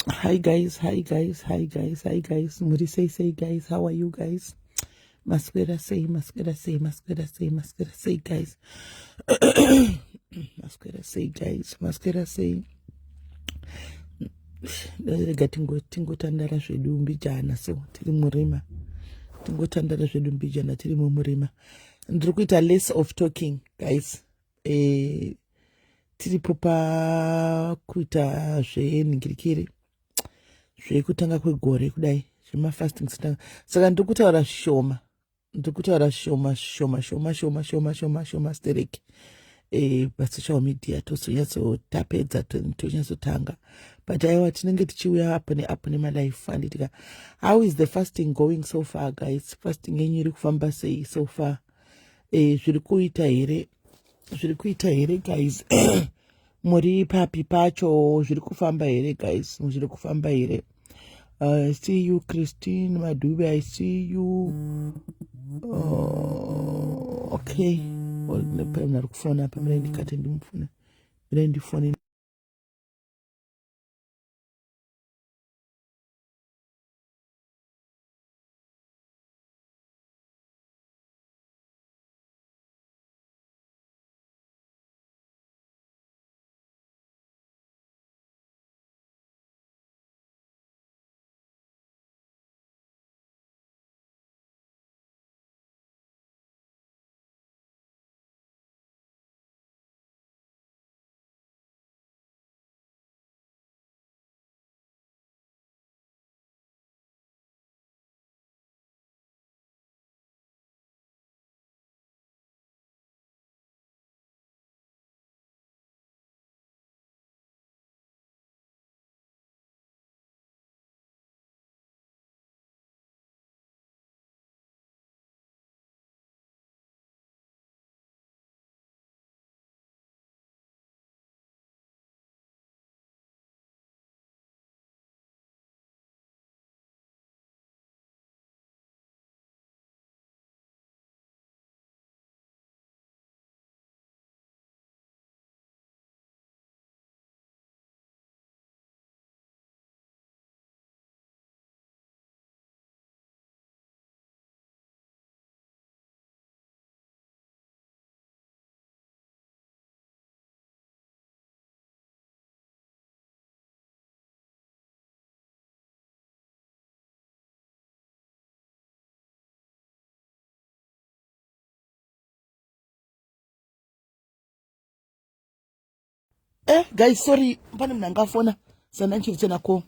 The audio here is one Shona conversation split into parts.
Hi guys, hi guys, hi guys, hi guys. Muri sei sei guys, how are you guys? Maswera sei, maswera sei, maswera sei, maswera sei guys. Maswera sei guys, maswera sei. Rega tingotandara zvedu mbijana so tiri murima. Tingotandara zvedu mbijana tiri mumurima. Ndiri kuita less of talking guys. E, tiripo pakuita zvenhingirikiri zvekutanga kwegore kudai zvemafasting sitanga saka ndiri kutaura zvishoma ndiri kutaura zvishoma shoma shoma shoma shoma shoma shoma stereki e, pasocial media tozonyatsotapedza tonyatsotanga but aiwa tinenge tichiuya apo neapo nemalife anditika how is the fasting going so far guys fasting yenyu iri kufamba sei so far e, zviri kuita here zviri kuita here guys muri papi pacho zviri kufamba here guys zviri kufamba here uh, see you Christine Madube I see you okay pane ari kufona apa mirai ndikate ndimufone mirai ndifone. Eh guys, sorry, pane munhu anga afona sanda ndichiri ko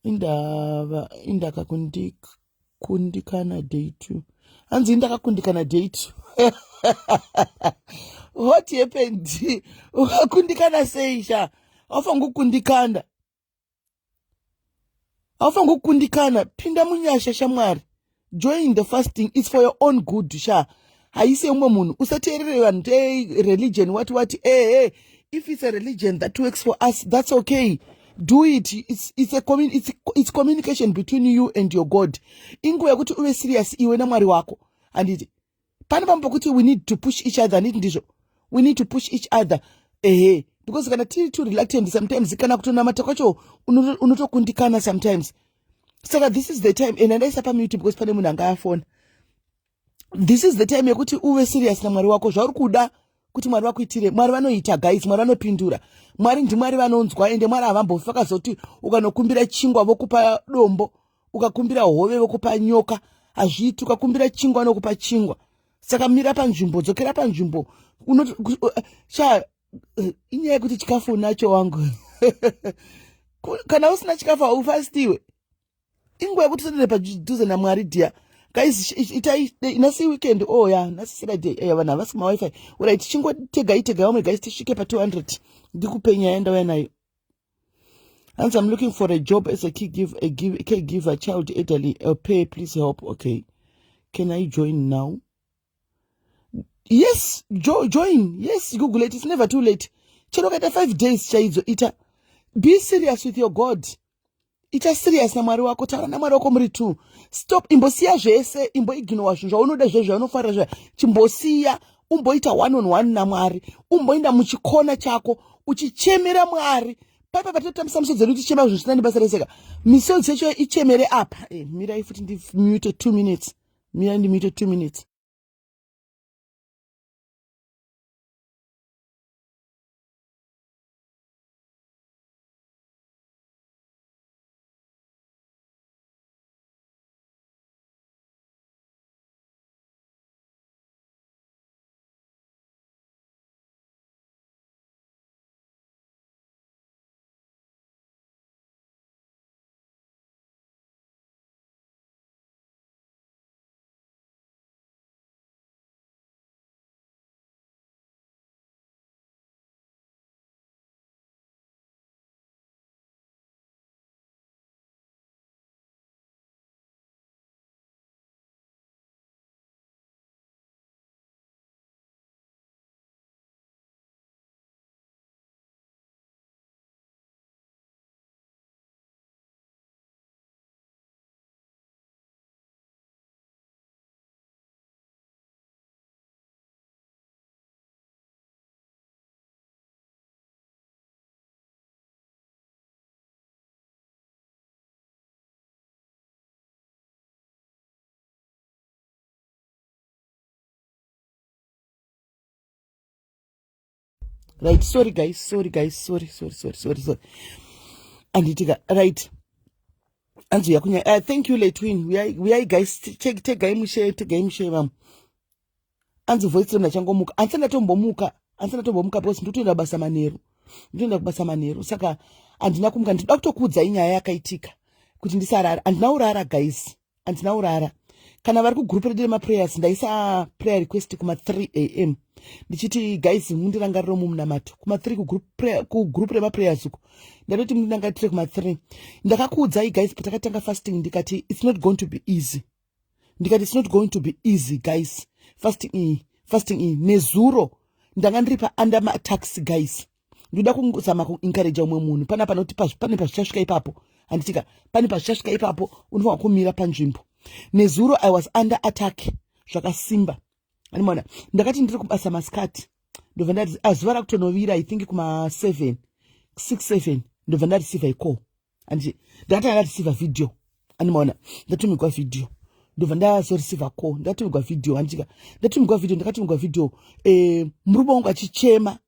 indava indakakundikana day two hanzi indakakundikana day two. What happened? Ukakundikana sei sha? Haufangi kukundikana, haufangi kukundikana. Pinda munyasha shamwari, join the fasting, it's for your own good sha. Haisi umwe munhu, usateerere vanhu te religion what what. Eh, if it's a religion that works for us, that's okay, do it. It's communication between you and your God. Inguva yekuti uve serious iwe namwari wako, handiti? Pane pamwe pokuti we need to push each other, handiti? Ndizvo, we need to push each other, ehe, because kana tiri too reluctant sometimes, kana kutonamata kwacho unotokundikana sometimes. Saka this is the time, and andaisa pamute because pane munhu anga afona. This is the time yekuti uve serious namwari wako. Zvauri kuda kuti Mwari vakuitire, Mwari vanoita guys. Mwari vanopindura, Mwari ndimwari vanonzwa, ende Mwari havambofi vakazoti ukanokumbira chingwa vokupa dombo, ukakumbira hove vokupa nyoka. Hazviiti. Ukakumbira chingwa nokupa chingwa. Saka mira panzvimbo, dzokera panzvimbo. Sha, inyaya yekuti chikafu unacho wangu. Kana usina chikafu haufastiwe. Inguva yekuti usendere padhuze namwari dear. Guys, itai nhasi weekend. Oh ya, nhasi Saturday. Eh, vanhu havasi kumaWiFi. Alright, chingotegai tegai vamwe guys, tisvike pa200, ndikupe nyaya ndauya nayo. Hanzi, "I'm looking for a job as a caregiver, child, elderly, a pay, please help." Okay, can I join now? Yes, join. Yes, google it, it's never too late. Chero ukaita 5 days chaidzo, ita. Be serious with your God. Ita serious namwari wako, taura namwari wako muri two. Stop, imbosiya zvese, imboignowa zvinhu zvaunoda zve zvaunofarira zve, chimbosiya, umboita one on one namwari, umboenda muchikona chako uchichemera Mwari. Papa patotambisa misodzi yedu tichema zvisina nebasa reseka. Misodzi yacho ichemere apa. Eh, mirai futi ndimute 2 minutes. Mirai ndimute 2 minutes. Right, sorry guys, sorry guys, sorry, sorry, sorry, sorry, sorry. Anditika, right. Anzi yakunya. Thank you Letwin. We are guys, take tegai mushe, tegai mushe vamwe. Anzi voice rem ndachangomuka. Anzi ndatombomuka. Anzi ndatombomuka because ndotoenda basa manheru. Ndotoenda kubasa manheru. Saka handina kumuka ndinoda kutokuudzai nyaya yakaitika kuti ndisarara. Handina kurara guys. Handina kurara. Kana vari kugroup redu remaprayers ndaisa prayer request kuma 3 am ndichiti guys mundirangariro mumunamato kuma 3 kugroup remaprayers uko ndatoti mundirangarire kuma 3. Ndakakuudzai guys patakatanga fasting ndikati it's not going to be easy. Ndikati it's not going to be easy guys. Fasting iyi, fasting iyi. Nezuro ndanga ndiri pa under ma attacks guys. Ndoda kuzama kuencourage umwe munhu pana panoti pane pazvichasvika ipapo. Handitika pane pazvichasvika ipapo unofanira kumira panzvimbo. Nezuro I was under attack zvakasimba. Animona ndakati ndiri kubasa masikati ndobva ndati zuva rakutonovira I think kuma 7 6 7 ndobva ndareceive a call. Andi ndakatanga ndareceive video. Animona ndatumigwa video ndobva ndazoreceive call ndatumigwa video. Andika ndatumigwa video, ndakatumigwa video murume wangu achichema.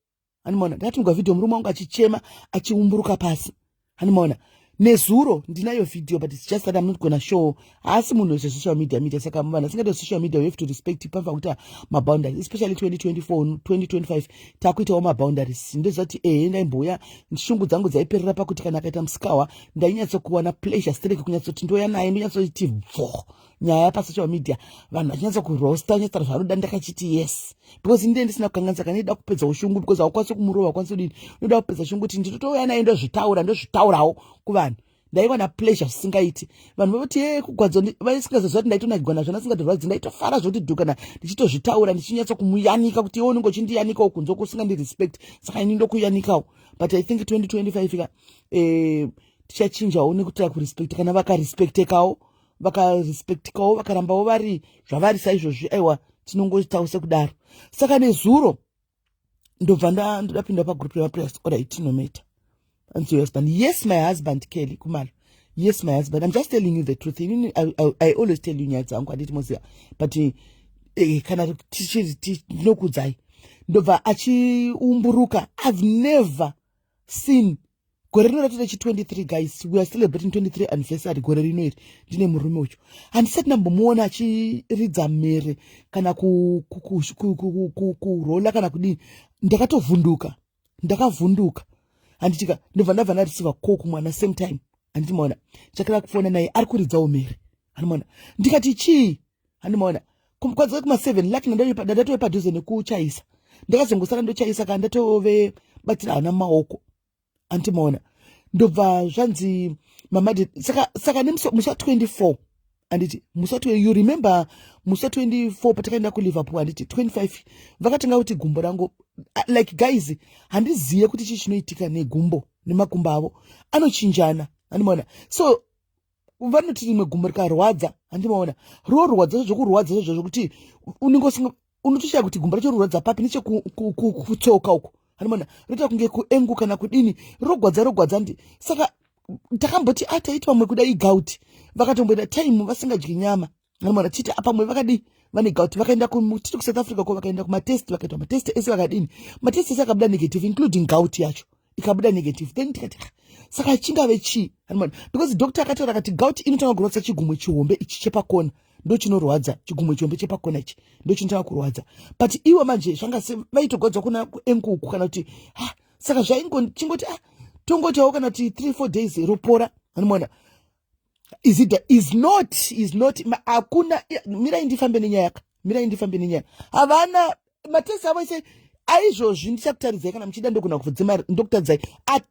Animona ndakatumigwa video murume wangu achichema achiumburuka pasi. Animona nezuro ndinayo video but it's just that I'm not gonna show. Haasi munhu wezve social media media saka vanhu vasingade social media we have to respect pamva kuita maboundaries especially 2024 2025 takuitawo maboundaries. Ndoziva kuti ehe ndaimbouya shungu dzangu dzaiperera pakuti kana akaita musikawa ndainyatsokuwana pleasure straight kunyatsoti ndoya naye ndonyatsoti bvo nyaya pasocial media vanhu vachinyatsa kurosta nyatsa zvanoda ndakachiti yes because ndine ndisina kukanganisa kana ndida kupedza ushungu because haukwanisi kumurova haukwanisi kudini unoda kupedza shungu kuti ndinotouya naye ndozvitaura ndozvitaurawo kuvanhu. Ndaiwana pleasure zvisingaiti vanhu vavoti ye kugwadzwa vaisingazoziva kuti ndaitonagwa nazvo nasingatorwadzi ndaitofara zvekuti dhukana ndichitozvitaura ndichinyatso kumuyanika kuti iwe unenge uchindiyanikawo kunze uko usingandirespect saka ini ndokuyanikawo. But I think 2025 ka tichachinjawo nekuti takurespecta kana vakarespectekawo vakarespectikawo vakarambawo vari zvavari saizvozvi aiwa tinongoitawo sekudaro. Saka nezuro ndobva ndapinda pagroup remaprayers alright tinometa. And your husband? Yes, my husband Kelly Kumalo. Yes, my husband. I'm just telling you the truth. Inini, I always tell you nyaya dzangu handiti moziva. But kana tichiri ndinokuudzai. Ndobva achiumburuka. I've never seen gore rino ratoita chi 23 guys. We are celebrating 23 anniversary gore rino iri. Ndine murume uyu. Handisati ndambomuona achiridza mhere kana kurola kana kudini. Ndakatovhunduka. Ndakavhunduka. Handitika ndobva ndabva ndareceive call kumwana same time. Handiti maona. Chakira kufona naye ari kuridzawo mhere. Handimaona. Ndikati chii? Handimaona. Kwadzoka kuma 7 lucky ndatove padhuze nekuchaisa. Ndakazongosara ndochaisa kana ndatove batira hana maoko. Handimaona. Ndobva zvanzi mama saka nemusi wa 24 handiti musi wa you remember musi wa 24 patakaenda kuLiverpool handiti 25 vakatanga kuti gumbo rangu like guys handiziye kuti chii chinoitika negumbo nemakumbo avo anochinjana handimaona. So vanoti rimwe gumbo rikarwadza handimaona rorwadza zvokurwadza zvo zvokuti unenge usinga unotoshaya kuti gumbo racho rorwadza papi nechekutsoka uko. Hanimona roita kunge kuengu kana kudini, rogwadza, rogwadza ndi. Saka takamboti ataiti vamwe kuda igout. Vakatomboita time vasingadyi nyama, hanimona. Titi pamwe vakadii, vane gout. Vakaenda, titi kuSouth Africa ko, vakaenda kumatest, vakaitwa matest ese, vakadini, matest ese akabuda negative, including gout yacho ikabuda negative. Then tikati, "Ah, saka chingave chii?" Hanimona, because doctor akataura akati gout inotanga kurwadza chigumwe chihombe ichi chepakona, ndo chinorwadza. Chigumwe chihombe chepakona ichi ndo chinotanga kurwadza, but iwo manje zvanga vaitogwadzwa kuna enkuku kana kuti, ah, saka zvaingchingoti, ah, tongotawo kana kuti 3-4 days ropora, hanimona. Is it is not, is not, hakuna. Mirai ndifambe nenyaya ka, mirai ndifambe nenyaya. Havana matest avo ese aizvozvi. Ndichakutaridzai kana muchida, ndogona kudzima, ndokutaridzai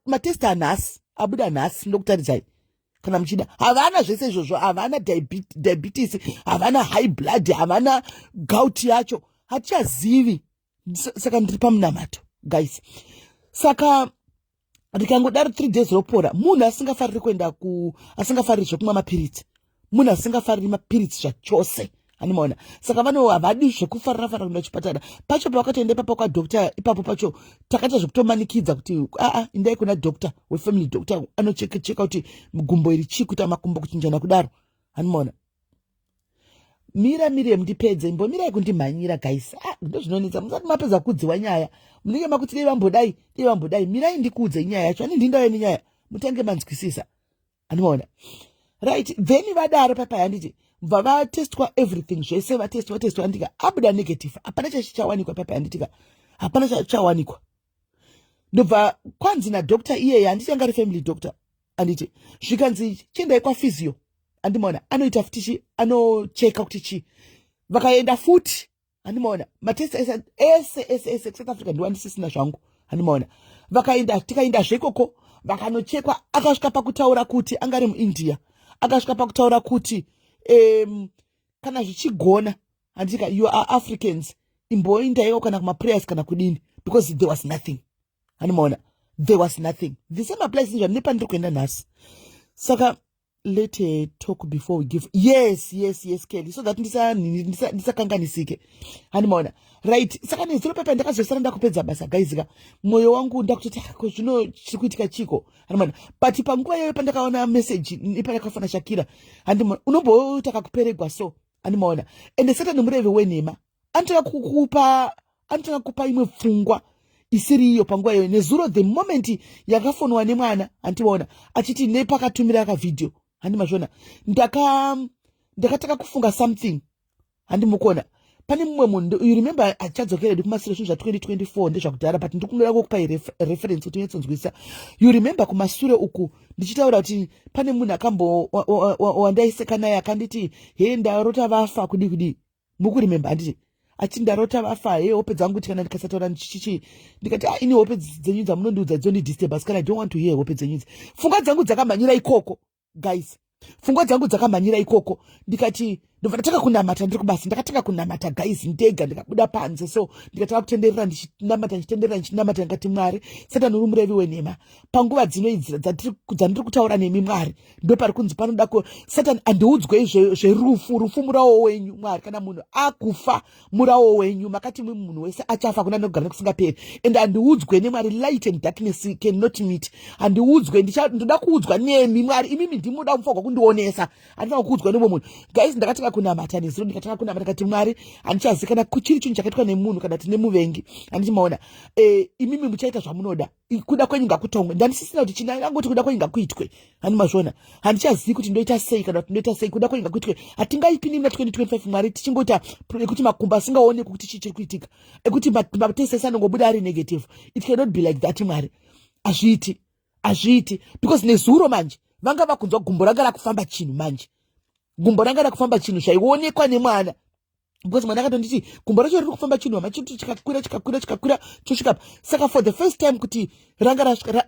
matest anhasi, abuda nhasi, ndokutaridzai kana muchida. Havana zvese izvozvo, havana diabetes, havana high blood, havana gout yacho, hatichazivi. Saka ndiri pamunamato, guys. Saka rikangodaro 3 days ropora. Munhu asingafariri kuenda ku, asingafariri zvekumwa mapiritsi, munhu asingafariri mapiritsi zvachose, handimaona. Saka vano havadi zvekufarira farira kuenda kuchipatara. Pacho pavakatoenda ipapo kwadoctor ipapo pacho, takaita zvekutomanikidza kuti aa, indai kuna doctor wefamily doctor, anochekecheka kuti gumbo iri chii, kuita makumbo kuchinjana kudaro, handimaona. Mira, Miriam, ndipedze. Imbomirai kundimhanyira, guys. Ah, ndozvinonetsa. Musati mapedza kudziwa nyaya, munenge makuti dei vambodai, dei vambodai. Mirai ndikuudze nyaya yacho. Ani ndindauya nenyaya, mutange manzwisisa, handimaona. Right, then vadaro papa, handiti bva vatestwa everything zvese, vatestwa, testwa, handika, abuda negative, hapana chachichawanikwa papa, handitika, hapana chachawanikwa. Ndobva kwanzi nadoctor iyeye, handiti anga ari family doctor, handiti, zvikanzi chiendai kwaphysio, handimaona, anoita futi chi, anocheka kuti chi. Vakaenda futi, handimaona, matest ese ese ese ese kuSouth Africa ndiwa ndisisina zvangu, handimaona. Vakaenda, tikaenda zvekoko, vakanochekwa. Akasvika pakutaura kuti anga ari muIndia, akasvika pakutaura kuti kana zvichigona, handika, you are Africans, imboendaiwo kana kumaprayers kana kudini, because there was nothing, handimaona, there was nothing. The same applies zvandine kuenda nhasi. Saka let her talk before we give. Yes, Kelly, so that ndisakanganisike, handimaona. Right, saka nezuro pepa ndakazosara ndakupedza basa, guys ka, mwoyo wangu ndakutoti, ah, ko zvino chiri kuitika chiko? Handimaona. But panguva iyoyo pandakaona message nepandakafana Shakira, handimaona, unomboita kakuperegwa so, handimaona. Ende Satani murevi wenhema, anotanga kukupa imwe pfungwa isiri iyo panguva iyoyo. Nezuro the moment yakafonwa nemwana, handimaona, achiti nepakatumira kavhidhiyo, handimazvona, ndakatanga kufunga something, handimukona. Pane mumwe munhu, you remember, achadzokeredi kumasure, zvinhu zva2024 ndezvakudhara, but ndikunoda kukupai reference kuti unyatsonzwisisa. You remember kumasure uku ndichitaura kuti pane munhu akambo wandaiseka naye akanditi, "He, ndarota vafa," kudii kudii, mukuremember, handiti? Achiti, "Ndarota vafa, he, hope dzangu kuti kana ndikasataura chichichi." Ndikati, "Ah, ini hope dzenyu dzamunondiudza dzondidisturb, asi kana I don't want to hear hope dzenyu idzi." Pfungwa dzangu dzakamhanyira ikoko, guys, pfungwa dzangu dzakamhanyira ikoko. Ndikati, ndobva ndatanga kunamata ndiri kubasa. Ndakatanga kunamata, guys, ndega. Ndikabuda panze so, ndikatanga kutenderera ndichinamata, ndichitenderera ndichinamata. Ndikati, "Mwari, Satani uri murevi wenhema. Panguva dzino idzi dzandiri kutaura nemi, Mwari, ndo pari kunzi panoda ku Satani handiudzwei zverufu. Rufu murawo wenyu, Mwari. Kana munhu akufa, murawo wenyu. Makati mwi munhu wese achafa, kuna nogara nekusingaperi. And handiudzwe neMwari, light and darkness cannot meet. Handiudzwe, ndoda kuudzwa nemi, Mwari. Imimi ndimuda mufanirwa kundionesa, handifanira kuudzwa nemumwe munhu." Guys, ndakatanga kunamata nezuro, ndikatanga kunamata, ndikati, "Mwari, handichazivi kana chiri chinhu chakaitwa nemunhu kana kuti nemuvengi, handiti maona. Imimi muchaita zvamunoda, kuda kwenyu ngakutongwe." Ndandisisina kuti china, angoti kuda kwenyu ngakuitwe, handi mazvona. Handichazivi kuti ndoita sei kana kuti ndoita sei. Kuda kwenyu ngakuitwe. Hatingaipindi muna 2025, Mwari, tichingoita ekuti makumbo asingaoneki kuti chii chiri kuitika, ekuti matest ese anongobuda ari negative. It cannot be like that, Mwari. Hazviiti, hazviiti, because nezuro manje vanga vakunzwa gumbo ranga rakufamba chinhu manje, gumbo ranga rakufamba chinhu zvaionekwa nemwana, because mwana akatonditi gumbo racho riri kufamba chinhu, hama, chiti chikakwira, chikakwira, chikakwira, chosvika. Saka for the first time kuti ranga rasvika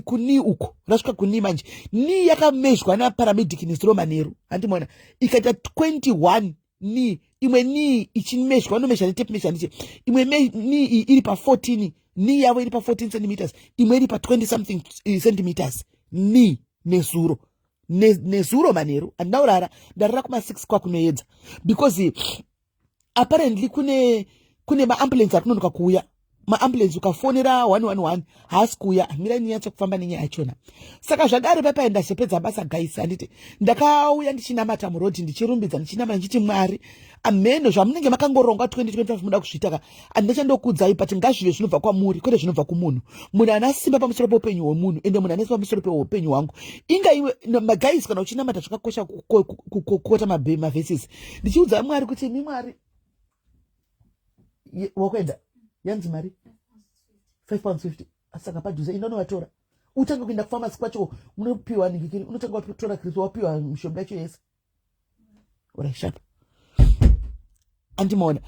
kuni uku, rasvika kuni manje, knee yakamezhwa naparamedic nezuro manheru, handimona, ikaita 21 knee. Imwe knee ichimezhwa, anomezha netape measure, handiti, imwe knee iyi iri pa14, knee yavo iri pa14 centimeters, imwe iri pa20 something centimeters knee. Nezuro, nezuro manheru handina kurara, ndarara kuma6 kwakunoedza, because apparently kune maambulance ari kunonoka kuuya. Maambulance ukafonera 111 haasi kuuya. Mirai ninyatso kufamba nenyaya yachona. Saka zvadaro papai ndazopedza basa, guys, handiti ndakauya ndichinamata murodhi, ndichirumbidza, ndichinamata, ndichiti, "Mwari, ameno zvamunenge makangoronga 2025 muda kuzviita ka, handichandokudzai, but ngazvive zvinobva kwamuri, kwete zvinobva kumunhu. Munhu ana simba pamusoro peupenyu hwemunhu, ende munhu ane simba pamusoro peupenyu hwangu." Inga iwe, maguys, kana uchinamata zvakakosha kukota maverses. Ndichiudza Mwari kuti, "Imi Mwari," wakuenda yanzi mari £5.50. Saka padhuze inonovatora, utange kuenda kufamasi kwacho, unopiwa ningikiri, unotanga watora kristu, wapiwa mishonga yacho yese. Alright, sharp, andimaona.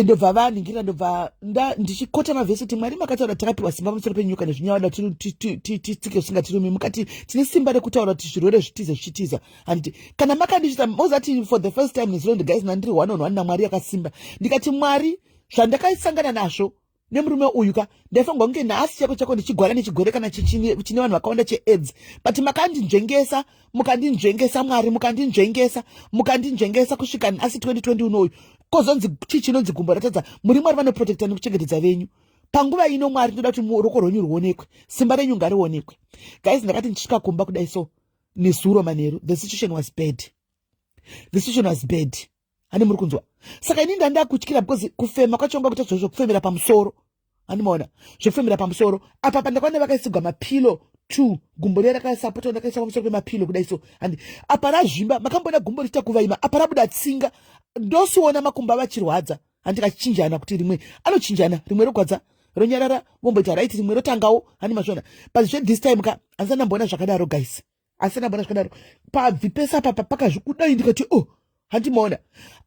Ndobva vanhingira, ndobva ndichikota mavhesi kuti, "Mwari, makataura takapiwa simba pamusoro penyoka nezvinyavada, titsike zvisingatirumi. Mukati tine simba rekutaura kuti zvirwere zvitize, zvichitiza." Handiti kana makandichita mozati for the first time nezuro, guys, nandiri one on one naMwari yakasimba. Ndikati, "Mwari, zvandakasangana nazvo nemurume uyu ka, ndaifanirwa kunge nhasi chako chako ndichigwara nechigwere kana chine vanhu vakawanda cheAIDS, but makandinzvengesa, mukandinzvengesa, Mwari, mukandinzvengesa, mukandinzvengesa kusvika nhasi 2020 unoyu. Kozonzi chii chinonzi gumbo ratadza? Muri Mwari vanoprotecta nekuchengetedza venyu. Panguva ino, Mwari, ndoda kuti ruoko rwenyu ruonekwe, simba renyu ngarionekwe." Guys, ndakati ndichisvika kumba kudai so nezuro manheru, the situation was bad, the situation was bad. Hani muri kunzwa? Saka ini ndanda kutyira because kufema kwacho nga kuita zvo zvekufemera pamusoro. Handimaona zvekufemera pamusoro apa pandakaona vakaisigwa mapillow two, gumbo riya rakasapota, ndakaisa pamusoro pemapillow kudai so. Handi apa razvimba? Makamboona gumbo richiita kuvaima? Apa rabuda tsinga. Ndosiona makumbo avachirwadza, handikachinjana kuti rimwe anochinjana, rimwe rogwadza, ronyarara, vomboita right, rimwe rotangawo. Handi mazviona? But zve this time ka, handisati ndamboona zvakadaro, guys, asi ndamboona zvakadaro. Pabvi pese apa pakazvikudai, ndikati, "Oh." Handimaona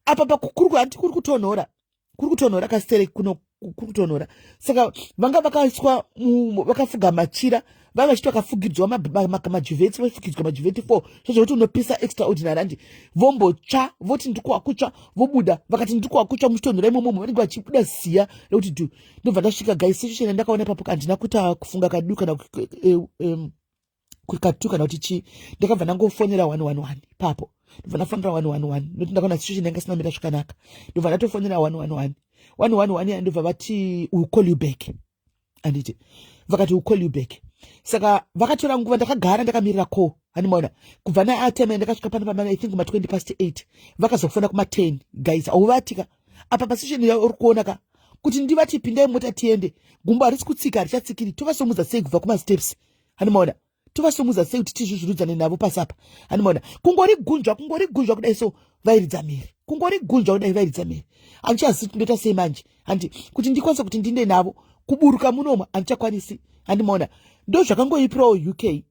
apa pakukuru, handi kuri kutonhora, kuri kutonhora kasere kuno, kuri kutonhora. Saka vanga vakaiswa, vakafuga machira, vava vachiti vakafugidzwa majuvheti, vafugidzwa majuvheti four, zvezvokuti unopisa extraordinary. Handi vombotsva, voti, "Ndikuwa kutsva," vobuda, vakati, "Ndikuwa kutsva," muchitonhora imomomo vanenge vachibuda ziya rekuti dhu. Ndobva ndasvika, guys, situation yandakaona ipapo, handina kuita kufunga kadu kana katu kana kuti chii. Ndakabva ndangofonera 111 ipapo. Ndobva ndafonera 111 nokuti ndakaona situation yanga isina kumira zvakanaka. Ndobva ndatofonera 111. 111 ndobva vati, "Will call you back." Handiti vakati, "Will call you back." Saka vakatora nguva, ndakagara ndakamirira call. Handimaona kubva naatime ndakasvika pano pamana, I think kuma20 past 8, vakazofona kuma10. Guys, hauvatika apa pasituation yauri kuona ka, kuti ndivati, "Pindai mota tiende," gumbo harisi kutsika, harichatsikiri. Tovasomudza sei kubva kumasteps? Handimaona tovasomudza sei kuti tizvizvirudzane navo pasi apa? Handimaona kungori gunzva, kungori gunzva kudai so, vairidza mhere, kungori gunzva kudai, vairidza mhere. Handichazivi kuti ndoita sei manje. Handi kuti ndikwanise kuti ndinde navo kuburuka munomo, handichakwanisi. Handimaona ndo zvakangoipirawo UK.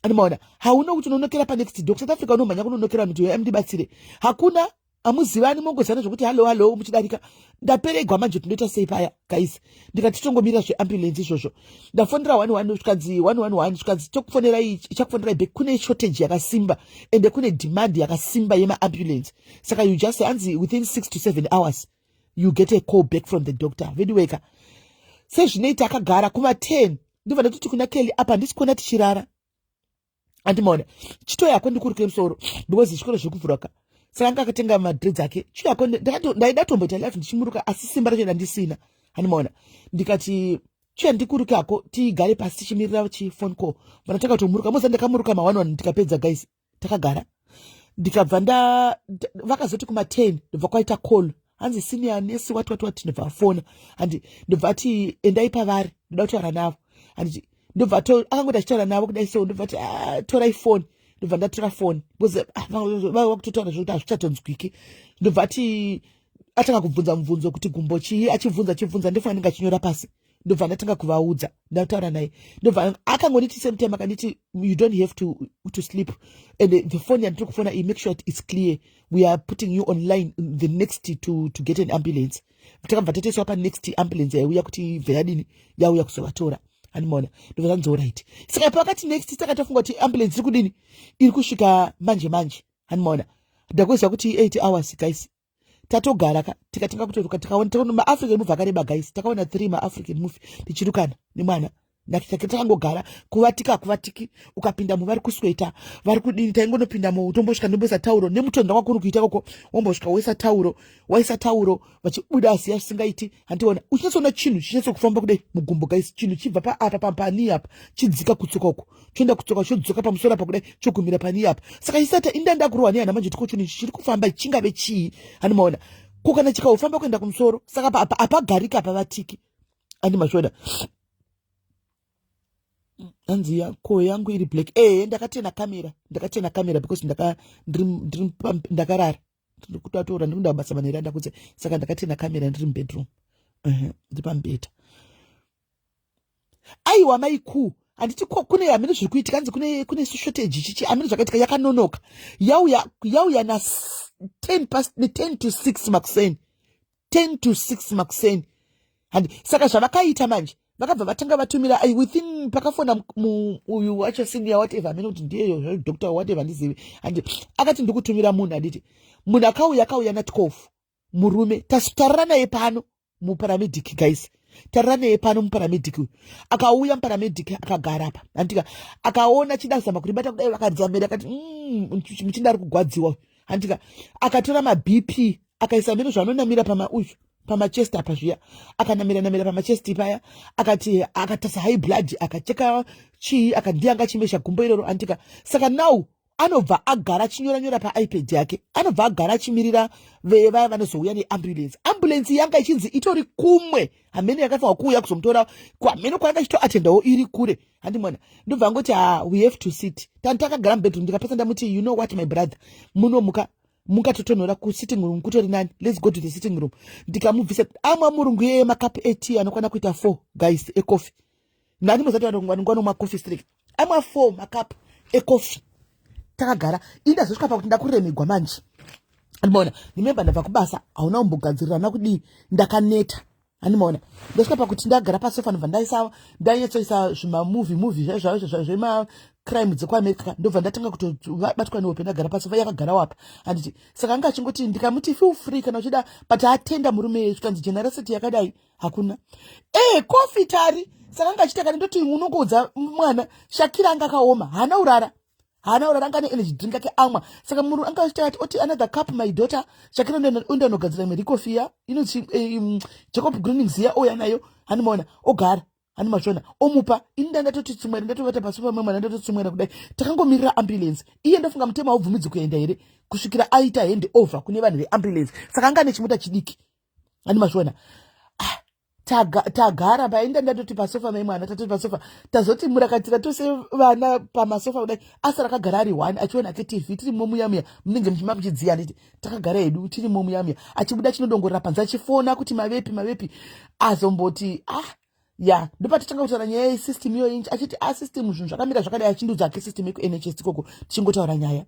Handimaona hauna kuti unonokera panext door. South Africa unomhanya kunonokera vanhu kuti mudibatsire. Hakuna, hamuzivani, mongozana zvokuti, "Hello, hello," muchidarika. Ndaperegwa manje, tindoita sei paya, guys? Ndikati tongomira zveambulance izvozvo. Ndafonera 11, zvikanzi 111, zvikanzi tokufonerai, ichakufonerai back. Kune shortage yakasimba ende kune demand yakasimba yemaambulance. Saka you just, hanzi within 6 to 7 hours you get a call back from the doctor. Vediweka sezvinoita akagara kuma10, ndobva ndatoti kuna Kelly, "Apa handisi kuona tichirara." Andimaona chitoyako ndikurukire musoro because chikoro zvekuvhuraka. Saka anga akatenga madreads ake. Chiyako ndaida tomboita life ndichimuruka, asi simba racho ndandisina. Handimaona ndikati, "Chiya ndikurukako, tigare pasi tichimirira chiphone call." Vanatanga kutomuruka moza, ndakamuruka ma1 1, ndikapedza, guys. Takagara, ndikabva nda vakazoti kuma10 ndobva kwaita call, hanzi senior nurse wati wati wati, ndobva afona. Handi ndobva ati, "Endai pavari, ndoda kutaura navo." Handiti ndobva akangoti achitaura navo kudai so, ndobva ati, "Ah, torai foni." Ndobva ndatora foni because vakutotaura zvokuti hazvichatonzwiki. Ndobva ati atanga kubvunza mubvunzo kuti gumbo chii, achibvunza, achibvunza, ndofanira ndinge achinyora pasi. Ndobva ndatanga kuvaudza, ndataura naye, ndobva akangonditi same time akanditi, "You don't have to sleep, and the phone yandiri kufona iyi, make sure it's clear. We are putting you online the next to get an ambulance." Takabva tatoiswa panext ambulance yaiuya kuti ibve yadini, yauya kuzovatora. Handimaona ndobva zvanzi alright. Saka pakati next, takatofunga kuti ambulance iri kudini, iri kusvika manje manje. Handimaona ndakuziva kuti 8 hours, guys, tatogara ka. Tikatanga kutoruka, tikaona maAfrican movie akareba, guys. Takaona three maAfrican movie tichirukana nemwana. Takangogara kuvatika kuvatiki, ukapinda mu vari kusweta, vari kudini, taingonopinda mu tombosvika ndomboisa tauro nemutondo kwakuri kuita koko, wombosvika woisa tauro, waisa tauro, vachibuda ziya zvisingaiti. Handiona uchinyatsoona chinhu chinyatsokufamba kudai mugumbo, guys. Chinhu chibva paapa pamupani apa, chidzika kutsoka uko, choenda kutsoka, chodzoka pamusoro apa kudai, chogumira pani apa. Saka chisati inda ndakurohwa nehana manje, tiko chinhu ichi chiri kufamba chingave chii? Handimaona ko kana chikaufamba kuenda kumusoro, saka apagarika apavatiki. Andimazviona hanzi ko yangu iri black. Ehe, ndakatena kamera, ndakatena kamera because ndakarara, ndikutoatora, ndikuenda kubasa manheru andakudze, saka ndakatena kamera ndiri mubedroom, ndiri pamubhedha. Aiwa maiku, handiti kune hamene zviri kuitika, hanzi kune shortage chichi, hamene zvakaitika, yakanonoka yauya, yauya na 10 past, ne10 to 6 makuseni, 10 to 6 makuseni. Handi saka zvavakaita manje, vakabva vatanga vatumira within pakafona uyu wacho, senior whatever, hamene kuti ndiyeyo doctor whatever, handizivi. Handi akati ndikutumira munhu, handiti munhu akauya, akauya na12. Murume tarira naye pano, muparamedic, guys, tarira naye pano, muparamedic uyu akauya. Muparamedic akagara apa, handika akaona chida kuzama kuribata kudai, vakadzamira, akati muchinda ari kugwadziwa. Handika akatora maBP, akaisa mheno zvaanonamira pama uyu pamachest apa zviya, akanamira namira pamachest paya, akati akatasa high blood, akacheka chii, akandi anga achimesha gumbo iroro. Andika saka now anobva agara achinyora nyora paipad yake, anobva agara achimirira vaya vanozouya neambulance. Ambulance yanga ichinzi itori kumwe, hamene yakafanwa kuuya kuzomutora, hamene kwanga ichitoatendawo iri kure. Handimona ndobva angoti, "Ha, we have to sit." Tani takagara mubedroom, ndikapesa ndamuti, "You know what, my brother, munomuka mungatotonhora kusitting room kutori nani. Let's go to the sitting room." Ndikamubvisa amwa murungu iyeye makapu etea anokwana kuita 4, guys, ecoffee. Ndani muzati vanongwanomwa coffee straight, amwa 4 makapu ecoffee takagara. Ini ndazosvika pakuti ndakuremegwa manje. Andimaona, remember, ndabva kubasa, hauna kumbogadzirira kudii, ndakaneta. Handimaona ndasvika pakuti ndagara pasofa, ndobva ndaisa, ndanyatsoisa zvimamovie movie zvemacrime dzekuAmerica, ndobva ndatanga kutobatwa nehope. Ndagara pasofa, yakagara wapa, handiti? Saka anga achingoti, ndikamuti, "Feel free kana uchida," but atenda murume, zvikanzi generosity yakadai hakuna. E coffee tari, saka anga achita kana ndoti unongoudza mwana Shakira anga akaoma, haana urara, haana urara, anga neenergy drink ake amwa. Saka munhu anga achita ati oti, "Another cup, my daughter Shakira." Undanogadzira imwe recoffee ya inoti Jacob Greenings iya, ouya nayo. Handimaona ogara, handimazvona omupa. Ini ndandatoti tsumwera, ndatovata pasofa memwana, ndatotsumwera kudai, takangomirira ambulance. Iye ndofunga mutemo haubvumidzi kuenda here kusvikira aita hand over kune vanhu veambulance. Saka anga nechimota chidiki. Handimazviona tagara painda, ndatoti pasofa maimwana, tatoti pasofa, tazoti murakatira tose vana pamasofa kudai, asi rakagara ari one achiona ake TV. Tirimo muyamuya, munenge muchima muchidziya, nditi takagara hedu tirimo muyamuya, achibuda chinodongorera panze, achifona kuti mavepi, mavepi. Azomboti, "Ah, ya." Ndopatotanga kutaura nyaya yesystem iyoyi, achiti, "A ah, system, zvinhu zvakamira zvakadai," achindudza ake system yekuNHS ikoko, tichingotaura nyaya.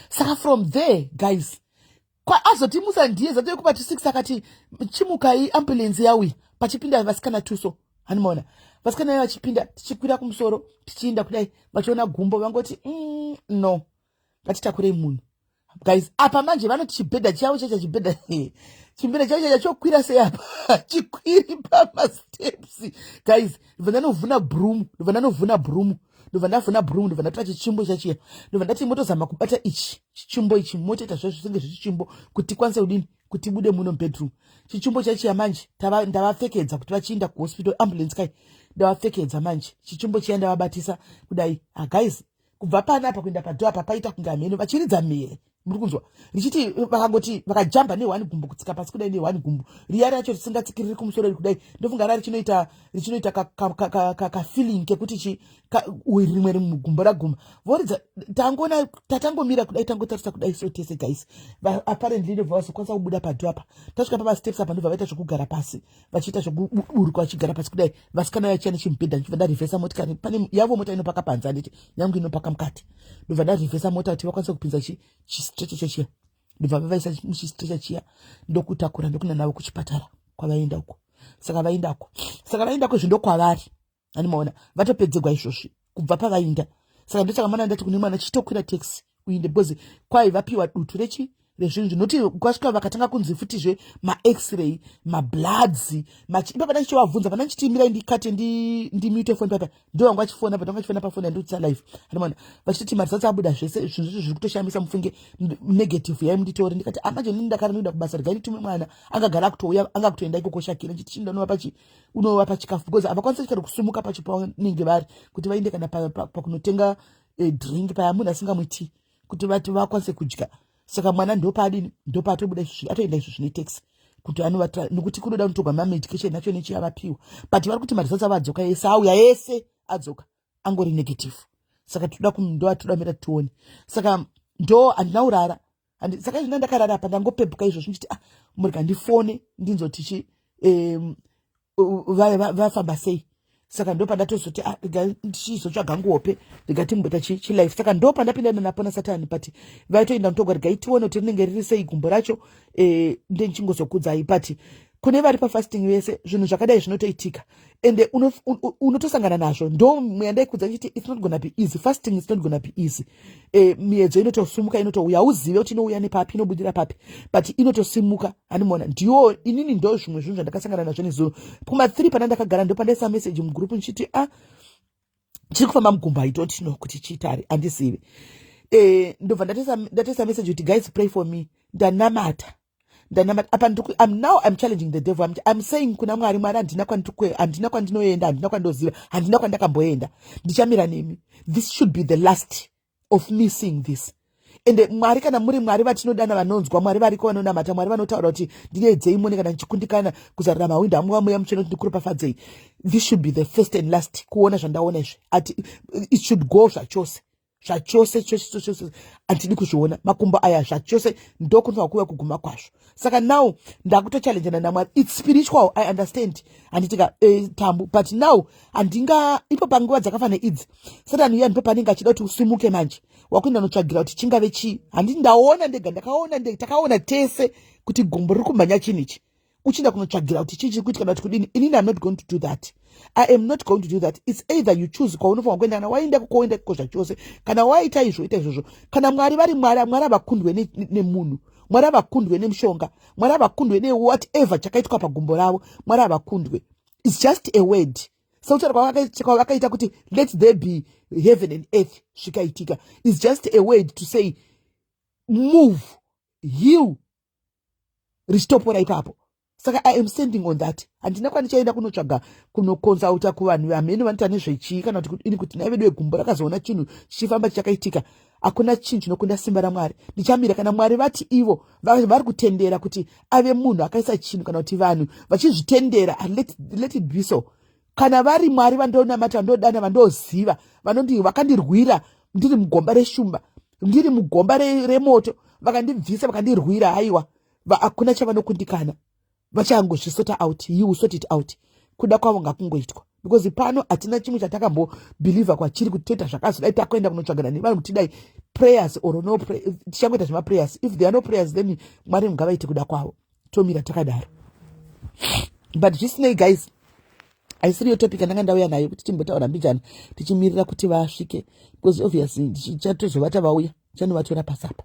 Saka from there, guys, azotimusa ndiye zato yekubati 6, akati, "Chimukai, ambulance yauya." Pachipinda vasikana tuso, hanimaona vasikana vai vachipinda, tichikwira kumusoro, tichiinda kudai, vachiona gumbo, vangoti, no, ngatitakurei munhu." Guys, apa manje vanoti chibhedha chavo chacha, chibhedha, chibhedha chavo chacha chokwira sei apa? Chikwiri pamasteps, guys. Ndobva ndanovhuna broom, ndobva ndanovhuna broom, ndobva ndavhuna broom, ndobva ndatora chichimbo chachiya, ndobva ndati, "Motozama kubata ichi chichimbo ichi, motoita zvezvo senge zvechichimbo kuti tikwanise kudini, kuti ibude muno mubedroom." Chichimbo chachiya manje ndavapfekedza kuti vachiinda kuhospital, ambulance kai, ndavapfekedza manje chichimbo chiya, ndavabatisa kudai. Ah, guys, kubva panapa kuenda padoor apa paita kunge hameno vachiridza mhere. Muri kunzwa richiti vakangoti vakajamba nehwani gumbo kutsika pasi kudai, nehwani gumbo riya racho risingatsikiriri kumusoro ri kudai, ndofunga ra richinoita kafeeling kekuti chi rimwe gumbo raguma, voridza. Tangona tatangomira kudai, tangotarisa kudai so tese, guys. Apparently ndobva vazokwanisa kubuda padoor apa. Tasvika pamasteps apa, ndobva vaita zvokugara pasi, vachiita zvokuburuka vachigara pasi kudai, vasikana vachiya nechimubhedha. Ndichibva ndarivhesa motikari, pane yavo mota inopaka panze, handiti yangu inopaka mukati. Ndobva ndarivhesa mota kuti vakwanise kupinza chistretcher chechiya, ndobva vavaisa muchistretcher chiya, ndokutakura, ndokuna navo kuchipatara kwavaenda uko. Saka vaendako, saka vaendako zvindokwavari, animaona vatopedzegwa izvozvi kubva pavainda. Saka ndosaka mana ndati kune mwana, "Chitokwira taxi uinde," because kwai vapiwa dutu rechi rezvinhu zvinoti kwasvika vakatanga kunzi futizve max-ray, mabloods. Ipa pana ndichivabvunza, pana ndichiti mirai ndikate, ndimute foni papa, ndo vanga vachifona, but vanga vachifona pafoni yandikuitisa live, andimona vachitoti maresults abuda, zvese zvinhu zvacho zviri kutoshamisa, mufunge, negative yai munditore. Ndikati amanje ah, nini ndakara ndikuda kubasa, regai nditume mwana angagara akutouya, anga kutoenda ikoko Shakira. Ndichiti chinda unova pachi unovapa chikafu, because havakwanisi kana kusumuka pacho pavanenge vari kuti vaende kana pakunotenga eh, drink paya, munhu asingamuiti kuti vati vakwanise kudya. Saka mwana ndopaadini, ndopaatobuda izvozvi, atoenda izvo zvine taxi kuti anovata, nokuti kunoda kunotorwa mamedication acho nechi avapiwa. But vari kuti maresults avo adzoka ese, auya ese, adzoka angori negative. Saka toda ndoatoda mira tione. Saka ndo handina kurara. Saka izvi ndandakarara apa, ndangopepuka izvozvi ndichiti, ah, murega ndifone ndinzoti chi vafamba sei. Saka ndo pandatozoti, ah, rega ndichizotsvaga nguope, rega timboita chilife. Saka ndo pandapindana napo nasatani, but vaitoenda mutogwa, regai tione kuti rinenge riri sei gumbo racho, ndechingozokudzai. But kune vari pafasting vese, zvinhu zvakadai zvinotoitika, ende unotosangana nazvo. Ndo yandaikudza ndichiti it's not gonna be easy. Fasting is not gonna be easy. Miedzo inotosumuka, inotouya, uzive kuti inouya nepapi, inobudira papi, but inotosimuka, hanimona. Ndiwo inini ndo zvimwe zvinhu zvandakasangana nazvo nezuro kuma 3 pana ndakagara, ndo pandaisa message mugroup ndichiti, ah, chiri kufamba mugumbo, I don't know kuti chiitari, handizivi. Ndobva ndatoisa message kuti, guys, pray for me. Ndanamata, ndanamata apa. I'm now I'm challenging the devil. I'm saying kuna Mwari, Mwari, handina kwandinoenda, handina kwandoziva, handina kwandakamboenda, ndichamira nemi. This should be the last of me seeing this. Ende Mwari, kana muri Mwari vatinodana, vanonzwa, Mwari variko, vanonamata, Mwari vanotaura kuti ndinedzei mune kana ndichikundikana kuzarura mahwindo amuva Mweya Mutsvene kuti ndikuropafadzei, this should be the first and last kuona zvandaona izvi. Ati it should go zvachose, zvachose chose chose, handidi kuzviona makumbo aya zvachose, ndokunofanira kuuya kuguma kwazvo. Saka now ndakutochallenjana naMwari. It's spiritual, I understand, handitika tambu, but now handinga ipo panguva dzakafanira idzi, Satani uya ndipo panenge achida kuti usimuke manje, wakuenda notsvagira kuti chingave chii. Handiti ndaona ndega, ndakaona ndega, takaona tese kuti gumbo riri kumhanya chinhu ichi, uchienda kunotsvagira kuti chii chiri kuitika kana kuti kudini. Inini I'm not going to do that. I am not going to do that. It's either you choose kwaunofanira kuenda, kana waenda kukoenda iko zvachose, kana waita izvo, ita izvozvo. Kana Mwari vari Mwari, Mwari havakundwe nemunhu, Mwari havakundwe nemushonga, Mwari havakundwe newhatever chakaitwa pagumbo ravo, Mwari havakundwe. It's just a word. Sekutaura kwavakaita kuti let there be heaven and earth, zvikaitika. It's just a word to say move, heal, richitopora ipapo. Saka I am standing on that. Handina kwandichaenda kunotsvaga, kunoconsulta kuvanhu vamhene vanoita nezvechii kana kuti ini, kuti nai vedu vegumbo rakazoona chinhu chichifamba chichakaitika. Hakuna chinhu chinokunda simba raMwari. Ndichamira kana Mwari vati ivo vari kutendera kuti ave munhu akaisa chinhu, kana kuti vanhu vachizvitendera, let it be so. Kana vari Mwari vandonamata, vandodana, vandoziva, vanondi vakandirwira ndiri mugomba reshumba, ndiri mugomba remoto, vakandibvisa, vakandirwira, haiwa, hakuna chavanokundikana. Vachangozvisota out. He will sort it out. Kuda kwavo ngakungoitwa, because pano hatina chimwe chatakambobhilivha kwachiri kuti toita zvakazodai, takuenda kunotsvagana nevanhu kuti dai prayers or no, tichangoita zvemaprayers. If there are no prayers, then Mwari ngavaite kuda kwavo, tomira takadaro. But zvisinei, guys, haisiriyo topic andanga ndauya nayo kuti timbotaura mbijana tichimirira kuti vasvike, because obviously tichatozovata vauya, chanovatora pasapa,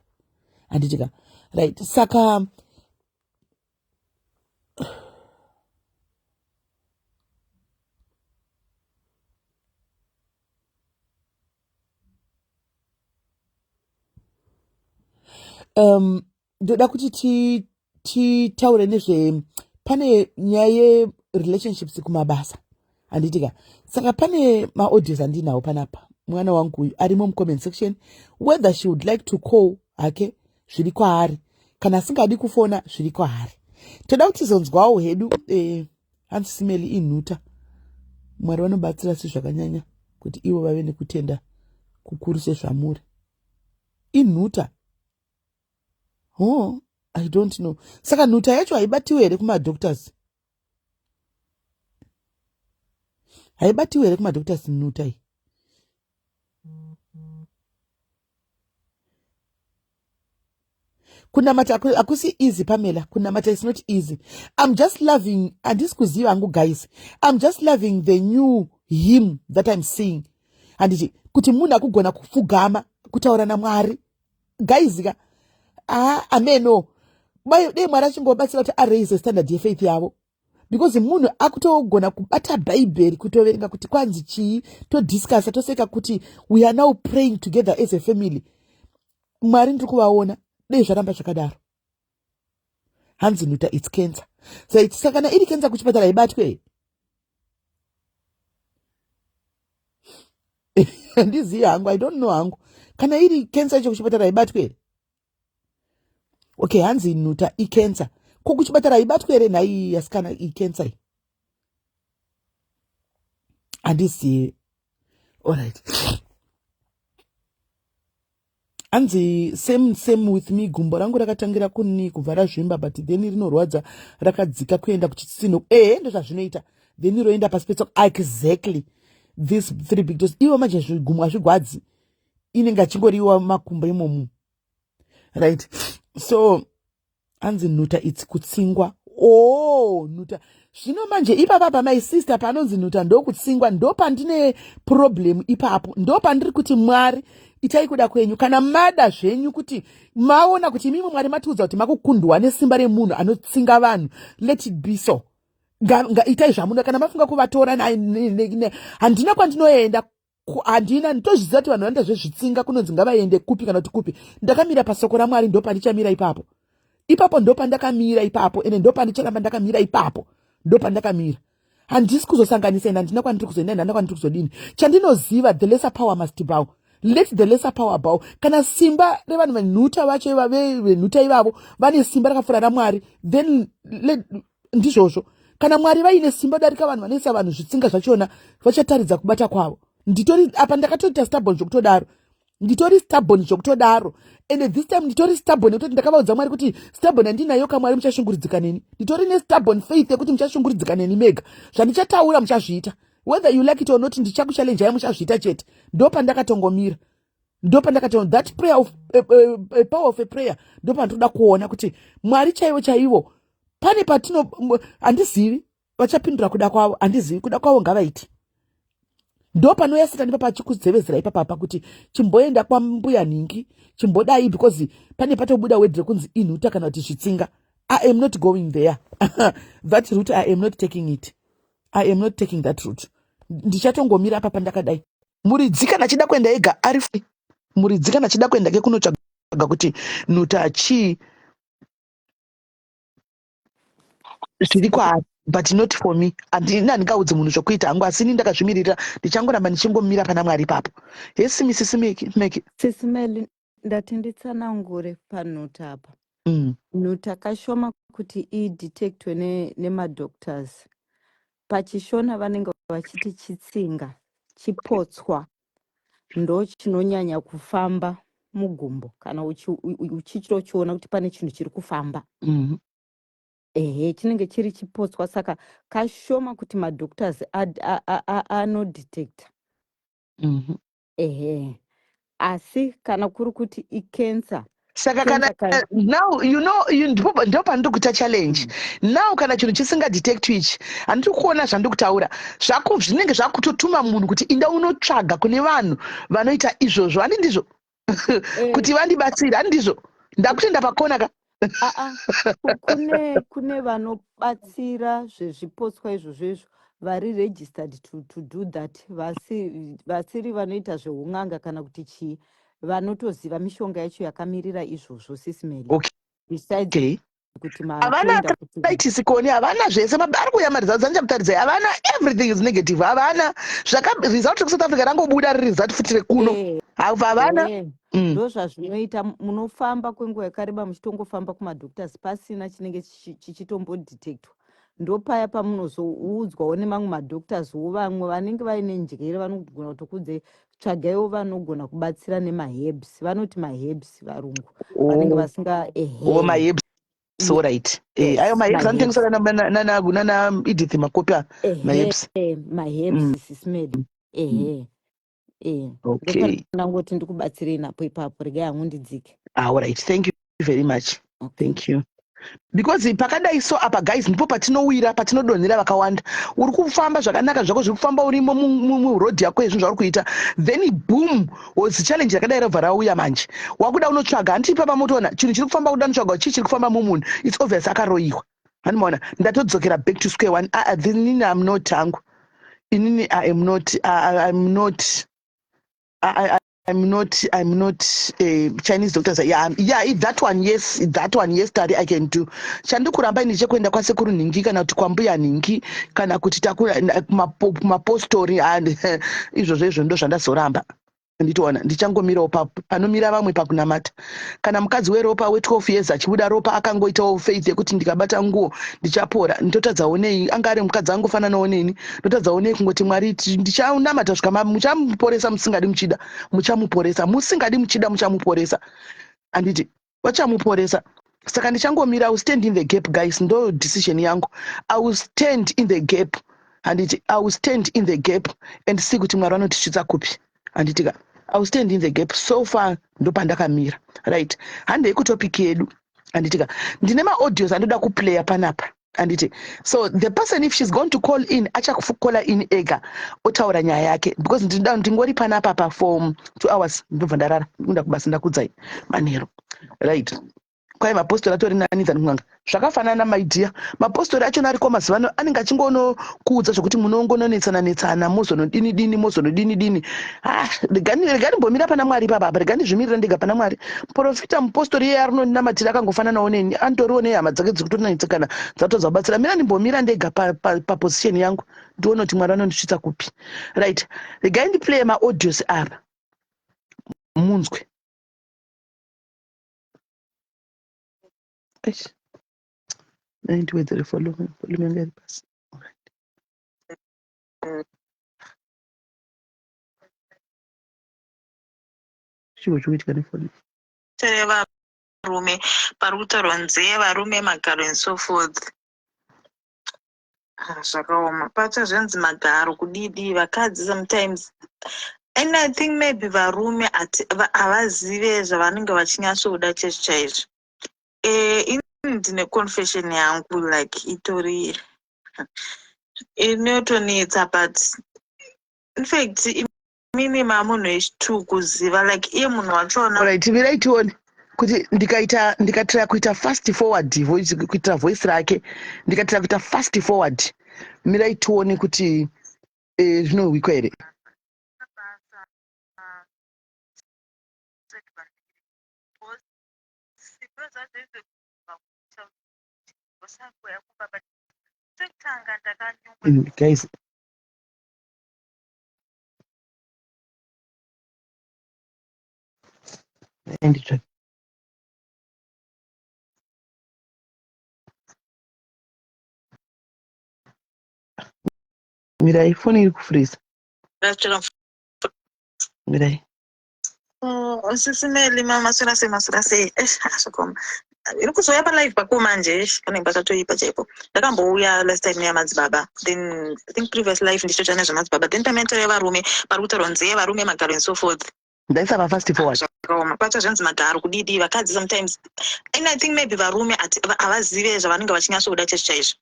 handitika? Right, saka ndoda kuti titaure nezve pane nyaya yerelationships kumabasa, handitika? Saka pane maaudios andinawo panapa. Mwana wangu uyu arimo mucomment section. Whether she would like to call hake, zviri kwaari. Kana asingadi kufona, zviri kwaari. Toda kuti tizonzwawo hedu. Hanzi simeli inhuta. Mwari vanobatsira sezvakanyanya kuti ivo vave nekutenda kukuru sezvamuri. Inhuta? Oh, I don't know. Saka nhuta yacho haibatiwe here kumadoctors? Haibatiwe here kumadoctors nhuta iyi? Kunamata hakusi easy, Pamela. Kunamata is not easy. I'm just loving, handisi kuziva hangu, guys, I'm just loving the new him that I'm seeing, handiti? Kuti munhu akugona kupfugama kutaura naMwari, guys ka. Ah, ameno dei Mwari achingobatsira kuti araise standard yefaith yavo, because munhu akutogona kubata Bhaibheri, kutoverenga kuti kwanzi chii, todiscussa, toseka kuti we are now praying together as a family. Mwari ndiri kuvaona, dei zvaramba zvakadaro. Hanzi nhuta, it's cancer. Saka kana iri cancer, kuchipatara ibatwe? Handizivi hangu, I don't know hangu. Kana iri cancer icho, kuchipatara ibatwe here? Okay, hanzi nhuta icancer. Ko kuchipatara ibatwe here nhai yasikana? Icancer iyi, handizivi. Alright, hanzi same same with me. Gumbo rangu rakatangira kuni kubva razvimba, but then rinorwadza rakadzika kuenda kuchitsino. Ehe, ndo zvazvinoita, then roenda pasi petsoka. Exactly, this three big toes. Ivo manje zvigumwe hazvigwadzi, inenge achingoriwa makumbo imomo, right? So hanzi nhuta, it's kutsingwa. Oh, nhuta. Zvino manje ipapa my sister, panonzi nhuta ndokutsingwa, ndo pandine problem ipapo. Ndo pandiri kuti, Mwari, itai kuda kwenyu. Kana mada zvenyu kuti maona kuti imimwe Mwari matiudza kuti makukundwa nesimba remunhu anotsinga vanhu, let it be so. Itai zvamunoda. Kana mafunga kuvatora, handina kwandinoenda, handina. Nditozviziva kuti vanhu vanoita zvezvitsinga kunonzi ngavaende kupi kana kuti kupi. Ndakamira pasoko raMwari, ndo pandichamira ipapo. Ipapo ndo pandakamira ipapo, ende ndo pandicharamba ndakamira ipapo. Ndo pandakamira, handisi kuzosanganisa, ende handina kwandiri kuzoenda, ende handina kwandiri kuzodini. Chandinoziva, the lesser power must bow. Let the lesser power bow. Kana simba revanhu venhuta vacho, venhuta ivavo, vane simba rakapfuura raMwari, then ndizvozvo. Kana Mwari vaine simba darika vanhu vanoisa vanhu zvitsinga zvachona, vachataridza kubata kwavo. Nditori apa, ndakatoita stubborn zvokutodaro. Nditori stubborn zvokutodaro, and this time nditori stubborn yekutoti ndakavaudza Mwari kuti stubborn handinayo ka. Mwari, muchashungurudzika neni. Nditori nestubborn faith yekuti muchashungurudzika neni mega. Zvandichataura muchazviita, whether you like it or not. Ndichakuchallenjai, muchazviita chete. Ndo pandakatongomira, ndo pandakato that prayer of power of a prayer. Ndo pandinoda kuona kuti Mwari chaivo chaivo pane patino. Handizivi vachapindura kuda kwavo, handizivi kuda kwavo, ngavaiti. Ndo panouya Satani papa achikudzevezera ipapapa kuti chimboenda kwambuya nhingi, chimbodai, because pane patobuda word rekunzi inhuta kana kuti zvitsinga. I am not going there, that route I am not taking it. I am not taking that route. Ndichatongomira apa pandakadai. Muridzi kana achida kuenda ega ari free. Muridzi kana achida kuenda ke kunotsvaga kuti nhuta chii, zviri kwaari, but not for me. Handina, handingaudzi munhu zvokuita hangu, asi ini ndakazvimirira, ndichangoramba ndichingomira pana Mwari ipapo. Hesi, Misisi Meki, Meki. Sisi Meli, ndati nditsanangure panhuta apa. Nhuta kashoma kuti idetectwe nemadoctors. Pachishona vanenge vachiti chitsinga, chipotswa, ndo chinonyanya kufamba mugumbo kana uchitochiona kuti pane chinhu chiri kufamba. Ehe, chinenge chiri chipotswa, saka kashoma kuti madoctors anodetecta. Ehe, asi kana kuri kuti icancer, Saka kana cancer now you know you, ndipo pandiri kuita challenge now. Kana chinhu chisingadetectwi ichi, handiri kuona zvandiri kutaura zvako, zvinenge zvakutotuma munhu kuti inda unotsvaga kune vanhu vanoita izvozvo, handi ndizvo? Kuti vandibatsire, handi ndizvo? Ndakutoenda pakona ka. Aa, kune vanobatsira zvezvipotswa izvozvo izvo, vari registered to do that, vasiri vanoita zveun'anga kana kuti chii, vanotoziva mishonga yacho yakamirira izvozvo, Sisi Meli. Besides kuti Havana matoenda kuti arthritis koni, havana zvese. Ari kuuya maresults andichakutaridzai. Havana, everything is negative. Havana zvaka result rekuSouth Africa rangobuda riri result futi rekuno. Havana. Ndo zvazvinoita, munofamba kwenguva yakareba muchitongofamba kumadoctors pasina chinenge chichitombodetectwa. Ndopaya pamunozoudzwawo nemamwe madoctors wo, vamwe vanenge vaine njere vanogona kutokudzai, tsvagaiwo vanogona kubatsira nemaherbs. Vanoti maherbs varungu vanenge vasinga ehe. Oh, maherbs, alright. Ayo maherbs Maherbs. anotengeswa nana Edith Makopa, maherbs. Ehe, maherbs, Sisi Meli, ehe. Ndopandangoti ndikubatsirei napo ipapo. Regai hangu ndidzike. Ah, alright, thank you very much. Okay. Thank you. Because pakadai so apa guys, ndipo patinowira, patinodonhera vakawanda. Uri kufamba zvakanaka zvako, zviri kufamba, urimo muroad yako yezvinhu zvauri kuita, then boom, was challenge yakadai rabva rauya. Manje wakuda unotsvaga, handiti? Ipapa motoona chinhu chiri kufamba, kuda unotsvaga chii chiri kufamba mumunhu. It's obvious akaroyiwa, handimaona? Ndatodzokera back to square one. Ah, inini am not hangu, inini I am not, I'm not, I'm not Chinese doctors. Yeah, that one, yes, that one, yes, Tari, I can do. Chandikuramba ini chekuenda kwasekuru nhingi kana kuti kwambuya nhingi kana kuti takura kumapostori and izvozvo, izvo ndo zvandazoramba. Nditoona ndichangomirawo panomira vamwe pakunamata. Kana mukadzi weropa we12 years achibuda ropa, akangoitawo faith yekuti ndikabata nguo ndichapora, ndotadzawo nei? Anga ari mukadzi angofananawo neni, ndotadzawo nei kungoti Mwari, ndichanamata svika muchamuporesa? Musingadi muchida muchamuporesa, musingadi muchida muchamuporesa, handiti? Vachamuporesa. Saka ndichangomira. I stand in the gap, guys, ndo decision yangu. I will stand in the gap, handiti? I will stand in the gap and see kuti Mwari vanotisvitsa kupi, handiti ka? I will stand in the gap. So far ndopandakamira. Right, handei kutopic yedu, handiti ka? Ndine maaudios andoda kuplaya panapa, handiti? So the person, if she's going to call in, achakucalla in ega, otaura nyaya yake, because ndingori panapa pa for 2 hours, ndobva ndarara, ndikuenda kubasa. Ndakudzai manheru. Right, kwai mapostori atori nani than kun'anga. Zvakafanana, my dear. Mapostori achona ariko mazuva ano anenge achingonokuudza zvokuti munongononetsana netsana, mozonodini dini, mozonodini dini. Ah, regani mbomira pana Mwari ipapa. Regani ndizvimirire ndega pana Mwari. Muprofita, mupostori iye arinondinamatira akangofananawo neni, anotoriwo nehama dzake dziri kutonetsekana, dzatodza kubatsira. Mira ndimbomira ndega paposition yangu, ndione kuti Mwari vanondisvitsa kupi. Right, regai ndiplaye maaudios apa munzwe. Eish. Dai ndiwedzere volume, volume yanga iri pasi. Alright. Chii chikuitika nefoni? Varume pari kutaurwa nzee, varume, magaro and so forth. Ah, zvakaoma. Pacha zvenzi magaro kudidi vakadzi sometimes, and I think maybe varume havazive zvavanenge vachinyatsoda chaizvo chaizvo. Ini ndine confession yangu, like itori inotonetsa, but in fact imimi mamunhu wechitu kuziva, like iye munhu wachona. Alright, mirai tione kuti ndikaita, ndikatira kuita fast forward voice, kuitira voice rake, ndikatira kuita fast forward, mirai tione kuti zvinohwikwa here. Basa sekutanga ndakanyumwa. Guys, nditsvake. Mirai, foni iri kufreeza. Mirai. Sisi Meli, maswera sei? Maswera sei? Eish, zvakaoma. Iri kuzouya palive pako manje. Eish, panenge pakatoipa chaipo. Ndakambouya last time neyamadzibaba, then I think previous life ndichitoita nezvemadzibaba, then pamaita yevarume pari kutaurwa nzee, varume, magaro and so forth. Ndaisa pafast forward. Zvakaoma. Pacha zvenzi magaro kudidi vakadzi sometimes, and I think maybe varume havazive zvavanenge vachinyatsoda chaizvo chaizvo.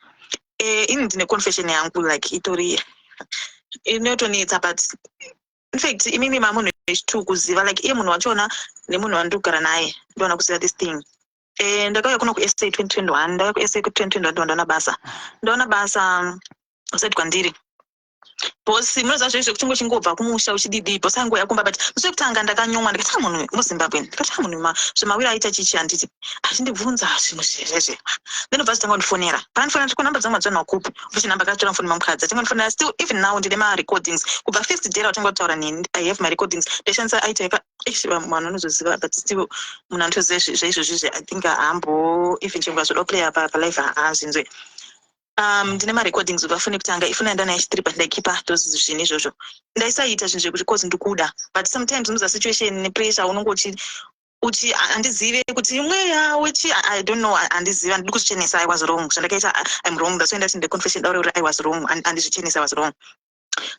Ini ndine confession yangu, like itori inotonetsa, but in fact imimi mamunhu wechitu kuziva, like iye munhu wachona nemunhu wandiri naye ndoona kuziva this thing. Ndakauya kuno kuSA 2021, ndauya kuSA ku2021, ndaona basa, ndaona basa usati kwandiri bosi. Munoziva zvezvo zvekuti ngochingobva kumusha uchididi, bosi angouya kumba, but musi wekutanga ndakanyomwa, ndikati, "Ah, munhu muZimbabwe," ndikati, "Ah, munhu zvemawiro aita chichi," handiti? Achindibvunza zvinhu zvezvezve, then obva azotanga kundifonera. Paandifonera, nditi, "Namba dzangu madzona kupi?" Uchi namba akatora mufoni mamukadzi, atanga kundifonera. Still even now ndine marecordings kubva first day rautanga kutaura neni. I have my recordings. Ndaishandisa aita yaka, eish, vanhu vanozoziva, but still munhu anotoziva zvaizvozvizvi. I think haambo even chingwa zvoda kuplaya palive, haazvinzwe. Ndine marecordings kubva foni yekutanga, ifoni yandana yechitiri, but ndaikipa those zvinhu izvozvo. Ndaisaita zvinhu zvekuti cause ndikuda, but sometimes unoza situation nepressure, unonge uchi uchi handizive kuti mweya wechi, I don't know, handizive, handidi kuzvichenesa. I was wrong zvandakaita. I'm wrong, that's why ndati ndine confession daure kuti I was wrong, handizvichenesa, I was wrong.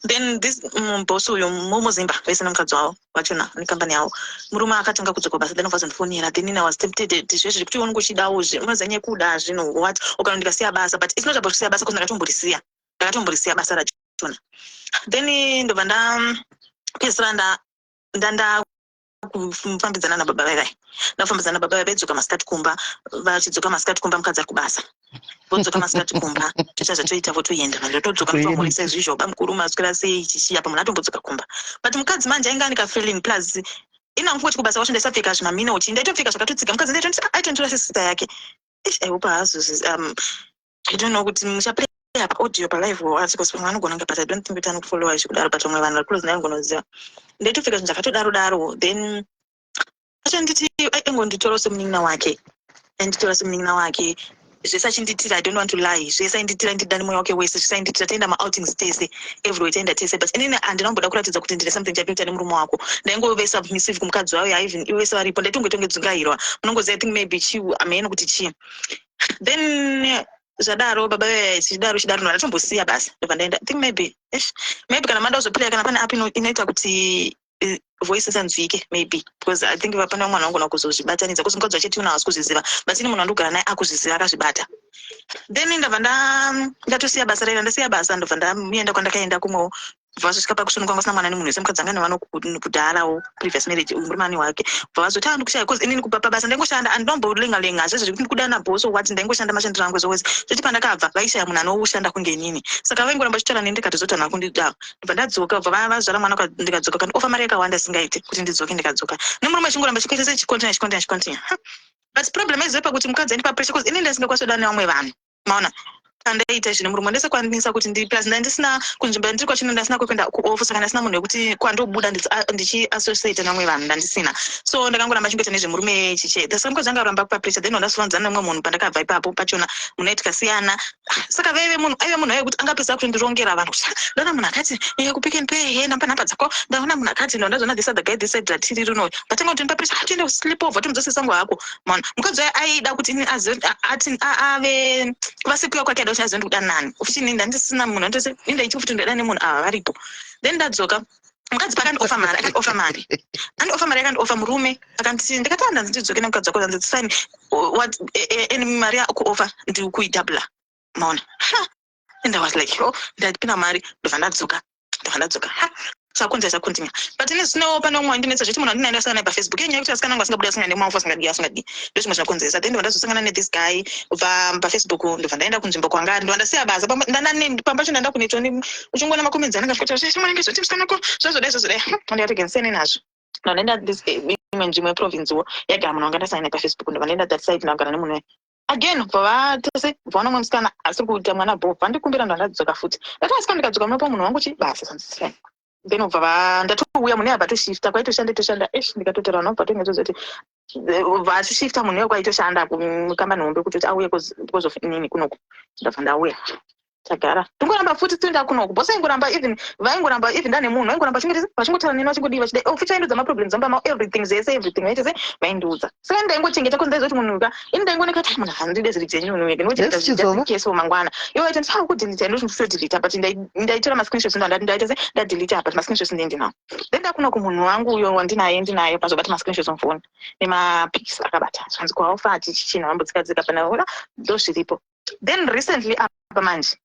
Then this boss uyu mumuzimba vese nemukadzi wavo vachona nekambani yavo, murume akatanga kudzoka basa, then vazondifonera. Then I was tempted zvezvi zvekuti unenge uchidawo unoziva nyaya yekuda zvinhu, what ukana ndikasiya basa. But it's not about kusiya basa, because ndakatomborisiya basa rachona. Then ndobva ndapedzisira ndanda kufambidzana nababa vaivai. Ndakufambidzana nababa vai, vaidzoka masikati kumba. Vachidzoka masikati kumba, mukadzi ari kubasa, vodzoka masikati kumba, toita zvatoita, votoenda. Vanhu totodzoka, mutomurisa izvizvo, bamukuru maswera sei, chichi. Apa munhu atombodzoka kumba, but mukadzi manje ainge ane kafeeling. Plus ina kuti kubasa kwacho ndaisapfeka zvimamina uchi, ndaitopfeka zvakatotsika. Mukadzi aitonditora sesista yake. Ish, I hope haazozi I don't know kuti muchaplay apa audio palive or what, because pamwe anogona kunge, but I don't think kuti anokufollowa zvekudaro, but vamwe vanhu vari close naye vanogona kuziva. Ndaitopfeka zvinhu zvakatodaro daro. Then achanditi, aingonditora semunin'ina wake, ainditora semunin'ina wake. Zvese achinditira, I don't want to lie, zvese ainditira, ndida nemwoyo wake wese. Zvese ainditira, taenda maoutings tese, everywhere taenda tese, but inini handina kumboda kuratidza kuti ndine something chapinda nemurume wako. Ndaingove submissive kumukadzi wayo. Even ivo vese varipo, ndaitongoitonge dzungairwa, munongoziva. I think maybe chi hameno kuti chii. Then zvadaro, baba chidaro chidaro, ndatombosiya basa, ndobva ndaenda. I think maybe, ish, maybe kana mada kuzoplaya, kana pane app inoita kuti voice isanzwike, maybe, because I think pane vamwe vanhu vangona kuzozvibatanidza, because mukadzi wacho tiuna haasi kuzviziva, but ini munhu wandogara naye akuzviziva, akazvibata. Then ndabva ndatosiya basa raira. Ndasiya basa, ndobva ndaenda kwandakaenda kumwewo. Bva vazosvika pakusununguka vasina mwana nemunhu wese. Mukadzi anga nevano kudharawo, previous marriage, uyu murume ane wake. Bva vazoti, ah, ndikushaya, because inini kubva pabasa ndaingoshanda, handinombolenga lenga zvezvo zvekuti ndikudana boss or what. Ndaingoshanda mashandiro angu zvowese, zvoti pandakabva vaishaya munhu anoshanda kunge inini, saka vaingoramba vachitaura neni. Ndikatozoti vanhu vakundida. Ndobva ndadzoka, bva vazvara mwana, ndikadzoka, kandiofa mari yakawanda singaiti kuti ndidzoke. Ndikadzoka nemurume achingoramba chikuita sechicontinue, chicontinue, chicontinue. But problem aizive pakuti mukadzi andipa pressure, because inini ndasingakwanisi kudana nevamwe vanhu, maona. Pandaita zvine murume ndisakwanisa kuti ndi, plus ndandisina kunzvimbo yandiri kwachino, ndasina kwekuenda kuoff, saka ndasina munhu wekuti kwandobuda ndichiassociate nevamwe vanhu, ndandisina. So ndakangoramba chingoita nezvemurume chiche. Saka mukadzi anga aramba kupa pressure. Then ndasovanzana nemumwe munhu pandakabva ipapo pachona, munhu tikasiyana. Saka vaive munhu, aive munhu aive kuti angapedzisa kutondirongera vanhu kuti, "Ah, ndaona munhu akati kuPick n Pay, he, ndapa nhamba dzako, ndaona munhu akati, ndazoona this other guy, this side ratiri rino." Vatanga kutondipa pressure, "Ah, toende sleep over, tomudzosesa hako." Maona, mukadzi waye aida kuti ini ati ave kuvasekuya kwake, aida kuti azive ndikuda nani. Futi ini ndandisina munhu andose, ini ndaiti futi ndaida nemunhu ava varipo. Then ndadzoka, mukadzi paakandiofa mari, akandiofa mari, andiofa mari, akandiofa murume akanditi, ndikati handanzi ndidzoke nemukadzi wako, zanzi it's fine, what any mari yakuofa ndikuidhabhula, maona. Ha, and I was like, oh, ndapinda mari, ndobva ndadzoka, ndobva ndadzoka. Ha, chakonzera chakontinya, but ine zvinewo pane umwe wandinetsa zviti munhu wandinaye ndasangana naye paFacebook. Inyaya yekuti asikana angu asingabudi, asingana nemaofu, asingadii, asingadii, ndo zvimwe zvinokonzeresa. Then ndobva ndazosangana nethis guy kubva paFacebook, ndobva ndaenda kunzvimbo kwanga ari, ndobva ndasiya basa. Pamba pacho ndanda kunetswa uchingoona macomments anenge achikuita zvimwe zvoti musikana ko zvazodai, zvazodai. Ndikati gendisiyane nazvo. Ndobva ndaenda this imwe nzvimbo yeprovincewo yaigara munhu wanga ndasangana naye paFacebook. Ndobva ndaenda that side, ndagara nemunhu uya again. Bva vatose bvaona mumwe musikana asiri kuita mwana bho, vandikumbira, ndobva ndadzoka futi. Ndati asika ndikadzoka munopa munhu wangu chi basa, sanzi fine. Then ubva ndatouya, munhu abva atoshifta kwaitoshanda, itoshanda esh. Ndikatotaura nobva tongezozoti bva achishifta munhu iye kwaitoshanda kukambani hombe kutoti auye because of inini kunoku. Ndabva ndauya, tagara, tongoramba futi toenda kunoku. Boss aingoramba, even vaingoramba, even ndane munhu vaingoramba vachingotaura neni, vachingodii, vachidai. Oh, futi vaindiudza maproblems amba ma everything zvese, everything vaite se vaindiudza. Saka ndaingochengeta cause ndaizoti munhu ka, ini ndaingooneka kuti, "Ah, munhu handide zviri genuine." Ndingochengeta. Yes, Chizova. Just in case mangwana ivo vaiti, "Ah, kudelete." Ndinotodelete, but ndaitora mascreenshots, ndo ndaita se ndadelete, but mascreenshots ndendinawo. Then ndakuno kumunhu wangu uyo wandinaye, ndinaye pazobata mascreenshots mufoni nemapics akabata, zvanzi kwaofa chichichina vambodzikadzika pana ora, ndo zviripo. Then recently apa manje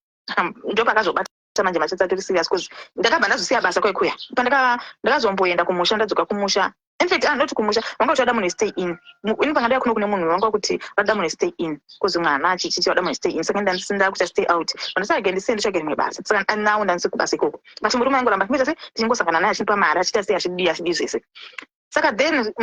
ndo pakazobata manje machats atori serious, cause ndakabva ndazosiya basa kwekuya. Pandaka ndakazomboenda kumusha, ndadzoka kumusha, in fact, ah, not kumusha, vanga vachida munhu stay in. Ini panga kuno kune munhu vanga kuti vada munhu stay in, cause mwana chichichi vada munhu stay in. Saka ndandisina kuita stay out, pandasaka ndisiye nditsvage rimwe basa. Saka now ndandisi kubasa ikoko, but murume aingoramba ndingoita se tichingosangana naye, achipa mari, achiita sei, achidii, achidii zvese. Saka then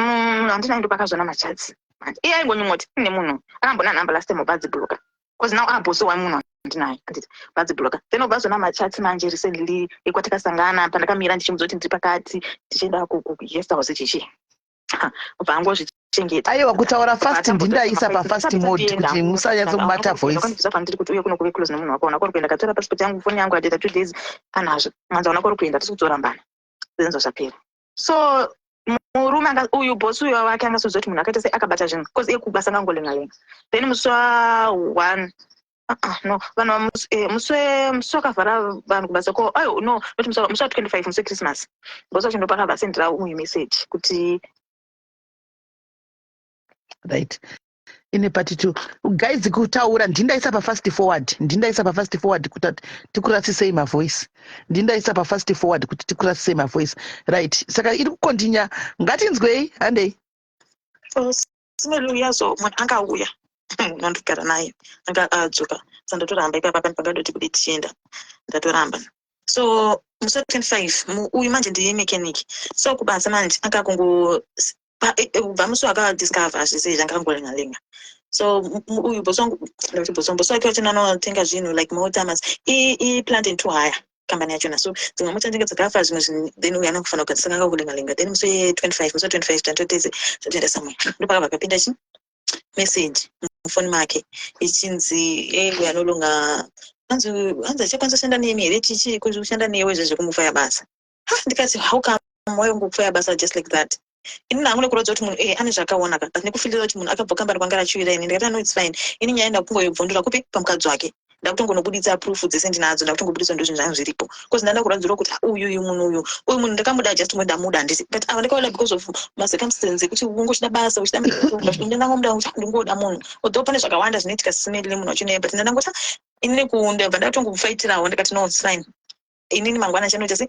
handina ndo pakazoona machats manje iye aingonyumoti ine munhu akambona nhamba last time, obva adzibloka, cause now abosi wamunhu ndinaye, anditi vadzibloka. Then obva azoona machats manje recently ekwatakasangana, pandakamira ndichimudza kuti ndiri pakati tichienda kuguest house chichi, obva angozvichengeta. Aiwa, kutaura fast, ndindaisa pafast mode kuti musanyatsokubata voice. Pandiri kuti uye kuno kuve close nemunhu wako, una kwari kuenda, katora passport yangu, foni yangu, adeta 2 days anazvo, mwanza una kwari kuenda, tisi kudzorambana, zenzo zvapera. So murume uyu boss uyu wake angasoziva kuti munhu akaita sei, akabata zvinhu, cause iye kubasa ngangolenga lenga. Then musi wa1 Ah, ah, no, vanhu musi wakavhara vanhu kubasa ko, ayo, no, not musi wa 25, musi weChristmas, bosi wacho ndopakabva asendera uyu message kuti Right, ine part two, guys. Kutaura ndindaisa pafast forward, ndindaisa pafast forward kuti tikurasisei mavoice. Ndindaisa pafast forward kuti tikurasisei mavoice. Right, saka iri kucontinue, ngatinzwei, handei. Simeluya, so munhu angauya nondigara naye, anga adzoka, sa ndatoramba ipapa. Pani pangadoti kuti tichienda, ndatoramba. So musi wa25 uyu manje ndiye mechanic, so kubasa manje akakungo kubva musi wakadiscover zvese izvi, angakangolenga lenga. So uyu bosi wangu, ndakuti bosi wangu, bosi wake wacho anotenga zvinhu like mota, iplant and to hire kambani yachona. So dzimwe mota ndinge dzakafa, zvimwe zvinhu, then uyu anokufanira kugadzisa, anga kulenga lenga. Then musi we25, musi wa25 tantotese tatoenda somewhere, ndopakabva kapinda chi message mufoni make ichinzi, "Ewe anolonga, hanzi achakwanisa kushanda nemi here? Chichi kushanda newe zvezvekumufaya basa?" Ha, ndikati, "How come wayongofaya basa just like that?" Ini hangu nekuratidza kuti munhu ane zvakaona ka, but nekufeelira kuti munhu akabva kambani kwanga rachiwira. Ini ndikati, "No, it's fine." Ini nyaya ndakungoibvundura kupi? Pamukadzi wake. Ndakutongonobuditsa proof dzese ndinadzo, ndakutongobuditsa, ndo zvinhu zvangu zviripo, because ndanda kuradzirwa kuti uyu uyu munhu, uyu munhu ndakamuda, just ndamuda handisi, but ava ndakaona because of macircumstances ekuti ungochida basa, uchida, ndangomuda kuti ndingoda munhu, although pane zvakawanda zvinoitika sisimeli munhu wacho naye, but ndandangoti inini kundabva ndatongofaitirawo. Ndikati, "No, it's fine." Inini mangwana chanoita se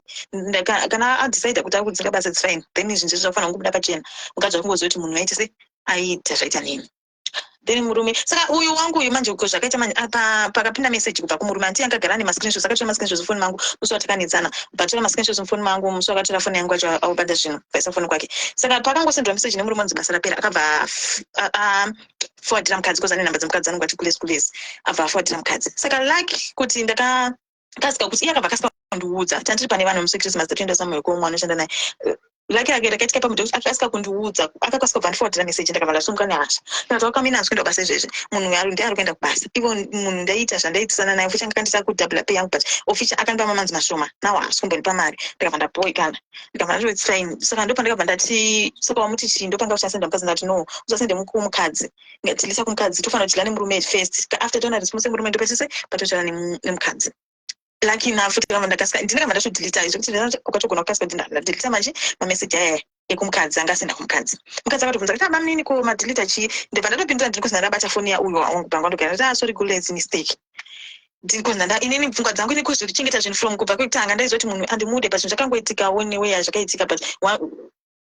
kana adecida kuti ari kudzinga basa, it's fine. Then izvi ndizvo zvakufanira kungobuda pachena, mukadzi wakungoziva kuti munhu aite se aita zvaita nini. Then murume, saka uyu wangu uyu manje, uko zvakaita manje apa, pakapinda message kubva kumurume anti angagara nemascreenshots, akatora mascreenshots mufoni mangu musi watakanetsana, batora mascreenshots mufoni mangu musi wakatora foni yangu acho, aubata zvinhu, bvaisa foni kwake. Saka pakangosendwa message nemurume anzi basa rapera, akabva aforwardira mukadzi, because ane namba dzemukadzi, anonge ati kulesi kulesi, abva aforwardira mukadzi. Saka like kuti ndakakasika kuti iye akabva akasika kundiudza, tandiri pane vanhu musi weChristmas, tatoenda somewhere komwe anoshanda naye. Lake rake rakaitika pamuti, akasika kundiudza, akakasika kubva andiforwardira message. Ndakabva ndasumuka nehasha, ndikati, "Wakamina, hanzi kuenda kubasa izvezvi, munhu uyu ndiye ari kuenda kubasa." Ivo munhu ndaiita zvandaitisana naye, futi anga kudouble pay yangu, but official akandipa mamanzi mashoma, nawo haasi kumbondipa mari. Ndikabva ndabhoikana, ndikabva ndati, "It's fine." Saka ndopandakabva ndati, "Saka wamuti chii?" Ndopanga uchasenda mukadzi. Ndati, "No, usasende kumukadzi, tilisa kumukadzi, tofanira kudya nemurume first. After taona response yemurume, ndopachise patotaura nemukadzi." Lucky enough futi ndakabva ndakasika, ndinakabva ndatodhilita izvo, kuti ukatogona kukasika kuti ndadelete machi mameseji aya ekumukadzi anga asenda kumukadzi. Mukadzi akatobvunza kuti, "Abamunini, ko madelete chii?" Ndobva ndatopindura, ndiri kuzi ndabata foni yauyo wangu banga, ndogara ndati, "Ah, sorry gulez, mistake." Because ndanda inini pfungwa dzangu ini kuzvichengeta zvinhu from kubva kwekutanga, ndaizoti munhu andimude, but zvinhu zvakangoitikawo neweya zvakaitika. But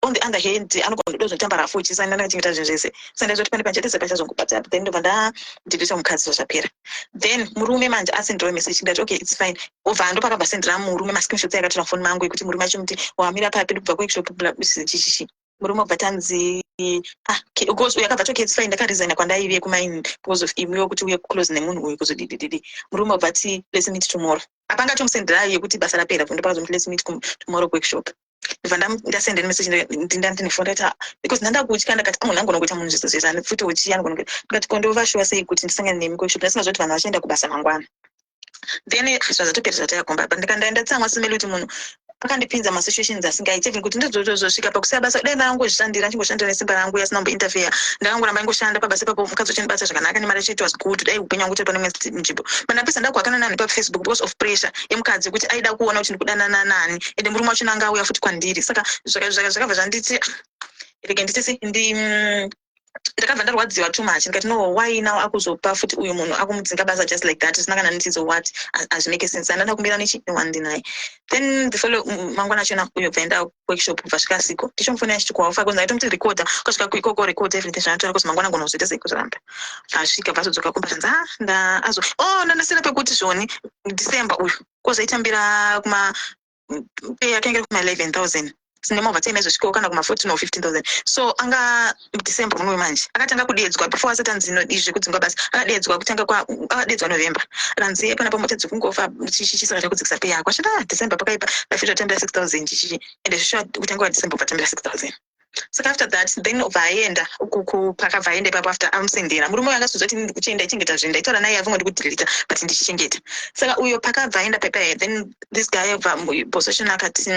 on the other hand, anogona kuda kuzotamba rafu uchisa, ndakachengeta zvinhu zvese, saka ndaizoti pane panchete pachazongobata. Then ndobva ndadelete mukadzi, zvapera. Then murume manje asenderawo message. Ndati, "Okay, it's fine." Obva ndopakabva sendera murume mascreenshots akatora mufoni mangu ekuti murume achimuti, "Wamira papi? Ndikubva kuworkshop," chichichi. Murume obva tanzi, "Ah," because uyu akabva ti, "Okay, it's fine, ndakaresigna kwandaive kumaini because of imiwo, kuti uye close nemunhu uyu kuzodidididi." Murume obva ti, "Let's meet tomorrow." Apanga atomusendera yekuti basa rapera, ndopakazomuti, "Let's meet tomorrow workshop." Ndobva ndasendera message, ndine foni, ndati, "Ah," because ndandakutya, ndakati, "Ah, munhu angona kuita munhu zvese zvese futi uchi anogona kuita." Ndikati, "Ko ndovashuwa sei kuti ndisangane nemi kuworkshop?" Ndasingazivi kuti vanhu vachienda kubasa mangwana. Then zvazatopera, zvatakakomba, but ndakandaenda simeli kuti munhu akandipinza masituations asingaiti, even kuti ndizotozosvika pakusiya basa. Dai ndangozvishandira, ndichingoshandira nesimba rangu, asina kumbointerfere, ndakangoramba ingoshanda pabasa ipapo, mukadzi wachandibata zvakanaka nemari yacho, it was good. Dai upenyu hwangu tori pane imwe nzvimbo. But ndapedza ndakuhakana nani paFacebook because of pressure yemukadzi, kuti aida kuona kuti ndikudanana nani, ende murume wacho anga auya futi kwandiri. Saka zvakabva zvanditi, "Ah, rege nditese ndi ndakabva ndarwadziwa too much. Ndikati, "No, why now akuzopa futi uyu munhu, akumudzinga basa just like that, zvisina kana nitizo what? Hazvimake sense." Andanda kumira nechi newandinaye. Then the follow mangwana achona uyo bva enda workshop, kubva svika siko, ndichomufonera achiti kwaufa, kunzi aitomuti recorder, ukasvika ikoko record everything zvanotaura, kuzi mangwana ngona kuzoita sei, kuzoramba asvika, bva azodzoka kumba, zvanzi, "Ah, nda azo oh, ndandasira pekuti zvoni December uyu kwozoitambira kuma pay yake yange iri kuma 11,000, sine maizosvikawo kana kuma 14 or 15,000. So anga December munoyu manje akatanga kudedzwa before asati anzi izvi zvekudzingwa basa. Akadedzwa kutanga kwa akadedzwa November, akanzi pana pamota dzekungofa chichichi, saka takudzikisa pay yako. Achiti, "Ah, December pakaipa, ndafita kutambira 6000," chichichi. Ende zvishuwa kutanga kwaDecember ubatambira 6000. Saka after that, then obva aenda pakabva aenda ipapo, after amusendera murume uyo akazodza kuti ndikuchienda ichengeta zvinhu, ndaitaura naye avongo ndikudhilita, but ndichichengeta. Saka uyo pakabva aenda pepa, then this guy obva position akati,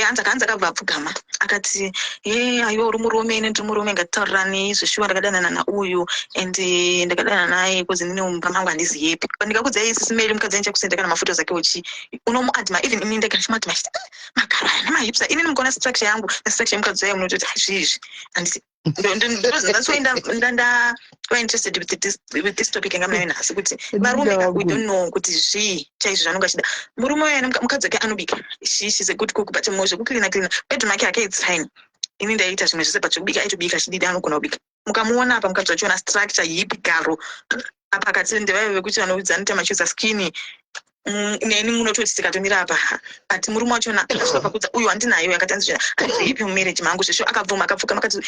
Hanzi akabva apfugama akati, "Ye, aiwa, uri murume, ine ndiri murume, ngatitaurirani zveshuwa. Ndakadanana nauyu and ndakadanana naye 'cause inini mumba mangu handizi happy." Ndikakudzai, Sis Melly, mukadzi andichakusenda kana maphotos ake uchi unomuadmire. Even ini ndega ndichimuadmire, chiti magaro aya nemahips. Inini mukaona structure yangu nestructure yemukadzi wayo, munototi hazvizvi, handiti? That's why ndava interested with this topic yanga munayo nhasi, kuti varume, we don't know kuti zvii chaizvo zvanonge achida murume uyo. Mukadzi wake anobika, she's a good cook, but zvekucleana cleana bedroom ake hake, it's fine. Ini ndaiita zvimwe zvese, but zvekubika aitobika achididi, anogona kubika. Mukamuona apa mukadzi wachiona structure, hip, garo apa, akati ndevaive vekuti vanoudza machuza skinny. Neni munototi tikatomira apa, but murume wachona akasvika pakudza uyu handinayo yakati anzvina handizipi mumarriage mangu zvesho. Akabvuma, akapfugama, akati,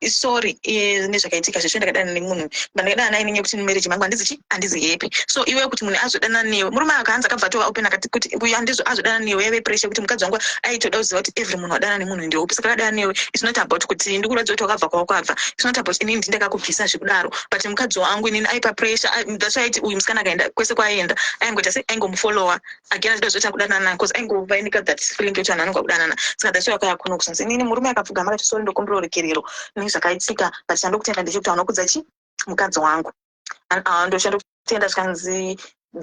"Sorry nezvakaitika zvesho, ndakadana nemunhu, ndakadana naye nenyaya yekuti mumarriage mangu handizi chi handizi happy." So iwe kuti munhu azodanana newe, murume akahanzi akabva atova open, akati kuti uyu handizo azodanana newe yaive pressure, kuti mukadzi wangu aitoda kuziva kuti every munhu wadanana nemunhu ndeupi. Saka akadana newe, it's not about kuti ndikuratidza kuti wakabva kwawakabva, it's not about inini ndindakakubvisa zvekudaro, but mukadzi wangu inini aipa pressure. That's why aiti uyu musikana akaenda kwese kwaaenda, aingoita se aingomufollowa again, achida kuzoti akudanana, because aingova inika that feeling yekuti vanhu vanonga kudanana. Saka that's why akauya kuno kusanzi inini murume akapfugama akati, "Sorry, ndokumbira ruregerero nezvakaitika, but chandokutenda ndechekuti haunokudza chi mukadzi wangu. Ndochandokutenda." Zvikanzi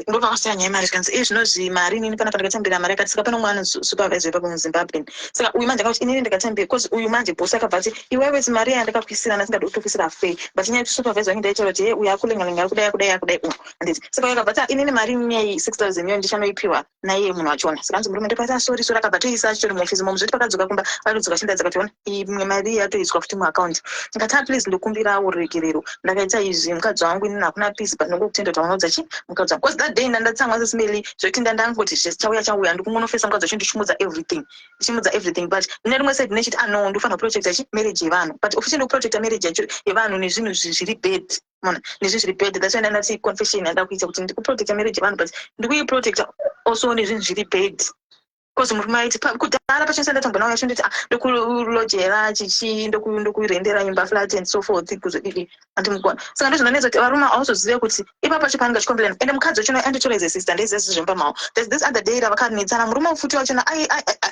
ndopakasaya nyaya yemari, zvikanzi iye zvinozvi mari inini panapa ndakatambira mari yakati. Saka pane umwe anosupervise ipapo muZimbabwe. Saka uyu manje akati, "Inini ndakatambira," because uyu manje bosi akabva ati, "Iwewe mari yandakakuisira ndasingadi kutokuisira fair, but nyaya yekuti supervisor wangu ndaitaura kuti ye uyu akulengalenga, ari kudai, akudai, akudai uyu, handiti?" Saka uyu akabva ati, "Inini mari inyaya 6000 iyo ndichanoipiwa naiye munhu wachona." Saka anzi murume ndopati, "Sorry, sorry." Akabva atoisa achitori muofisi momo, zvoti pakadzoka kumba, akadzoka chinda akati, "Ona, imwe mari yatoiswa futi muakaunti." Ndikati, "Ah, please, ndokumbirawo ruregerero, ndakaita izvi, mukadzi wangu inini hakuna peace, but ndongokutenda kuti waunoudza chi mukadzi wangu." Because that day ndandatsamwa, Sis Melly, zvekuti ndandangoti zvese chauya chauya, ndikungonofesa mukadzi wacho, ndichimudza everything, ndichimudza everything. But nerimwe side nechiti, ah no, ndofanira kuprotecta chi marriage yevanhu, but officially ndikuprotecta marriage yacho yevanhu nezvinhu zviri bad mona, nezvinhu zviri bad. That's why ndandati confession yanda kuita kuti ndikuprotecta marriage yevanhu, but ndikuiprotecta also nezvinhu zviri bad, because murume aiti kudhara pachinisa ndatombonawo yacho, nditi, "Ah, ndokulojera chichi, ndokurendera imba, flat and so forth," kuzodidi, andimugona. Saka ndozvinonetsa kuti varume hauzozive kuti ipapo pacho paanenge achicomplaina. Ende mukadzi wachona anditora as a sister, ndeiziva zvemba mavo. There's this other day ravakanetsana, murume futi wachona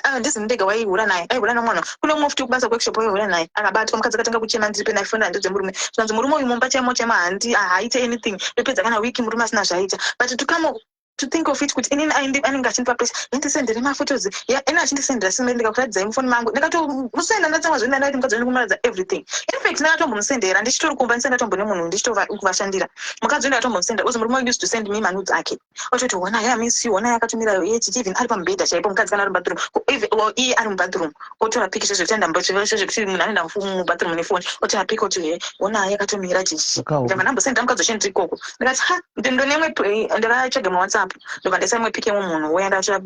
handizi ndega waihura naye, aihura nemwana. Kune mumwe futi kubasa, workshop, waihura naye, akabatwa. Mukadzi akatanga kuchema, ndiripe naifona handiudze murume. Zvikanzi murume uyu mumba chaimo chaimo handi haaite anything, ndopedza kana wiki murume asina zvaaita. But to come to think of it kuti inini anenge achindipa pressure, yandisendere maphotos, ini achindisendera sime, ndikakuratidzai mufoni mangu, ndikatomusenda ndatsamwa zvoni, ndandati mukadzi wangu ndikumuratidza everything. In fact, ndakatombomusendera ndichitori kumba, ndisati ndatombone munhu, ndichitovashandira mukadzi wendu, ndakatombomusendera because murume used to send me manudes ake, ototi, "Hona, ya miss you, hona yakatumira ye chichi." Even ari pamubhedha chaipo mukadzi, kana ari mubathroom, iye ari mubathroom, otora pikicha, zvekuti enda zvekuti munhu anoenda mubathroom nefoni, otora pic, oti, "He, hona yakatomira chichi." Ndabva ndambosendera mukadzi wacho ndiri ikoko, ndikati, "Ha, ndonemwe." Ndakatsvaga muWhatsApp, ndobva ndaisa imwe pic yemunhu uya, ndatora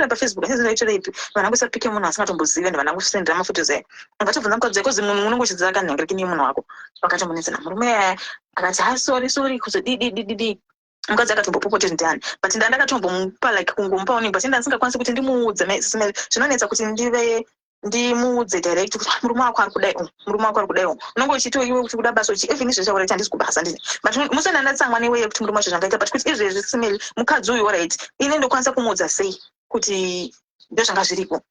paFacebook, ndaitora ipi, vanhu vangoisa pic yemunhu asingatombozive. Ndobva ndangosendera maphotos aya, ngatobvunza mukadzi wako, munhu unonge uchiziva kanhengerekini yemunhu wako. Vakatombonetsana, murume aya akati, "Ha, sorry, sorry," kuzodididididi. Mukadzi akatombopopota ndiani, but ndandakatombomupa like kungomupa warning, but ndandisingakwanisi kuti ndimuudze. Zvinonetsa kuti ndive ndimuudze direct kuti, "Ah, murume wako ari kudai, murume wako ari kudai." Unonge uchiti iwe kuti kuda basa uchi even izvezvi alright, handisi kubasa ndini, but musana ndatsamwa newe yekuti murume wacho zvangaita. But kuti izvezvi simeli mukadzi uyu, alright, ini ndokwanisa kumuudza sei kuti ndozvanga zviripo?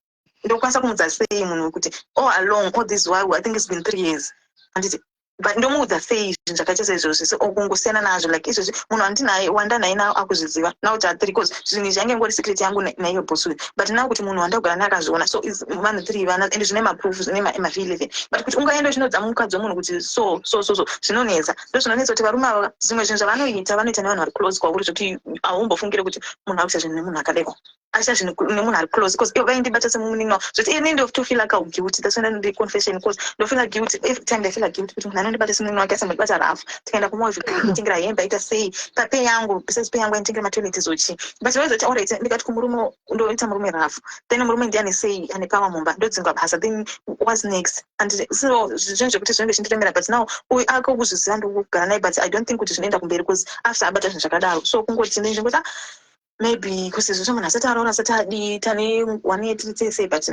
Ndokwanisa kumuudza sei munhu kuti all along, all this while, I think it's been 3 years, handiti? But ndomuudza sei zvinhu zvakaita saizvozvi? So kungosiyana nazvo, like izvozvi munhu wandinaye, wandanaye nawo, akuzviziva now ta three, cause zvinhu izvi yange ingori secret yangu naiyo boss uyu, but now kuti munhu wandagara naye akazviona, so is vanhu three vana, ende zvine maproof, zvine maV11. But kuti ungaenda uchinodza mukadzi wemunhu kuti so so so so, zvinonetsa. Ndo zvinonetsa kuti varume ava zvimwe zvinhu zvavanoita, vanoita nevanhu vari close kwauri, zvekuti haumbofungire kuti munhu akuita zvinhu nemunhu akadeko, aita zvinhu nemunhu ari close, because ivo vaindibata semumunini wavo, zvoti ini ndofeel like guilty. That's why ndandi confession, because ndofeel guilty every time. Ndafeel guilty kuti munhu anondibata semunini wake, asambondibata rafu. Tikaenda kumall, nditengera hembe, aita sei pape yangu, besides pay yangu ainditengera matoilet zochi. But vaizoti, alright, ndikati kumurume ndoita murume rafu, then murume ndiani sei ane power mumba, ndodzingwa basa, then what's next? And so zvinhu zvekuti zvinenge zvindiremera. But now uyu akuzviziva, ndokugara naye, but I don't think kuti zvinoenda kumberi, because after abata zvinhu zvakadaro, so kungoti ndingoti, ah, maybe kusezvo munhu asati aroora, asati adi, tane one year tiri tese, but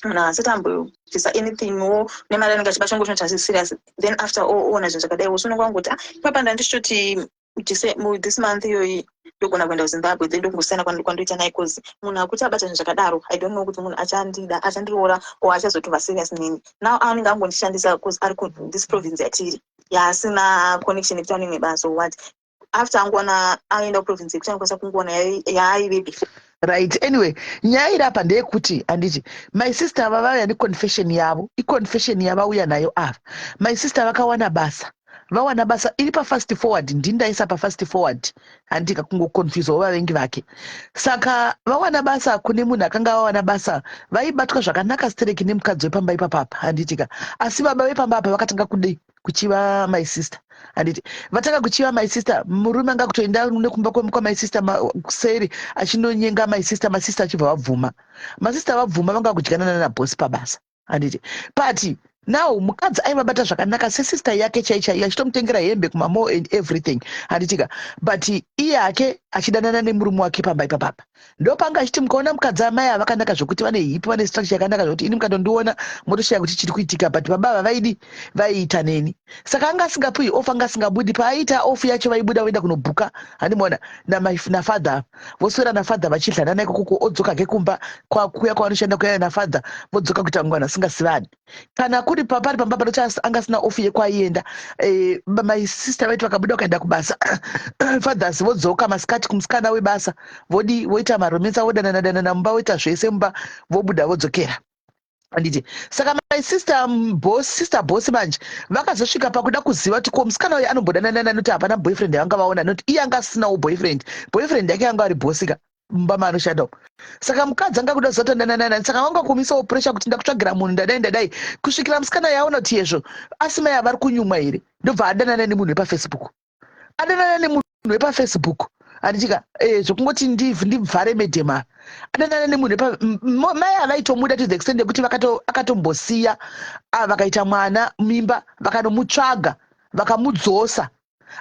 munhu asati ambobvisa anything wo nemari anenge achibata, ngoti chasi serious. Then after oona zvinhu zvakadaiwo, so unonga wangoti, ah, ipapa ndandichitoti This month iyoyi ndogona kuenda kuZimbabwe, then ndongosiyana kwandoita naye, 'cause munhu akuti abata zvinhu zvakadaro, I don't know kuti munhu achandida, achandiroora or achazotova serious neni. Now anenge angondishandisa 'cause ari kuthis province yatiri, yaasina connection yekuti ane imwe basa or what. After angowana aenda kuprovince yekuti anokwanisa kungowana yaaive before. Right, anyway, nyaya iri apa ndeyekuti, handiti, my sister ava vauya neconfession yavo. Iconfession yavauya nayo ava. My sister vakawana basa. Vawana basa iri pafast forward, ndindaisa pafast forward, handika kungoconfusawo vavengi vake. Saka vawana basa kune munhu akanga vawana basa, vaibatwa zvakanaka stereki nemukadzi wepamba ipapapa, handitika? Asi baba vepamba apa vakatanga kudei? Kuchiva my sister, handiti? Vatanga kuchiva my sister. Murume anga kutoenda nekumba kwamy sister kuseri achinonyenga my sister. My sister achibva vabvuma. Masister vabvuma, vanga kudyanana nabhosi pabasa, handiti? But now mukadzi aivabata zvakanaka sesister yake chai chaiyo, achitomutengera hembe kumamall and everything, handitika? But iye hake achidanana nemurume wake pamba ipapapa. Ndopanga achiti, mukaona mukadzi, amai avakanaka zvokuti vane hip, vane structure yakanaka zvokuti ini mukatondiona motoshaya kuti chiri kuitika. But baba ava vaidi vaiita neni. Saka anga asingapiwi off, anga asingabudi. Paaiita off yacho, vaibuda voenda kunobhuka, handimaona, nafather. Voswera nafather vachidlana ikokoko, odzoka ke kumba kuya kwavanoshanda kuya nafather, vodzoka kuita kunge vanhu vasingasivani. Kana kuri pari pamba panoti anga asina off yekwaienda, my sister vaiti vakabuda vakaenda kubasa, fathers vodzoka masikati kumusikana webasa, vodi voita maromance, vodanana danana mumba, voita zvese mumba, vobuda vodzokera, handiti? Saka my sister boss, sister boss manje vakazosvika pakuda kuziva kuti ko musikana uyu anombodanana, noti hapana boyfriend yavanga vaona, noti iye anga asinawo boyfriend. Boyfriend yake yanga ari bosika mumba maanoshanda umu. Saka mukadzi anga kuda kuziva kuti dananana. Saka vanga kumisawo pressure kuti ndakutsvagira munhu, ndadai ndadai, kusvikira musikana yaona kuti yezvo, asi mai avari kunyumwa here? Ndobva adanana nemunhu wepaFacebook. Adanana nemunhu wepaFacebook, handitika? Zvokungoti ndibvare medhema, adanana nemunhu. Mai avaitomuda to the extent yekuti akatombosiya, vakaita mwana, mimba, vakanomutsvaga, vakamudzosa.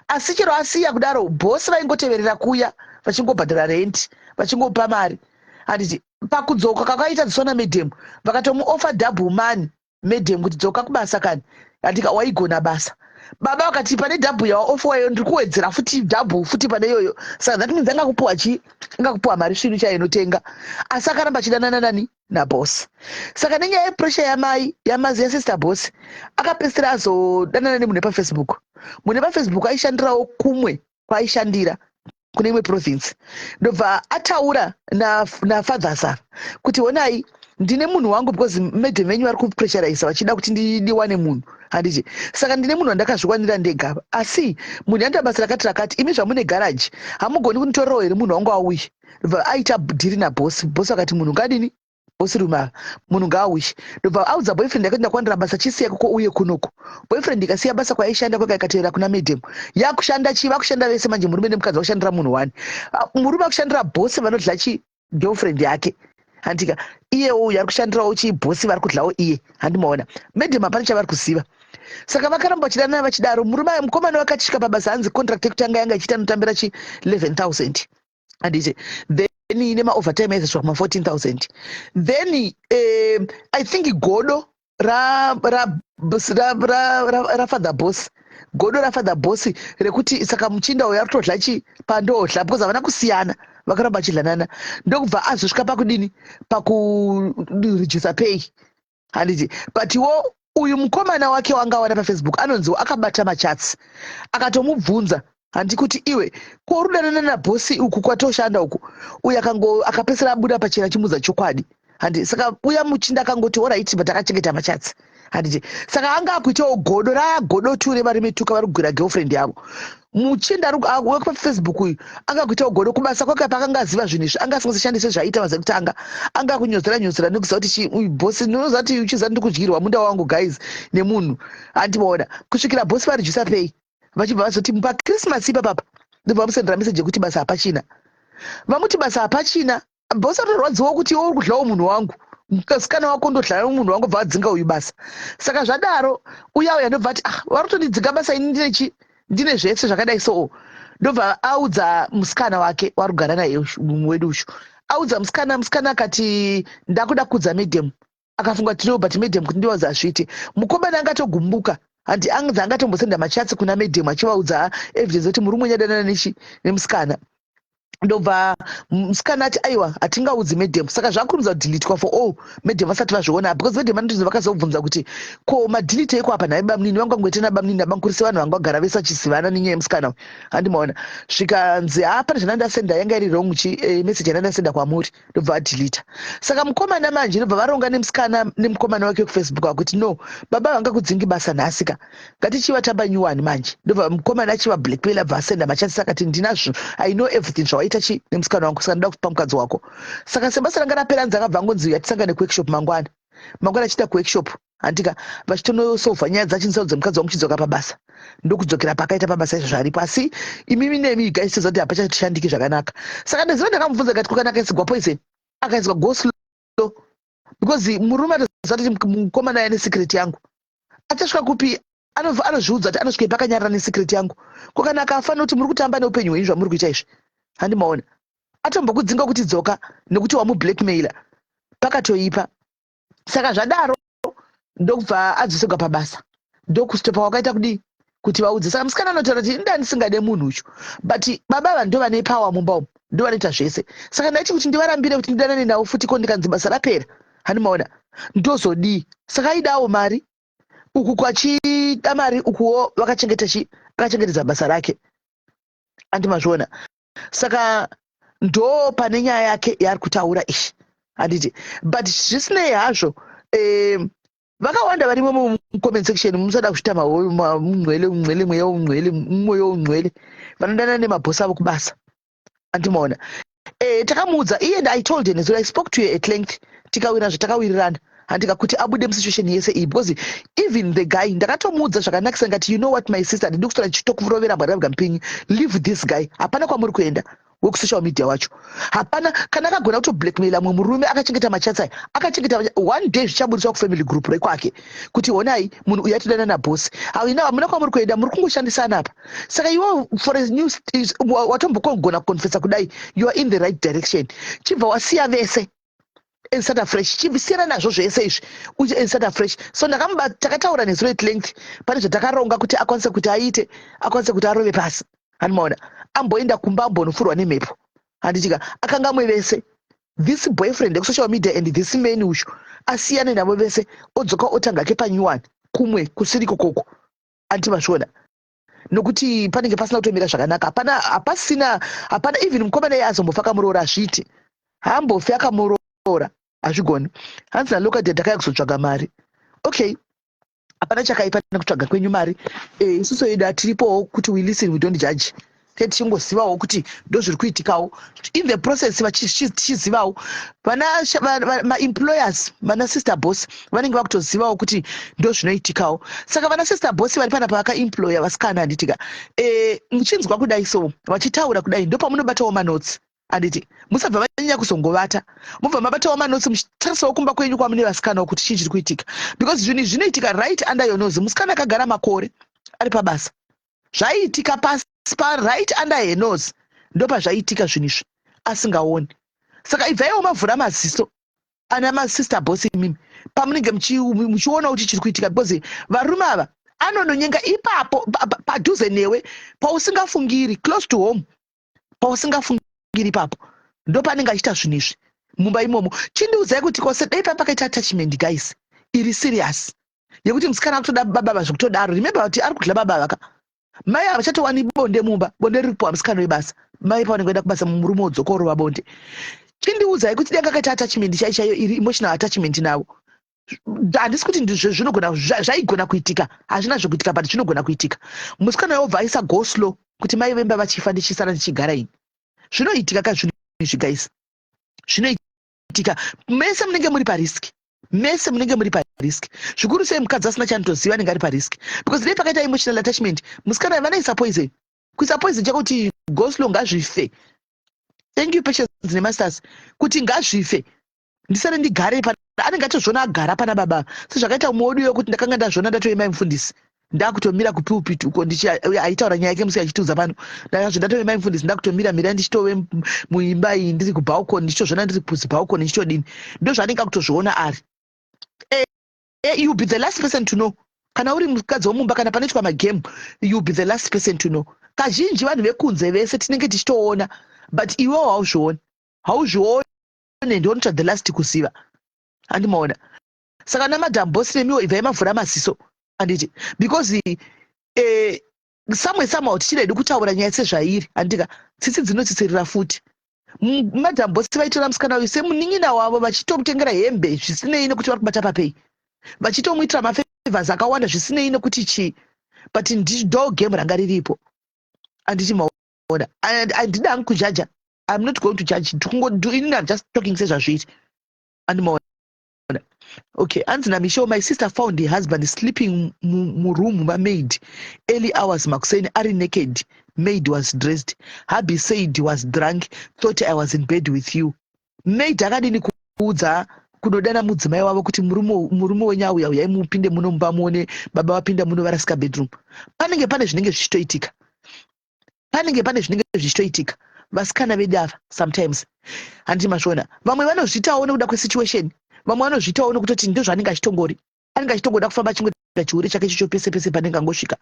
Asi chero asiya kudaro, bhosi vaingoteverera kuya, vachingobhadhara rent, vachingopa mari, handiti? Pakudzoka kakaita dzisona madam, vakatomuoffer double money madam kuti dzoka kubasa kani, handika? Waigona basa. Baba vakati, pane double yawaofferwa iyo, ndiri kuwedzera futi double futi pane iyoyo. Saka that means anga kupuwa chii? Anga kupuwa mari svinu chaiyo inotenga. Asi akaramba achidanana nani? Naboss. Saka nenyaya yepressure yamai yamazi yasister boss, akapedzisira azodanana nemunhu wepaFacebook. Munhu wepaFacebook aishandirawo kumwe kwaaishandira kune imwe province. Ndobva ataura nafathers ava kuti, honai, ndine munhu wangu, because madam venyu vari kupressuriza vachida kuti ndiwane munhu, handiti? Saka ndine munhu wandakazvikwanira ndega, asi munhu anoita basa rakati rakati. Imi zvamune garaji, hamugoni kunditorerawo here munhu wangu auye? Ndobva aita deal nabosi. Bosi akati munhu ngadini? Bosi rume ava, munhu ngaauye. Ndobva audza boyfriend yakati, ndakwanira basa, chisiya koko uye kunoko. Boyfriend ikasiya basa kwaishanda kweka, ikatevera kuna madam. Yakushanda chii? Vakushanda vese manje, murume nemukadzi vakushandira munhu one. Ah, murume akushandira bhosi vanodla chi girlfriend yake, handika? Iyewo uyu ari kushandirawo chii? Bhosi vari kudlawo iye, handimaona? Madam hapana chavari kuziva. Saka vakaramba vachidanana vachidaro. Murume, mukomana wakachisvika pabasa, hanzi contract yekutanga yanga ichiita anotambira chi 11,000, handiti? Then nemaovertime aizosvika kuma 14,000. Then I think godo rafather boss, godo rafather boss rekuti saka muchinda uyu ari kutodla chi pandodla, because havana kusiyana, vakaramba vachidlanana. Ndokubva azosvika pakudini? Pakuredusa pay, handiti? But wo uyu mukomana wake wanga awana paFacebook anonziwo akabata machats, akatomubvunza, handi kuti, iwe ko rudanana nabhosi uku kwatoshanda uku? Uyu akango akapesera abuda pachena achimudza chokwadi, handi? Saka uya muchinda akangoti, alright, but akachengeta machats, handiti? Saka anga akuitawo godo raagodo tu revari metuka vari kugwira girlfriend yavo. Muchinda wepafacebook uyu anga kuitawo godo kubasa kwake. Paakanga aziva zvinhu izvi, anga asingashandise zvaiita maza kutanga, anga akunyozera nyozera nekuziva kuti chi uyu bhosi, ndinoziva kuti uchiziva ndiri kudyirwa munda wangu, guys, nemunhu, handimaona? Kusvikira bhosi varedusa pay, vachibva vazoti paChristmas ipapapa, ndobva vamusendera meseji yekuti basa hapachina. Vamuti basa hapachina, bhosi atorwadziwa kuti iwe uri kudlawo munhu wangu, musikana wako ndodlana munhu wangu. Bva vadzinga uyu basa. Saka zvadaro, uya uya ndobva ati, ah, vari kutondidzinga basa, ini ndine chi ndine zvese zvakadai. So ndobva audza musikana wake wari kugara naye mumwe wedu ushu. Audza musikana, musikana akati, ndakuda kudza madam. Akafunga kuti no, but madam kuti ndivaudza hazviiti. Mukomana angatogumbuka. Handi anzi angatombosenda machats kuna madam achivaudza evidence kuti murume unyadanana nechi nemusikana. Ndobva musikana ati, "Aiwa, hatingaudzi madam." Saka zvakurumidza kudhilitwa for all madam vasati vazviona, because madam anotozi vakazobvunza kuti, "Ko madhilite eko apa nhai bamunini vangu?" Angoite nabamunini nabamukuru sevanhu vanga vagara vese vachizivana nenyaya yemusikana uyu, handimaona. Zvikanzi, "Ha, pane zvandandasenda, yanga iri wrong chi message yandandasenda kwamuri." Ndobva vadhilita. Saka mukomana manje ndobva varonga nemusikana nemukomana wake kuFacebook akuti, "No, baba vangakudzingi basa nhasika, ngatichivatamba nyuwani manje." Ndobva mukomana achiva blackmail, abva asenda machats akati, "Ndinazvo, I know everything zvawaita chi nemusikana wangu, saka ndoda kupa mukadzi wako." Saka sebasa ranga rapera, nzi akabva angonzi, "Yatisangane kuworkshop mangwana." Mangwana achiita kuworkshop, handika, vachitonosolva nyaya dzacho dzemukadzi wangu, chidzoka pabasa. Ndokudzokera pakaita pabasa izvo zvaripo, asi imimi nemi guys toziva kuti hapachashandiki zvakanaka. Saka ndaziva ndakamubvunza kati, "Kokana akaisirwa poison, akaiswa go slow?" Because murume atoziva kuti mukomana ane secret yangu, achasvika kupi? Anozviudza kuti anosvika pakanyarara nesecret yangu. Kokana akafa? Nokuti muri kutamba neupenyu hwenyu zvamuri kuita izvi, handimaona. Atombokudzinga kuti dzoka nekuti wamublackmaila, pakatoipa. Saka zvadaro ndokubva adzosegwa pabasa, ndokustopa wakaita kudii kuti vaudze. Saka musikana anotaura kuti, "Inda ndisingade munhu uchu, but baba ava ndo vane power mumba umu, ndo vanoita zvese. Saka ndaiti kuti ndivarambire kuti ndidanane navo futi, ko ndikanzi basa rapera, handimaona, ndozodii?" Saka aidawo mari uku, kwachida mari ukuwo vakachengeta chi akachengetedza basa rake, andimazviona. Saka ndo pane nyaya yake yaari kutaura ishi, handiti? But zvisinei hazvo, vakawanda varimo mucomment section, musada kuchita mungcwele mungcwele, mweya ungcwele, mwoyo ungcwele, vanodana nemabhosi avo kubasa, andimaona. Takamuudza iye, I told her nezuro, I spoke to her at length, tikawirana zvatakawirirana, handika, kuti abude musituation yese iyi, because even the guy ndakatomuudza zvakanakisa ngati, "You know what, my sister, handidi kuswera ndichitokurovera mbwa mupinyi. Leave this guy, hapana kwamuri kuenda wekusocial media wacho, hapana." Kana akagona kutoblackmaila mumwe murume akachengeta machats aya, akachengeta, one day zvichabudiswa kufamily group rekwake kuti, "Honai, munhu uyu atodana nabhosi." Haina, hamuna kwamuri kuenda, muri kungoshandisana apa. Saka iwe for a new watombokogona kuconfessa kudai, you are in the right direction. Chibva wasiya vese and start afresh, chibvisiyana nazvo zvese izvi uchi and start afresh. So ndakamuba, takataura nezuro at length, pane zvatakaronga kuti akwanise kuti aite, akwanise kuti arove pasi, handimaona, amboenda kumba, ambonofurwa nemhepo, handitika, akangamwe vese, this boyfriend ekusocial media and this man uyu, asiyane navo vese, odzoka otanga ke panyuwani kumwe kusiriko koko, andimazviona, nokuti panenge pasina kutomira zvakanaka. Hapana, hapasina, hapana. Even mukomana iye azombofa akamuroora, hazviiti, haambofi akamuroora, hazvigoni. Hanzi nalokadhe, "Ndakaya kuzotsvaga mari." Okay, hapana chakaipa nekutsvaga kwenyu mari. Isusu edu hatiripowo kuti we listen, we don't judge. Te tichingozivawo kuti ndo zviri kuitikawo in the process, tichizivawo vana maemployers, vana sister boss vanenge vakutozivawo kuti ndo zvinoitikawo. Saka vana sister boss vari panapa vakaemploya vasikana, handitika, muchinzwa kudai so vachitaura kudai, ndo pamunobatawo manotsi, handiti? Musabva manyanya kuzongovata, mubva mabatawo manotsi, muchitarisawo kumba kwenyu kwamune vasikanawo kuti chii chiri kuitika, because zvinhu izvi zvinoitika right under your nose. Musikana akagara makore ari pabasa, zvaiitika pasi pa right under her nose, ndopazvaiitika zvinhu izvi asingaoni. Saka ibvaiwo mavhura maziso ana masister boss imimi pamunenge muchiona kuti chiri kuitika, because varume ava anononyenga ipapo padhuze newe pausingafungiri, close to home, pausingafungiri ipapo, ndopanenge achiita zvinhu izvi mumba imomo. Chindiudzai kuti kose dai pakaita attachment, guys, iri serious, yekuti musikana akutoda bababa zvekutodaro. Remember kuti ari kudya baba vaka mai havachatowani bonde mumba, bonde riripo musikana webasa, mai pavanenge vaenda kubasa, murume wodzoka orova bonde. Chindiudzai kuti dai kakaita attachment chai chaiyo, iri emotional attachment navo. Handisi kuti ndizvo zvinogona, zvaigona kuitika, hazvina zvokuitika, but zvinogona kuitika. Musikana wobva aisa go slow kuti mai vemba vachifa, ndichisara ndichigara ini. Zvinoitika ka zvinhu izvi, guys, zvinoitika. Mese munenge muri parisk, mese munenge muri parisk, zvikuru sei mukadzi asina chanotoziva anenge ari parisk, because dai pakaita emotional attachment, musikana vanoisa poison, kuisa poison chakuti go slow, ngazvife. Thank you, Patience nemasters, kuti ngazvife, ndisare ndigare. Anenge atozviona agara pana baba, sezvakaita umwe wedu wekuti ndakanga ndazviona ndatoimai mufundisi, ndakutomira kupulpit uko, aitaura nyaya yake musi achitiudza pano. Ndakazvo ndatove mai mufundisi, ndakutomira mira ndichitove muimba iyi, ndiri kubalcony, ndichitozviona ndiri kuzibalcony, ndichitodini, ndo zvaanenge akutozviona ari. You be the last person to know. Kana Kana uri mukadzi womumba, kana panoitwa magame, you be the last person to know. Kazhinji vanhu vekunze vese tinenge tichitoona, but iwewo hauzvioni, hauzvione, ndionoita the last kuziva, handimaona? Saka naMadam Boss nemiwo, ibvai mavhura maziso, handiti? Because somewhere, somehow, tichida kutaura nyaya sezvairi, handika? Tsitsi dzinotsitsirira futi. Madam Boss vaitora musikana uyu semunin'ina wavo, vachitomutengera hembe zvisinei nekuti vari kubata papei, vachitomuitira mafavors akawanda zvisinei nekuti chii, but ndo game ranga riripo, handiti maona? Handida hangu kujudge. I'm not going to judge. Inini I'm just talking sezvazviri, handimaona? Okay, anzi naMichelle, "My sister found her husband sleeping muroom mamaid early hours makuseni, ari naked. Maid was dressed. Hubby said he was drunk, thought I was in bed with you." Maid akadini kuudza kunodana mudzimai wavo kuti murume wenyu auya, uyai mupinde muno mumba muone baba vapinda muno varasika bedroom? Panenge pane zvinenge zvichitoitika, panenge pane zvinenge zvichitoitika. Vasikana vedu ava sometimes, handiti mazviona, vamwe vanozviitawo nekuda kwesituation, vamwe vanozviitawo nekutoti ndozvaanenge achitongori, anenge achitongoda kufamba achingoita chihure chake chicho pese pese panenge angosvika,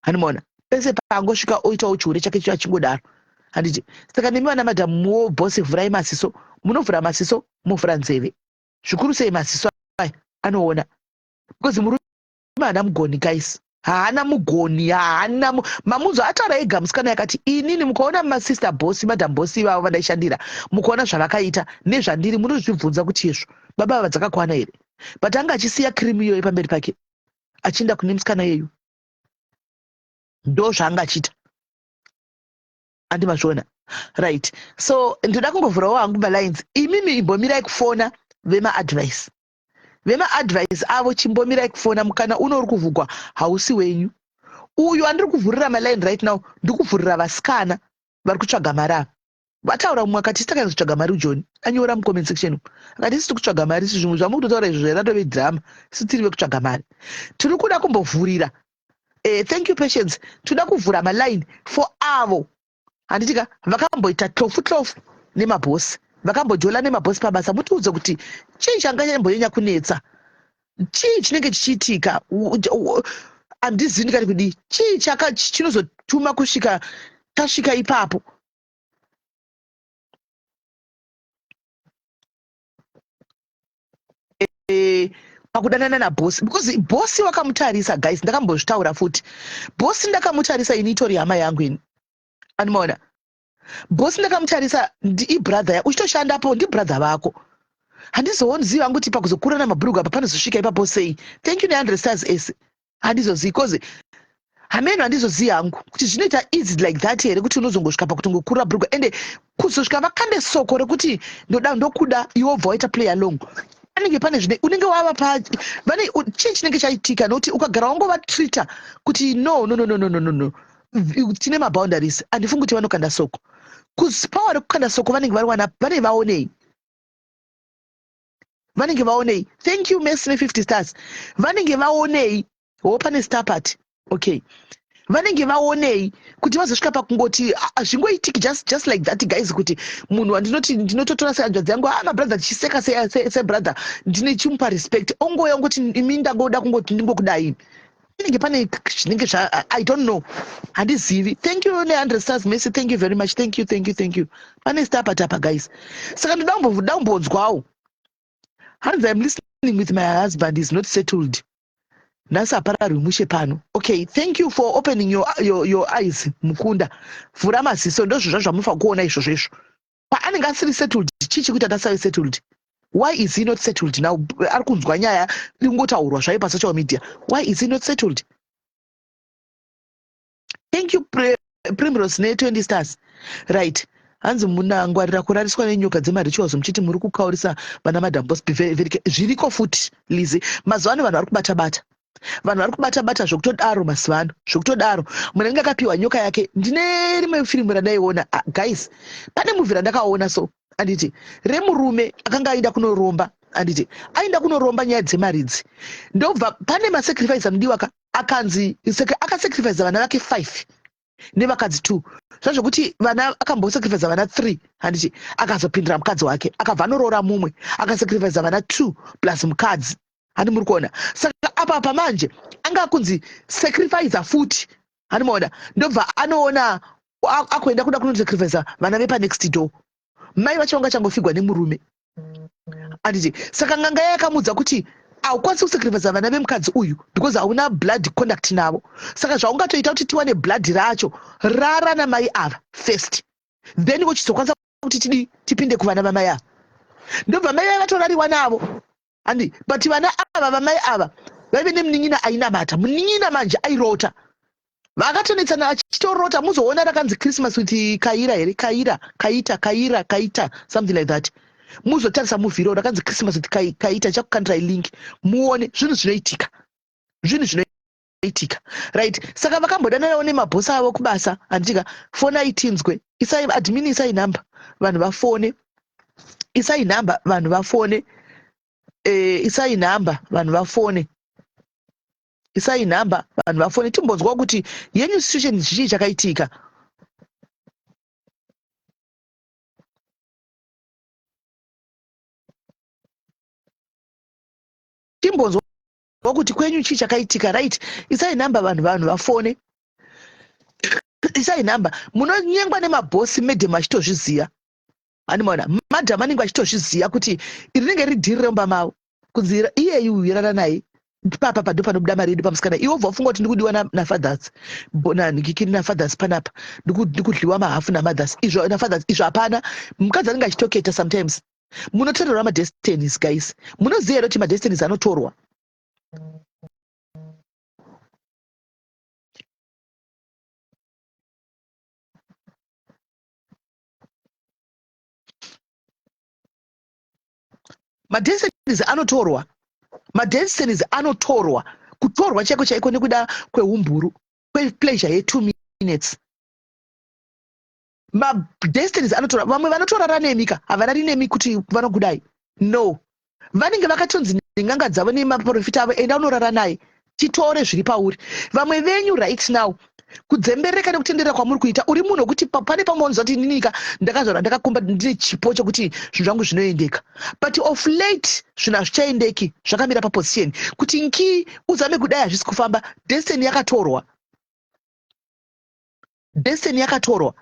handimaona? Pese paangosvika oitawo chihure chake chicho achingodaro, handiti? Saka nemi vana Madam Boss, vhurai maziso. Munovhura maziso, movhura nzeve, zvikuru sei maziso aya anoona, because murume haana mugoni, guys, haana mugoni, haana. Mamunzo ataura ega musikana yakati, "Inini mukaona masister boss, Madam Boss ivavo vandaishandira, mukaona zvavakaita nezvandiri, munozvibvunza kuti izvo baba ava dzakakwana here?" But anga achisiya cream iyoyo pamberi pake achienda kune musikana iyeyu. Ndo zvaanga achiita, handimazviona? Right, so ndoda kungovhurawo hangu malines. Imimi imbomirai kufona, vemaadvice, vemaadvice avo, chimbomirai kufona. Mukana uno uri kuvhugwa hausi wenyu uyu andiri kuvhurira maline right now. Ndiri kuvhurira vasikana vari kutsvaga mari ava. Vataura mumwe akati, "Takaenda kutsvaga mari." Ujoni anyora mucomment section akati, "Isi tiri kutsvaga mari, isi zvimwe zvamuri kutotaura izvo zvaratove drama. Isi tiri vekutsvaga mari, tiri kuda kumbovhurira." Thank you, Patience. Toda kuvhura maline for avo, handitika, vakamboita tlofu tlofu nemabhosi, vakambojola nemabhosi pabasa. Mutiudze kuti chii changanyambonyanya kunetsa, chii chinenge chichiitika. Handizivi ndikati kudii. Chii chaka chinozotuma kusvika tasvika ipapo pakudanana nabhosi? Because bhosi wakamutarisa, guys, ndakambozvitaura futi, bhosi ndakamutarisa ini, itori hama yangu ini, animaona? Bhosi ndakamutarisa, ibrother, uchitoshandapo, ndibrother vako. Handizoonzivi hangu kuti pakuzokura namabhurugu apa panozosvika ipapo sei. Thank you ne100 stars ese. Handizozivi, cause hameno, handizozivi hangu kuti zvinoita easy like that here kuti unozongosvika pakutongokurura bhurugu, ende kuzosvika vakande soko rekuti ndoda, ndokuda, iwe wobva waita play along. Panenge pane zvine unenge wava pa vane chii chinenge chaitika, nokuti ukagara wangovatreata kuti no, no, no, no, no, no, no, no, tine maboundaries, handifungi kuti vanokanda soko. Kupower rekukanda soko vanenge vari wana, vanenge vaonei, vanenge vaonei? Thank you, Messi, ne50 stars. Vanenge vaonei ho? Pane star party, okay. Vanenge vaonei kuti vazosvika pakungoti zvingoitiki just like that, guys, kuti munhu wandinoti ndinototora sehanzvadzi yangu, ah, mabrother, tichiseka sebrother, ndine chimupa respect, ongoya ongoti, "Imi ndangoda kungoti ndingokudai"? Panenge pane zvinenge zva, I don't know, handizivi. Thank you ne100 stars, Messi. Thank you very much. Thank you, thank you, thank you. Pane star party apa, guys. Saka ndoda kumbonzwawo. Hanzi, "I'm listening with my husband, is not settled. Nhasi hapararwi mushe pano." Okay, thank you for opening your eyes, mukunda. Vhura maziso, ndozvo zvamunofanira kuona izvozvo izvo. Paanenge asiri settled, chii chikuita kuti asave settled? Why is he not settled now? Ari kunzwa nyaya iri kungotaurwa zvayo pasocial media. Why is he not settled? Thank you, Primrose, ne20 stars. Right, hanzi, "Munangwarira kurariswa nenyoka dzemarituals muchiti muri kukaurisa vana Madam Boss." Zviriko futi, Lizi. Mazuva ano vanhu vari kubata bata, vanhu vari kubata bata zvokutodaro mazuva ano, zvokutodaro. Munhu anenge akapiwa nyoka yake. Ndine rimwe firimu randaiona, ah, guys, pane movie randakaona so, anditi, remurume akanga aenda kunoromba, anditi, aenda kunoromba nyaya dzemaridzi, ndobva pane masacrifice anodiwa ka. Akanzi akasacrifice vana vake 5 nevakadzi 2, zvazvokuti vana akambosacrifice vana 3, handiti? Akazopindira mukadzi wake, akabva anoroora mumwe, akasacrifice vana 2 plus mukadzi, handi muri kuona? Saka apa apa manje ange anga akunzi sacrifice futi handimaona ndobva anoona akuenda kuda kunosacrifice vana vepanext door mai vacho vanga changofigwa nemurume anditi saka n'anga yakamudza kuti haukwanisi kusacrifice vana vemukadzi uyu because hauna blood conduct navo saka zvaungatoita kuti tiwane blood racho rara namai ava first then vochizokwanisa kuti tidii tipinde kuvana vamai ava ndobva mai vaya vatorariwa navo andi but vana ava vamai ava vaive nemunin'ina ainamata munin'ina manje airota vakatonetsana achitorota muzoona rakanzi christmas with kaira here kaira kaita kaira kaita something like that muzotarisa muvhiro rakanzi christmas with kaita chakukandirai link muone zvinhu zvinoitika zvinhu zvinoitika right saka vakambodananawo nemabhosi avo kubasa handitika fonai tinzwe isai admin isai number vanhu vafone isai number vanhu vafone e, isai number vanhu vafone isai number vanhu vafone timbonzwa kuti yenyu situation chii chakaitika timbonzwa kuti kwenyu chii chakaitika right isai number vanhu vanhu vafone isai number munonyengwa nemabhosi madam achitozviziva andimaona madam anenge achitozviziva kuti iri rinenge riri dhiri remumba mavo kunzi iyeyi uyu rara naye papa pado panobuda mari yedu pamusikana iwe obva wafunga kuti ndikudiwa nafathers nanhikikiri nafathers panapa ndikudliwa mahafu namothers izvo nafathers izvo hapana mukadzi anenge achitoketa sometimes munotorerwa madestinies guys munoziva here kuti madestinies anotorwa madestinies anotorwa madestinies anotorwa kutorwa chaiko chaiko nekuda kweumburu kwepleasure yetwo minutes madestinies anotora vamwe vanotorara nemi ka havarari nemi kuti vanokudai no vanenge vakatonzi nen'anga dzavo nemaprofita avo enda unorara naye titore zviri pauri vamwe venyu right now kudzembereka nekutenderera kwamuri kuita uri munhu wekuti pane pamwe unonzwa kuti ininika ndakazvarwa ndakakomba ndine chipo chekuti zvinhu zvangu zvinoendeka but of late zvinhu hazvichaendeki zvakamira paposition kuti nkii uzame kudai hazvisi kufamba destiny yakatorwa destiny yakatorwa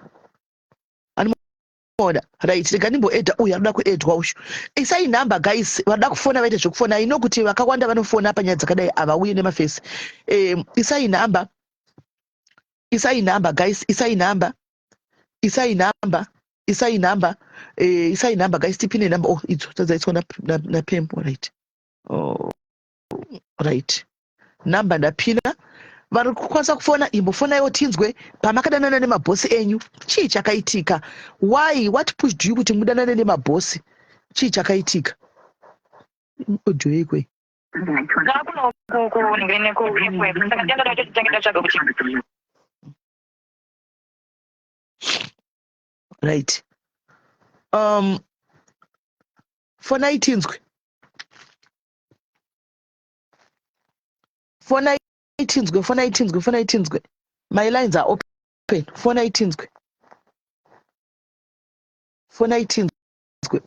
anoda right rega ndimboedha uyu anoda kuedwa uyu isai number guys vanoda kufona vaite zvekufona ino kuti vakawanda vanofona panyaya dzakadai havauye nemafesi um, isai number isai number guys isai number isai number isai number eh, isai number guys tipine number oh idzo dzadzaiswa napem na, na right oh, right number ndapina vari kukwanisa kufona imbofonaiwo tinzwe pamakadanana nemabhosi enyu chii chakaitika why what pushed you kuti mudanane nemabhosi chii chakaitika audio yeikwe right um fonai tinzwe fonai tinzwe fonai tinzwe fonai tinzwe my lines are open fonai tinzwe fonai tinzwe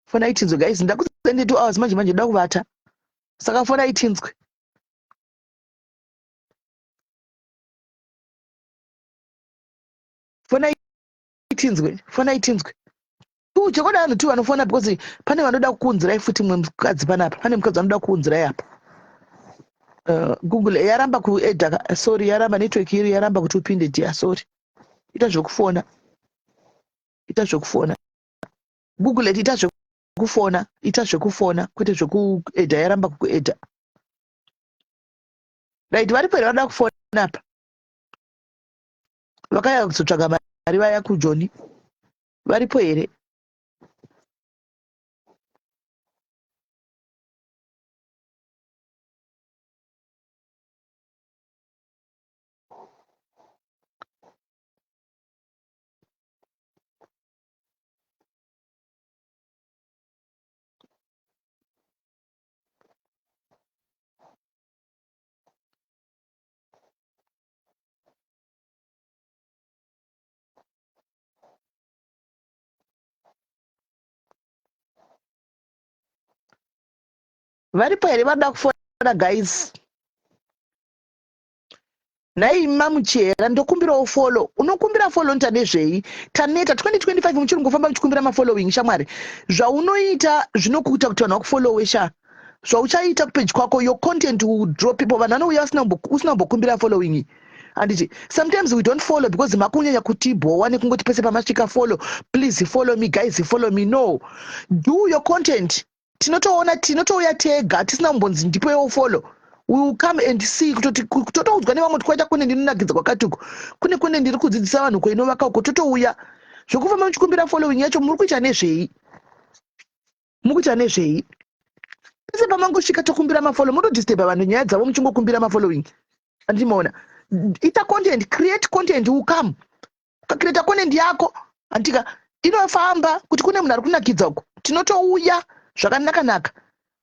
fonai tinzwe guys ndakusendi two hours manje manje ndoda kuvata saka fonai tinzwe fonai tinzwe fonai tinzwe Tu chokwadi vanhu tu vanofona because pane vanoda kuunzirai futi mumwe mukadzi panapa pane mukadzi vanoda kuunzirai apa google yaramba kuedha sorry yaramba network iri yaramba kuti upinde dear sorry ita zvekufona ita zvekufona google ita zvekufona ita zvekufona kwete zvekuedha yaramba kukuedha right varipo here vanoda kufona apa vakauya kuzotsvaga mari vaya kujoni varipo here Varipo here vanoda kufona Guys, nhai mamuchera, ndokumbirawo follow. Unokumbira follow nita nezvei? Taneta 2025 muchiri kungofamba muchikumbira mafollowing. Shamwari, zvaunoita zvinokuita kuti vanhu vakufollowe sha. Zvauchaita kupage kwako, your content will draw people. Vanhu vanouya usina kumbokumbira following, handiti? Sometimes we don't follow because makunyanya kutibhowa nekungoti pese pamasvika, "Follow please, follow me guys, follow me." No, do your content. Tinotoona, tinotouya tega tisina kumbonzi ndipowo follow. We will come and see. Kutoti totoudzwa nevamwe kuti kwaita kune ndinonakidza kwakati uko, kune ndiri kudzidzisa vanhu kweinovaka uko, totouya. Zvokufamba muchikumbira following yacho muri kuita nezvei? Muri kuita nezvei? Pese pamangosvika tokumbira mafollow, mutodisturba vanhu nyaya dzavo muchingokumbira mafollowing. Andimaona, ita content, create content, will come. Ukacreata content yako, andika, inofamba kuti kune munhu ari kunakidza uko, tinotouya zvakanaka-naka.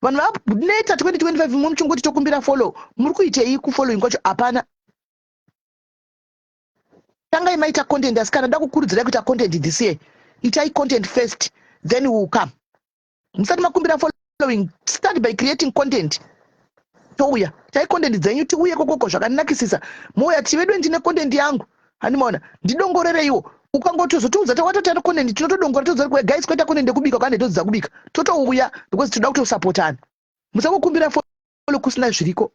Vanhu vaneta 2025 mwe muchingoti tokumbira follow. Muri kuitei kufollowing kwacho? Hapana. Tangai maita content. Asi kana da kukurudzirai kuita content this year, itai content first, then we will come. Musati makumbira following, start by creating content, touya. Tai content dzenyu, tiuye kokoko zvakanakisisa. Mouya tivedwe, ndine content yangu, handimaona, ndidongorereiwo. Ukangotozotiudza tawatotari content, tinotodongora, toudza, "Guys, kwaita content yekubika kwande, todzidza kubika," totouya because toda kutosapotana. Musangokumbira follow kusina zviriko.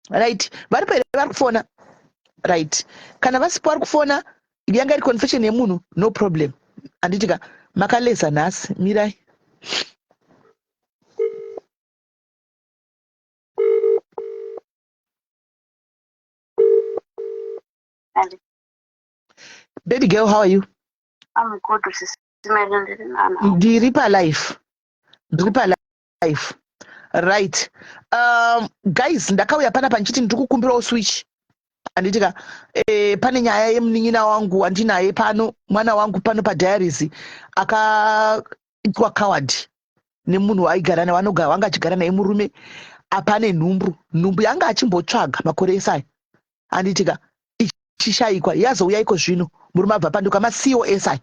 Right, varipo here vari kufona? Right, kana vasipo vari kufona, yanga iri confession yemunhu, no problem, handitika? Makaleza nhasi, mirai. Hello. Baby girl, how are you? I'm good, Sisi Mary, ndiri nana. Ndiri palife, ndiri palife. Right, guys, ndakauya panapa ndichiti ndiri kukumbirawo switch, handitika? Pane nyaya yemunin'ina wangu wandinaye pano, mwana wangu pano padiaries, akaitwa coward nemunhu waaigara naye, vanogara wanga achigara naye murume. Apane nhumbu, nhumbu yanga achimbotsvaga makore esaya, handitika? Ichishayikwa, yazouya iko zvino. Murume abva panduka maCOS aya,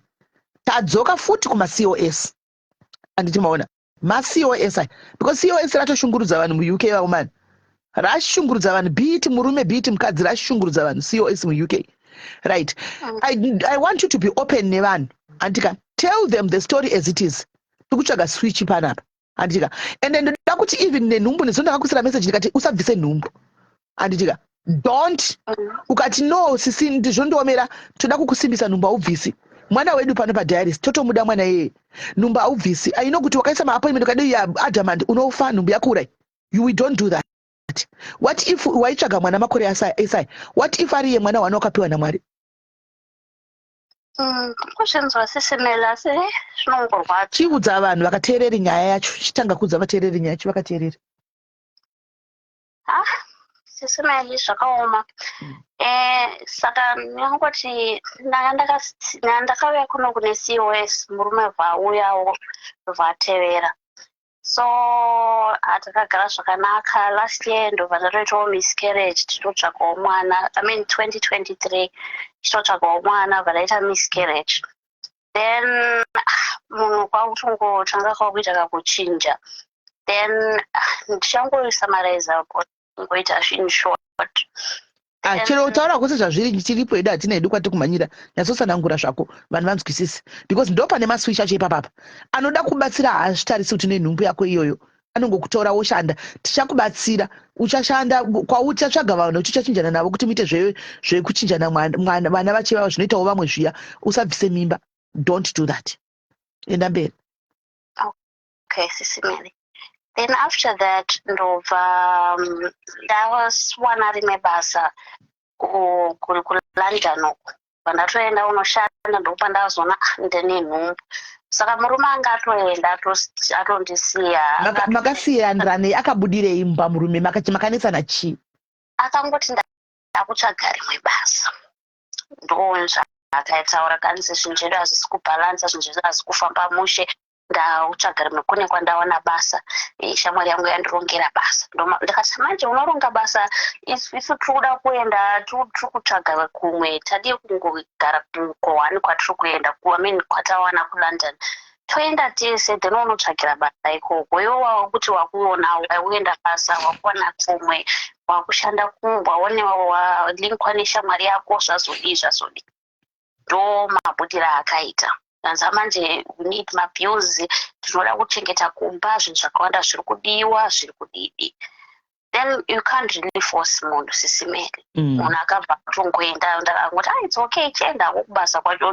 tadzoka futi kumaCOS, handiti maona maCOS aya? Because COS ratoshungurudza vanhu muUK, vaumani, rashungurudza vanhu, be it murume, be it mukadzi, rashungurudza vanhu COS muUK. Right, I want you to be open nevanhu, handika? Tell them the story as it is. Tikutsvaga switch panapa, handitika? Ende ndoda kuti even nenhumbu nezo, ndakakusira message ndikati usabvise nhumbu, handitika? Don't. Ukati, "No sisi, ndizvondiomera," toda kukusimbisa. Nhumbu haubvisi. Mwana wedu pano padiaries, totomuda mwana iyeye. Nhumbu haubvisi. Aino kuti wakaisa maappointment, ukadii adamant, unofa, nhumbu yakuurai. You, we don't do that. What if waitsvaga mwana makore esai? What if ariye mwana wana wakapiwa naMwari? Kuzvinzwa Sisi Mary, asi zvinongorwadza. Chiudza vanhu vakateereri nyaya yacho. Chitanga kuudza vateereri nyaya yacho vakateereri. Ah, Sisi Mary, zvakaoma. Saka ndingangoti ndanga ndakauya kuno kune COS, murume bvauyawo, bvatevera. So hatakagara zvakanaka. Last year ndobva ndatoitawo miscarriage, tichitotsvagawo mwana, I mean 2023, tichitotsvagawo mwana, bva ndaita miscarriage. Then munhu kwakutongotanga kwakuita kakuchinja. Then ndichangosummariza, ngoita in short. Ah, chero taura kwose zvazviri, tiripo hedu, hatina hedu kwati kumhanyira. Nyatsotsanangura zvako vanhu vanzwisise, because ndo pane maswitch acho ipapapa. Anoda kubatsira haazvitarisi kuti nenhumbu yako iyoyo, anongokutora woshanda. Tichakubatsira, uchashanda kwauchatsvaga vanhu kuti uchachinjana navo kuti muite zvekuchinjana mwana, vana vachivava zvinoitawo vamwe zviya. Usabvise mimba, don't do that. Enda mberi. Okay, Sisi Mary, then after that ndobva ndawana rimwe basa kuLondon uku. Pandatoenda unoshanda, ndopandazoona, ah, ndine nhumbu. Saka murume anga atoenda, atondisiya. Makasiyanirana, akabudirei mumba murume? Makanetsana chii? Akangoti ndakutsvaga rimwe basa, ndozvaakaitaura. Kanzi zvinhu zvedu hazvisi kubhalansa, zvinhu zvedu hazvisi kufamba mushe, ndautsvaga rimwe kune kwandawana basa. Shamwari yangu yandirongera basa. Ndikati, "Manje unoronga basa, isu tiri kuda kuenda, tiri kutsvaga kumwe, tadii kungogara kohwani kwatiri kuenda, I mean kwatawana kuLondon?" Toenda tese, then unotsvakira basa ikoko. Iwe wakuti wakuona wakuenda basa, wakuwana kumwe, wakushanda kumwe, waone walinkwa neshamwari yako, zvazodii, zvazodii. Ndo mabudiro akaita. Anza manje we need mabills, tinoda kuchengeta kumba, zvinhu zvakawanda zviri kudiwa, zviri kudidi. Then you can't really force munhu, Sisi Meli. Munhu akabva atongoenda, ndakangoti, "Ah, it's okay, chiendako kubasa kwacho."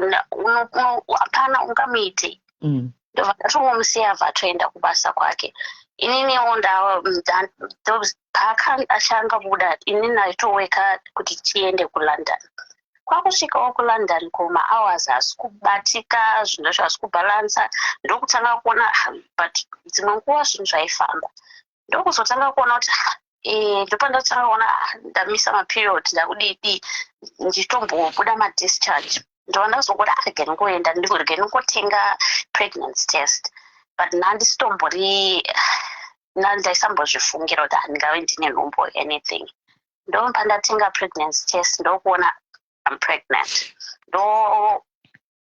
Hapana ungamuite. Ndobva ndatongomusiya, abva atoenda kubasa kwake. Ininiwo paakachangabuda, inini ndaitoweka kuti tiende kuLondon. Kwakusvikawo kuLondon, kumahours haasi kubatika, zvinhu zvacho hasi kubhalansa. Ndokutanga kuona, ah, but dzimwe nguva zvinhu zvaifamba. Ndokuzotanga kuona kuti, ah, ndopandatanga kuona, ah, ndamisa maperiod, ndakudidi, ndichitombobuda madischarge. Ndova ndazongoti, ah, rega ndingoenda, rega ndingotenga pregnancy test. But nhandisitombori, ndaisambozvifungira kuti handingave ndine nhumbu or anything. Ndobva ndatenga pregnancy test, ndokuona I'm pregnant. Ndo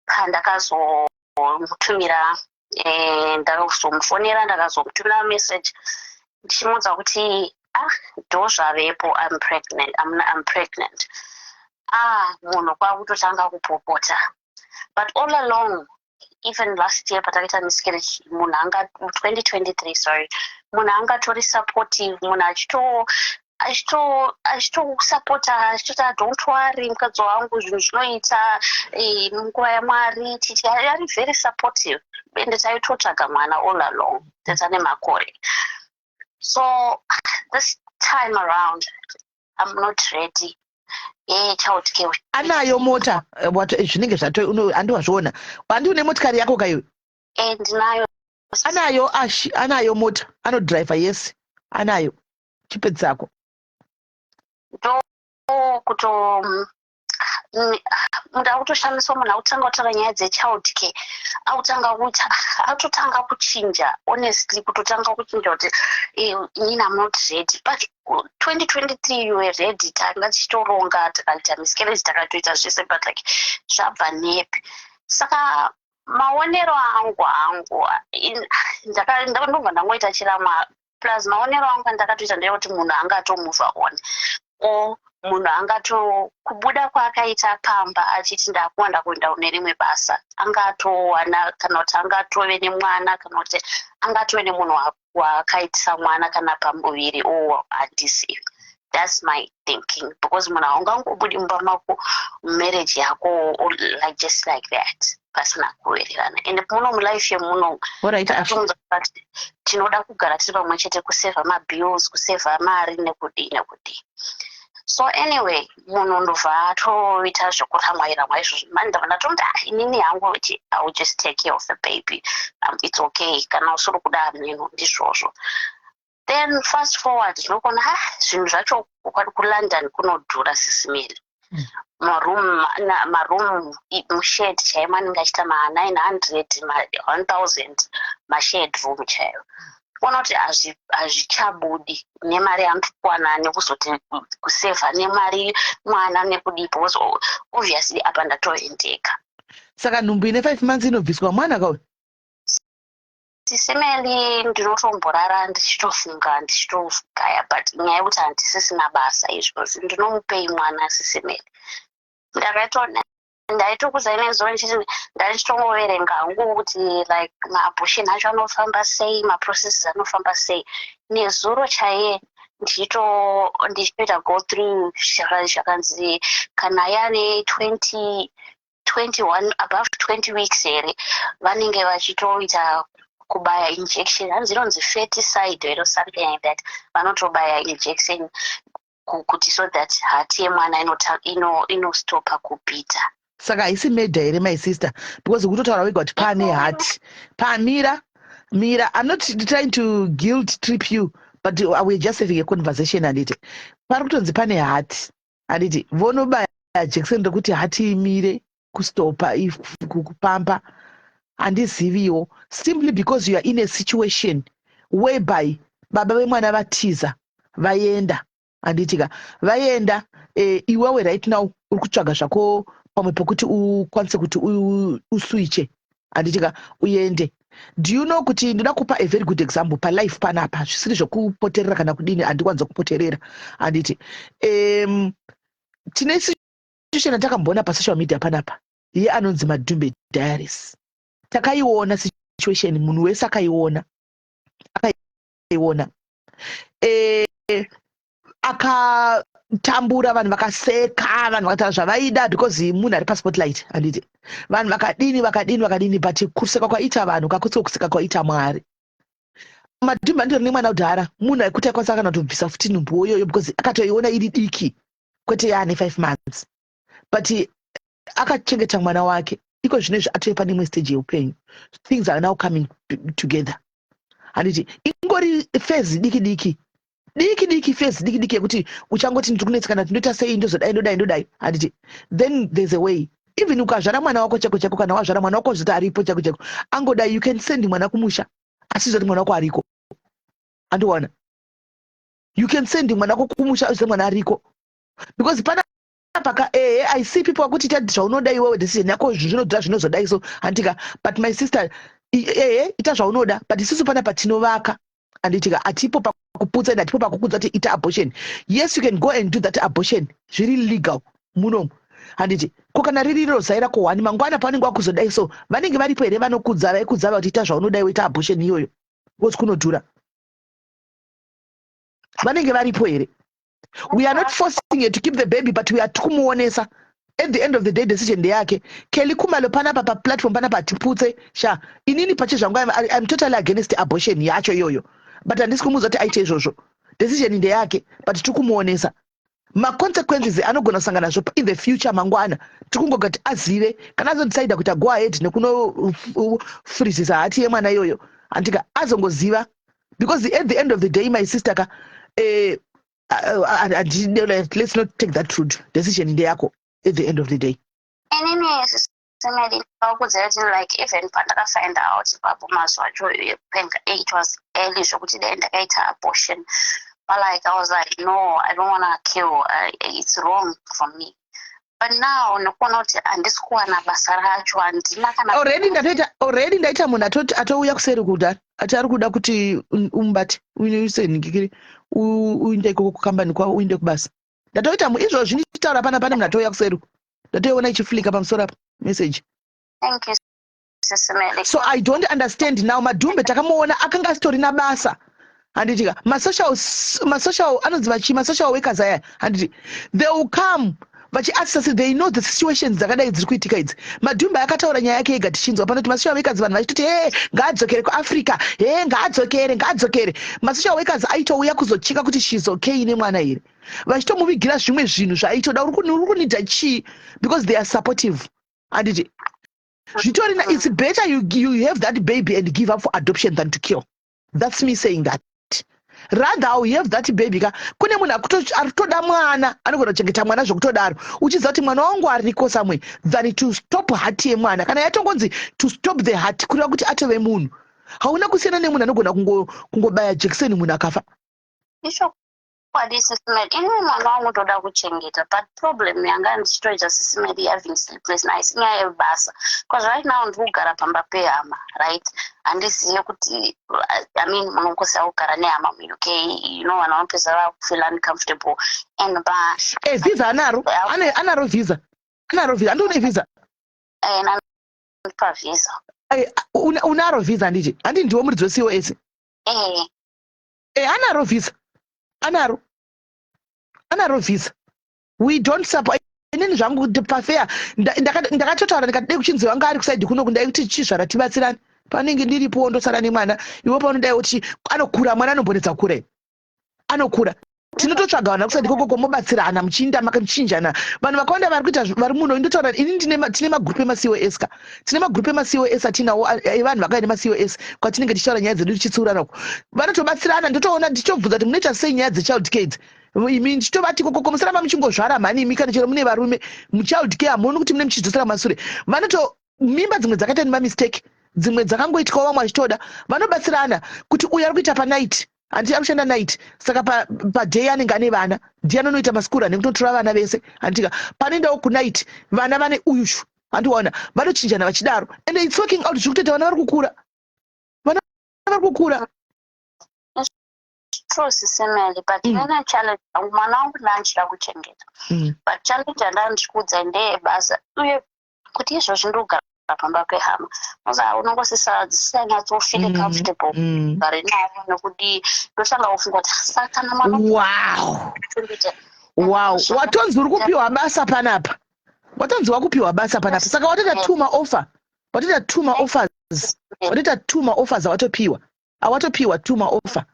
pandakazomutumira, ndakazomufonera, ndakazomutumira message ndichimuudza kuti, ah, ndo zvavepo, I'm pregnant, I'm pregnant. Ah, munhu kwakutotanga kupopota. But all along, even last year patakaita miscarriage, munhu anga, 2023, sorry, munhu angatori supportive, munhu achito achitokusapota, achitoti, "Don't worry, mukadzi wangu, zvinhu zvinoita munguva yaMwari." Tichi ari very supportive, ende taitotsvaga mwana all along, tetsane makore. So this time around I'm not ready. Child care. Anayo mota, zvinenge zvato, handiwazviona, handi une motikari yako kaiwe? Ndinayo. Anayo ashi, anayo mota, anodhiraivha, yes, anayo. Chipedzako. Ndo kuto munhu akutoshamiswa, munhu akutanga kutaura nyaya dzechild care, akutanga kuita, atotanga kuchinja, honestly, kutotanga kuchinja kuti, inini am not ready. But 2023 you were ready, tanga tichitoronga, takaita miscarriage, takatoita zvese, but like zvabva nepi? Saka maonero angu ndobva ndangoita chiramwa. Plus maonero angu andakatoita ndeyekuti munhu angatomove on, or munhu angato kubuda kwaakaita pamba achiti ndakuwanda kuenda kune rimwe basa, angatowana, kana kuti angatove nemwana, kana kuti angatove nemunhu waakaitisa mwana kana pamuviri o, handisi. That's my thinking, because munhu haungangobudi mumba mako, marriage yako, like just like that, pasina kuwirirana. And muno mulife yemuno Alright. Kuti tinoda kugara tiri pamwe chete, kusevha mabills, kusevha mari, nekudii nekudii. So anyway, munhu ndobva atoita zvekuramwairamwa izvozvo. Mani ndabva ndatomuti, ah, inini hangu I will just take care of the baby, it's okay, kana usiri kuda neno, ndizvozvo. Then fast forward, tinokuona, ah, zvinhu zvacho kuLondon kunodhura, Sisi Meli. Maroom, maroom mushed chaimo anenge achiita ma900, ma1000, mashed room chaiyo. Ona kuti hazvichabudi nemari yandikuwana, nekuzoti kusevha nemari mwana nekudii, because obviously apa ndatoendeka. Saka nhumbu ine 5 months inobviswa mwana kauyu? Sisi Meli, ndinotomborara ndichitofunga, ndichitogaya, but nyaya yekuti handisisina basa izvozvi, ndinomupei mwana, Sisi Meli? Ndaitokuzai nezuva ndichiti ndaichitongoverenga hangu kuti like maabortion acho anofamba sei, maprocesses anofamba sei. Nezuro chaiye ndichitoita go through zvakanzi kana yane 20, 21, above 20 weeks here, vanenge vachitoita kubaya injection, hanzi inonzi feticide or something like that. Vanotobaya injection kuti so that heart yemwana inostopa kubhita. Saka haisi murder here, my sister? Because kutotaura wega kuti pane heart pamira mira. I'm not trying to guilt trip you, but we're just having a conversation, handiti? Pari kutonzi pane heart, handiti? Vonobaya jekiseni rekuti heart imire kustopa kupamba. Handiziviwo, simply because you are in a situation whereby baba vemwana vatiza, vaenda, handitika? Vaenda, iwewe right now uri kutsvaga zvako pamwe pekuti ukwanise kuti uswiche, handitika? Uende. Do you know kuti ndoda kupa a very good example palife panapa, zvisiri zvokupoterera kana kudini? Handikwanza kupoterera, handiti? Tine situation yatakamboona pasocial media panapa, iye anonzi Madhumbe Diaries. Takaiona situation, munhu wese akaiona, akaiona. Akatambura, vanhu vakaseka, vanhu vakataura zvavaida because munhu ari paspotlight, handiti? Vanhu vakadini, vakadini, vakadini, but kuseka kwaita vanhu kakutsiwo kuseka kwaita Mwari. Madhumbe andori nemwana kudhara, munhu aikuti aikwanisa kana kutobvisa futi nhumbu iyoyo because akatoiona iri diki, kwete yaane 5 months, but akachengeta mwana wake. Iko zvinezvi atove pane imwe stage yeupenyu. Things are now coming together, handiti? Ingori phase diki diki diki diki, phase diki diki yekuti uchangoti ndiri kunetsekana, ndinoita sei, ndozodai, ndodai, ndodai, handiti? Then there's a way. Even ukazvara mwana wako chako chako, kana wazvara mwana wako zoti aripo chako chako, angodai, you can send mwana kumusha, asi zoti mwana wako ariko, andiwana. You can send mwana wako kumusha uzive mwana ariko, because pana paka ehe, I see people akuti ita zvaunoda iwewe, decision yako, zvinodhura, zvinozodai so, handika? But my sister, ehe, ita zvaunoda, but isusu panapa tinovaka, handitika? Hatipo pakuputsa ende hatipo pakukudza kuti ita abortion. Yes, you can go and do that abortion, zviri legal munomu, handiti? Ko kana riri zai rako one, mangwana pavanenge vakuzodai so, vanenge varipo here vanokudza, vaikudza vakuti ita zvaunoda iwe, ita abortion iyoyo because kunodhura? Vanenge varipo here? We are not forcing her to keep the baby, but we are tikumuonesa. At the end of the day, decision ndeyake. Kelly Khumalo, panapa paplatform panapa hatiputse sha. Inini pache zvangu I'm totally against abortion yacho iyoyo, but handisi kumuudza kuti aite izvozvo. Decision ndeyake, but tiri kumuonesa maconsequences anogona kusangana nazvo in the future mangwana. Tiri kungogati azive kana azodecida kuti go ahead nekunofrizisa heart yemwana iyoyo, handika? Azongoziva, because at the end of the day, my sister ka, let's not take that route. Decision ndeyako at the end of the day. Inini, Sis Melly, ndakakudza kuti like even pandakafind out ipapo, mazuva acho it was early zvokuti dai ndakaita abortion, but like I was like, "No, I don't want to kill. It's wrong for me." But now nekuona kuti handisi kuwana basa racho, handina kana. Already ndatoita, already ndaita munhu atouya kuseri kudhara, ati ari kuda kuti umubate, usenhingikiri, uinde ikoko kukambani kwavo, uinde kubasa. Ndatoita izvozvi ndichitaura pana, pane munhu atouya kuseri. Ndatoiona ichiflika pamusoro apa message. Thank you, Sis Melly. So I don't understand now. Madhumbe takamuona akanga asitorina basa, handitika? Masocial anonzi vachi masocial workers aya, handiti? They will come vachiassess. They know the situations dzakadai dziri kuitika idzi. Madhumbe akataura nyaya yake ega tichinzwa panoti masocial workers, vanhu vachitoti, "He, ngaadzokere kuAfrica, he, ngaadzokere, ngaadzokere." Masocial workers aitouya kuzocheka kuti she's okay nemwana here, vachitomuvigira zvimwe zvinhu zvaaitoda. Uri kunida chii? Because they are supportive, handiti? Zvitorina, it's better you have that baby and give up for adoption than to kill. That's me saying that. Rather I'll have that baby ka. Kune munhu ari kutoda mwana, anogona kuchengeta mwana zvokutodaro, uchiziva kuti mwana wangu ariko somewhere, than to stop heart yemwana. Kana yatongonzi to stop the heart, kureva kuti atove munhu. Hauna kusiyana nemunhu anogona kungobaya jekiseni munhu akafa. Ichokwadi, Sis Melly. Ini mwana wangu ndoda kuchengeta, but problem yanga ndichitoita, Sis Melly, having sleepless nights, inyaya yebasa, because right now ndiri kugara pamba pehama, right? Handizive kuti, I mean, munongoziva kugara nehama muUK, vanhu vanopedza vakufeel uncomfortable and ba E, visa anaro? Anaro visa, anaro visa. Andiune visa? Nandipa visa. Unaro visa, handiti? Handi ndiwo muridzi weCOS? Eh. E, anaro visa, anaro, anaro visa. We don't support. Inini zvangu pafair ndakatotaura ndikati dei kuchinzi vanga ari kuside kuno, kundai kuti chizvara tibatsirane, panenge ndiripowo ndosara nemwana. Iwe paunodai kuti anokura mwana, anombonetsa kura, anokura. Tinototsvaga vanhu vakuside ikoko, mobatsirana, muchiinda makachinjana. Vanhu vakawanda vari kuita vari muno. Indotaura ini, tine magrupu emaCOS ka, tine magrupu emaCOS atinawo evanhu vakauya nemaCOS, kwatinenge tichitaura nyaya dzedu tichitsiurana uko. Vanotobatsirana. Ndotoona ndichitobvunza kuti munoita sei nyaya dzechild care idzi imi? Ndichitovati kokoko musaramba muchingozvara mhani imi, kana chero mune varume muchild care, hamuoni kuti mune muchidzosera masure? Vanoto mimba dzimwe dzakaita nemamistake, dzimwe dzakangoitikawo vamwe vachitoda. Vanobatsirana kuti uyu ari kuita panight, handiti? Ari kushanda night, saka paday anenge ane vana, ndiye anonoita maskuru nekutotora vana vese, handitika? Panoendawo kunight, vana vane uyushu, handiona? Vanochinjana vachidaro, and it's working out. Zviri kutoita, vana vari kukura. Vari kukura. True, Sis Melly, but nene challenge yangu, mwana wangu ndandichida kuchengeta, but challenge yandanga ndichikuudza ndeyebasa, uye kuti izvozvi ndogara pamba pehama, uza unongosisa dzisinganyatsofeel comfortable kugare navo, nekudii, ndotanga kufunga kuti saka kana mwana kuchengeta. Wow, watonzi uri kupiwa basa panapa, watonzi wakupiwa basa panapa, saka watoita two maoffer, watoita two maoffers, watoita two maoffers awatopiwa, awatopiwa two maoffer.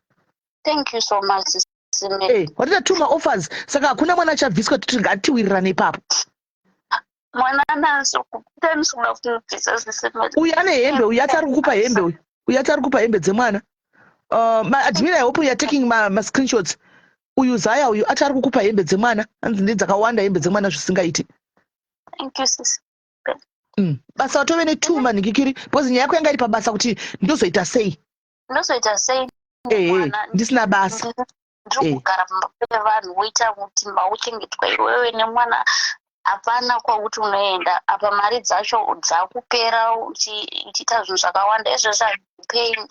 Thank you so much, Sis Melly. Watoita two maoffers, saka hakuna mwana achabviswa, titi ngatiwirirane ipapo. Mwana naso kupemisi kuda kumubvisa, Sis Melly. Uyu ane hembe, uyu ati ari kukupa hembe, uyu ati ari kupa hembe dzemwana. Admin, I hope you are taking ma screenshots. Uyu Zaya uyu ati ari kukupa hembe dzemwana, hanzi ndedzakawanda hembe dzemwana zvisingaiti. Thank you, sis. Basa watove netwo manhikikiri, because nyaya yako yanga iri pabasa, kuti ndozoita sei? Ndozoita sei? Ehe, ndisina basa. Ndiri kugara pamba pevanhu, woita kuti mauchengetwa iwewe nemwana, hapana kwakuti unoenda. Apa mari dzacho dzakupera uchiita zvinhu zvakawanda. Izvezvi paying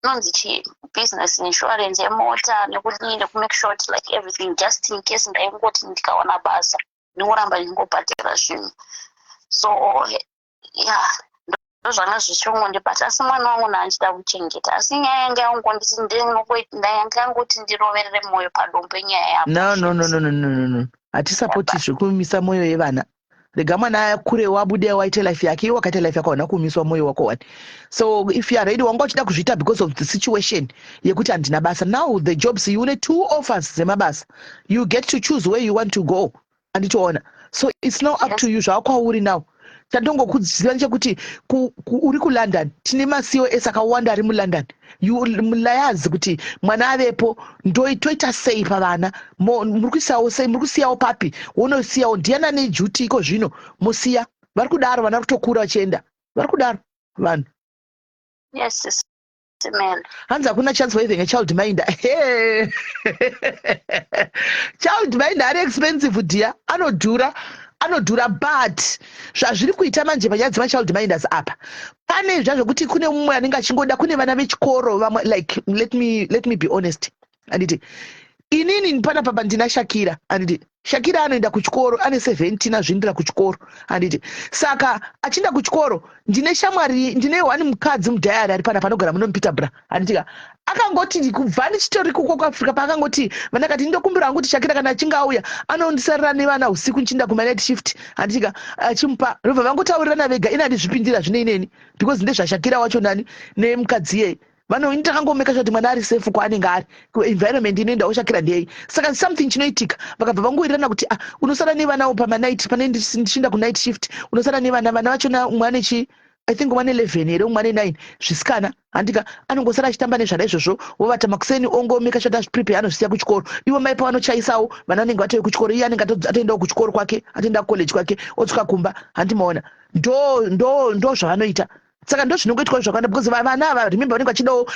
inonzi chi business insurance yemota nekudii, nekumake sure kuti like everything, just in case. Ndaingoti ndikawana basa ndingoramba ndingobhadhara zvinhu. So yeah, ndozvanga zvichingondibata, asi mwana wangu ndaanchida kuchengeta, asi nyaya yanga yangonditi ndanga yangoti ndiroverere mwoyo padombo, inyaya yako. No, no, no, no, no, no, no, no, hatisapoti zvekumisa mwoyo yevana. Rega mwana akure, wabude, waite life yake. Iwe wakaita life yako, hauna kumiswa mwoyo wako wani. So if you are ready, wanga uchida kuzviita because of the situation yekuti handina basa. Now the jobs, you une two offers dzemabasa, you get to choose where you want to go, anditoona? So it's now up to you, zvakwauri now. Chandongokuziva ndechekuti uri kuLondon, tine maCOS akawanda ari muLondon. Mulayazi kuti mwana avepo, toita sei pavana? Muri kuisawo sei? Muri kusiyawo papi? Wonosiyawo ndiana neduty iko zvino? Mosiya vari kudaro, vana kutokura vachienda, vari kudaro vanhu. Yes, Amen. Hanzi hakuna chance for having a child minder. Child minder ari expensive, dear, anodhura, anodhura. But zvazviri kuita manje panyaya dzemachild minders apa, pane zvazvokuti kune mumwe anenge achingoda, kune vana vechikoro vamwe, like let me be honest, anditi inini panapa ndina Shakira, anditi Shakira anoenda kuchikoro, ane 17, azvindira kuchikoro, handiti? Saka achienda kuchikoro, ndine shamwari, ndine one mukadzi mudhayari ari panapa, anogara muno muPeterborough, handitika? Akangoti kubva ndichitori kuko kuAfrica, paakangoti vandakati ndokumbira hangu kuti Shakira kana achinge auya anondisarira nevana usiku nchienda kumanight shift, handitika? Achimupa, ndobva vangotaurirana vega. Ine handizvipindira zvino ineni, because ndezvaShakira wacho nani nemukadzi iyeye. Vano takangomeka sure kuti mwana ari safe kwaanenge ari, environment inoendawo Shakira ndeyei. Saka something chinoitika, vakabva vangowirirana kuti, ah, unosara nevanawo pamanight, pane ndichienda kunight shift, unosara nevana. Vana vachona, umwe ane chi, I think umwe ane 11 here, umwe ane 9, zvisikana, handika? Anongosara achitamba nezvana izvozvo, wovata makuseni, ongomeka sure azviprepare, anozvisiya kuchikoro. Ivo mai pavanochaisawo vana vanenge vatove kuchikoro, iye anenge atoendawo kuchikoro kwake, atoenda kucollege kwake, otsuka kumba, handimaona? Ndo zvavanoita. Saka ndo zvinongoitwa zvakawanda, because vana ava, remember, vanenge vachidawo.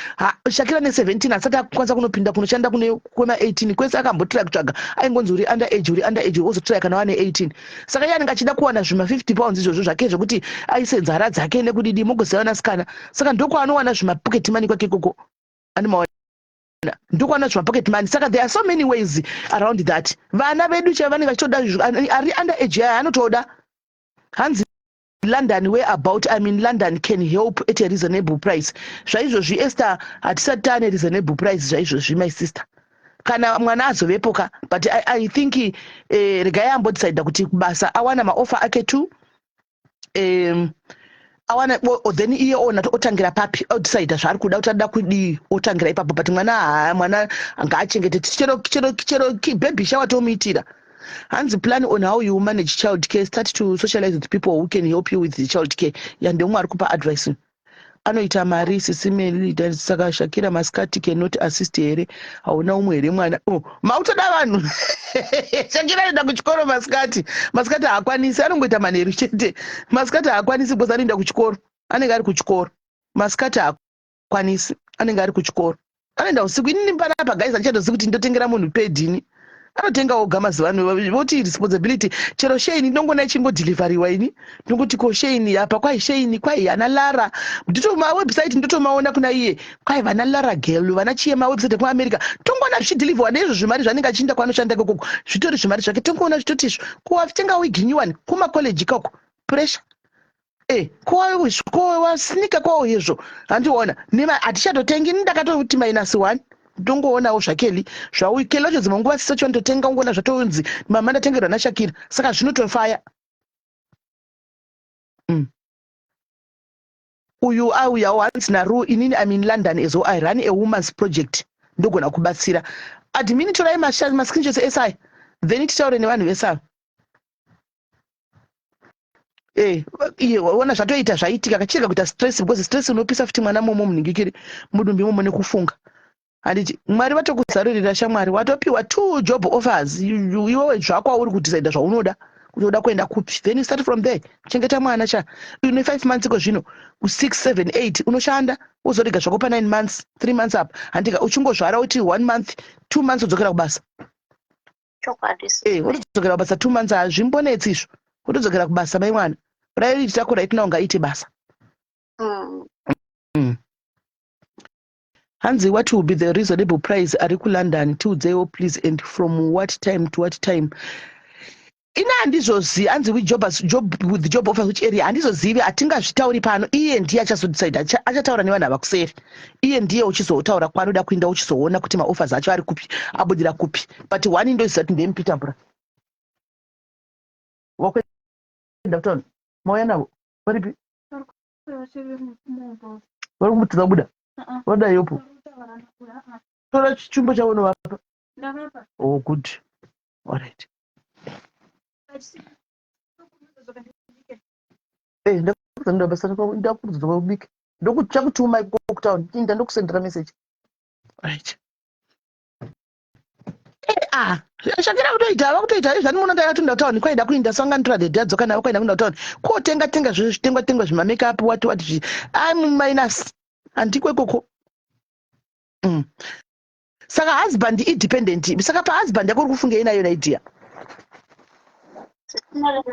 Shakira ne17 asati akukwanisa kunopinda kunoshanda kune kwema18 kwese, akambotry kutsvaga, aingonzi uri under age, uri under age, wozotry kana wane 18. Saka iye anenge achida kuwana zvima £50 izvozvo zvake zvekuti aise nzara dzake nekudidi, mogoziva vanasikana. Saka ndokwaanowana zvimapocket money kwake ikoko, andimaona? Ndokwana zvimapocket money. Saka there are so many ways around that. Vana vedu chaivo vanenge vachitoda, ari under age yaya anotoda. Hanzi London where about? I mean, London can help at a reasonable price. Zvaizvozvi, Esther, hatisati taane reasonable price zvaizvozvi, my sister, kana mwana azovepo ka. But I think regai ambodecida kuti kubasa awana maoffer ake two, awana, then iye ona otangira papi, odecida zvaari kuda, kuti ada kudii, otangira ipapo. But mwana, haa, mwana ngaachengete chero baby shower tomuitira. Hanzi plan on how you manage child care, start to socialize with people who can help you with the child care. Yandeumwe ari kupa advice anoita mari, Sis Melly. Saka Shakira masikati cannot assist here? Hauna umwe here mwana? Oh, mautoda vanhu. Shakira anoenda kuchikoro masikati, masikati haakwanisi, anongoita manheru chete. Masikati haakwanisi because anoenda kuchikoro, anenge ari kuchikoro masikati, haakwanisi, anenge ari kuchikoro, anoenda usiku. Inini panapa, guys, handichatozivi kuti ndotengera munhu pedini. Anotenga oga mazuva ano, voti responsibility. Chero Shein ndinongoona ichingodhilivhariwa ini. Ndinongoti ko Shein apa kwai Shein kwai ana Lara. Ndito ma website ndotomaona kuna iye. Kwai vana Lara girl, vana chiye ma website ekuAmerica. Tongoona zvichidhilivhiwa neizvo zvimari zvanenge achiinda kwaanoshanda ikoko. Zvitori zvimari zvake tongoona zvitoti izvo. Ko wafitenga wig nyuwani kuma college ikoko. Pressure. Eh, ko wasnika ko izvo handiona nema hatichatotengi ini ndakatoti minus one ndongoonawo zvakeli zvauyu keli wacho dzimwe nguva siso chondotenga ungoona zvatonzi mama ndatengerwa nashakira saka zvinotofaya Uyu auyawo hanzi naRue inini I'm in London as well I run a woman's project ndogona kubatsira admin torai mascreenshots ese aya then titaure nevanhu vese ava Eh, iye ona zvatoita zvaitika kachirega kuita stress because stress unopisa futi mwana momo munhingikiri mudumbi momo nekufunga handiti mwari vatokuzarurira shamwari watopiwa two job offers iwewe zvako auri kudecida zvaunoda kuti uda kuenda kupi then you start from there chengeta mwana cha une five months iko zvino six seven eight unoshanda wozorega zvako pa nine months three months up handika uchingozvara uti one month two months wodzokera kubasa chokwadi eh wotodzokera kubasa two months hazvimbonetsi izvo wotodzokera kubasa mai mwana priority yako right now ngaite basa Hanzi what will be the reasonable price ari kulondon tiudzeiwo please and from what time to what time ini handizozivi hanzi with job, job, with job offers which area handizozivi hatingazvitauri pano iye ndiye achazodecide achataura nevanhu ava kuseri iye ndiye uchizotaura kwaanoda kuinda uchizoona kuti maoffers acho ari kupi abudira kupi but one ndoziva kuti ndemupeterborough wakuenda kutaura mauya navo varipi vari kumutidza kubuda vada yopo tora chimbo chavo unovapa oh good alright eh ndakuzanira basa ndakudza kubika ndokuchakutuma ikoko kutown inda ndokusendera message right eh, ah shakira kutoita ava kutoita izvi animoona ndakatunda kutauni kwaida kuinda sangantura dhedhi adzoka navo kwaida kuinda kutauni kotenga tenga zvitengwa tengwa zvimamakeup wati wati zvi I'm minus handiko ikoko Saka husband idependent saka pahusband yako uri kufungei nayo naidia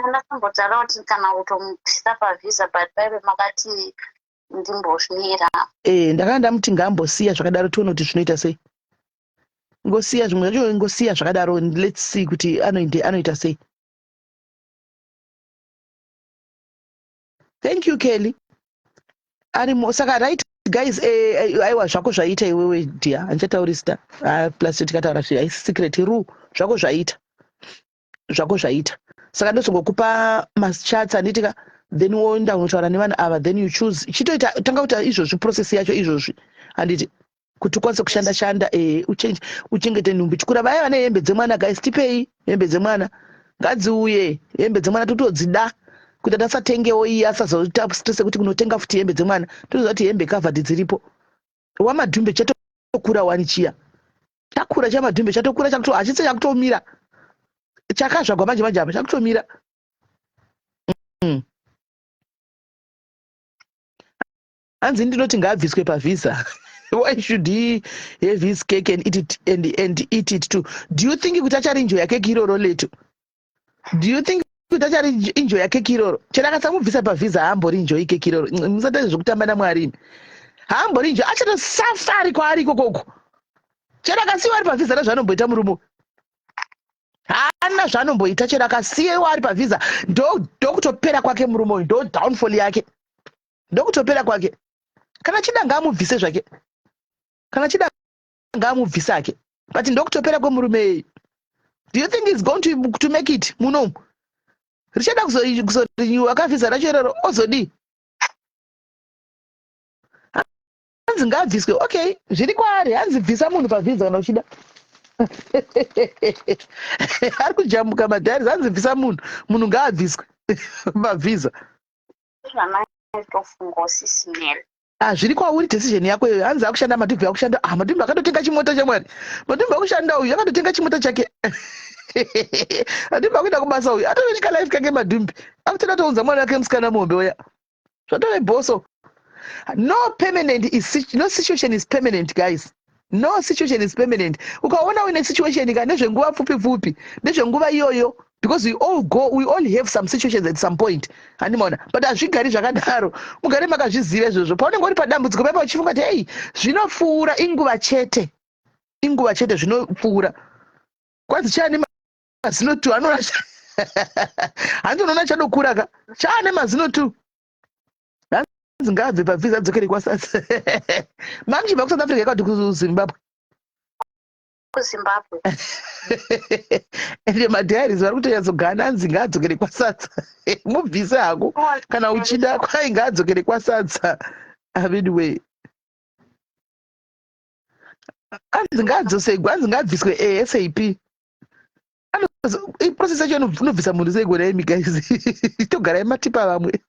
ndakambotaura kuti kana kutomubvisa pavisa but paive makati ndimbozvimira eh ndakanga ndamuti ngaambosiya zvakadaro tione kuti zvinoita sei ngosiya zvimwe zvacho ngosiya zvakadaro let's see kuti anoite anoita sei thank you kelly arimo saka right guys eh, eh, aiwa zvako zvaita iwewe dear handichatauri zita ah, plus tikataura zve haisi secret ru zvako zvaita zvako zvaita saka ndozongokupa machats handitika then woenda unotaura nevanhu ava then you choose chitoita tanga kuita izvozvi process yacho izvozvi handiti kuti ukwanise kushanda shanda eh, uchenje uchengete nhumbi chikura vaya vane hembe dzemwana guys tipei hembe dzemwana ngadziuye hembe dzemwana totodzida kuti tasatengewo iye asazoita stress yekuti kunotenga futi hembe dzemwana totoziva kuti hembe covered dziripo wamadhumbe chatokura wani chiya chakura chamadhumbe chatokura chakuto hachisi chakutomira chakazvagwa manje manje apa chakutomira Hanzi ndinoti ngaabviswe pavisa why should he have his cake and eat it, and, and eat it too do you think kuti acharinjoya keki iroro leto do you think kuti acharinjoya keki iroro chero akasamubvisa pavisa haamborinjoyi keki iroro musataite zvekutamba namwari imi haamborinjoyi achatosafari kwaari ikokoko chero akasiyiwa ari pavisa nezvaanomboita murume haana zvaanomboita chero akasiyiwa ari pavisa ndokutopera kwake murume uyu ndo downfall yake ndokutopera kwake kana chida ngaamubvise zvake kana chida ngaamubvise ake but ndokutopera kwemurume iyi do you think is going to, to make it munomu richada kuzorinyiwa kavhiza racho iroro ozodii hanzi ngaabviswe okay zviri kwaari hanzi bvisa munhu pavhiza kana uchida ari kujamuka madharis hanzi bvisa munhu munhu ngaabviswe pavhiza Ah, zviri kwauri decision yako iyoyo hanzi akushanda madhubhi akushanda ah madhubhi akatotenga chimota chamwari madhubhi akushanda uyu akatotenga chimota chake madhubhi akuenda kubasa uyu atotosvika life kake madhubhi akutoda tounza mwana wake musikana muhombe uya zvatove boso no permanent is no situation is permanent guys. No situation is permanent. Ukaona uine situation ka, nezvenguva pfupi pfupi, nezvenguva iyoyo, because we all go, we all have some situations at some point, handimaona? But hazvigari zvakadaro. Mugare makazviziva izvozvo. Paunenge uri padambudziko paipa uchifunga kuti hei, zvinopfuura, inguva chete, inguva chete, zvinopfuura. Kwanzi chaane mazino two anoona, hanzi unoona chadokura ka, chaane mazino two. Hanzi ngaabve pavhiza adzokere kwaSouth. Mamuchibva kuSouth Africa ikati kuZimbabwe? KuZimbabwe. Ende madiaries vari kutonyatsogana. Hanzi ngaadzokere kwaSadza. Mubvise hako kana uchida. Kwai ngaadzokere kwaSadza. Anyway, hanzi ngaadzosegwe, hanzi ngaabviswe ASAP. Process yacho inobvisa munhu sei gonaimi guys? Togarai matipa vamwe.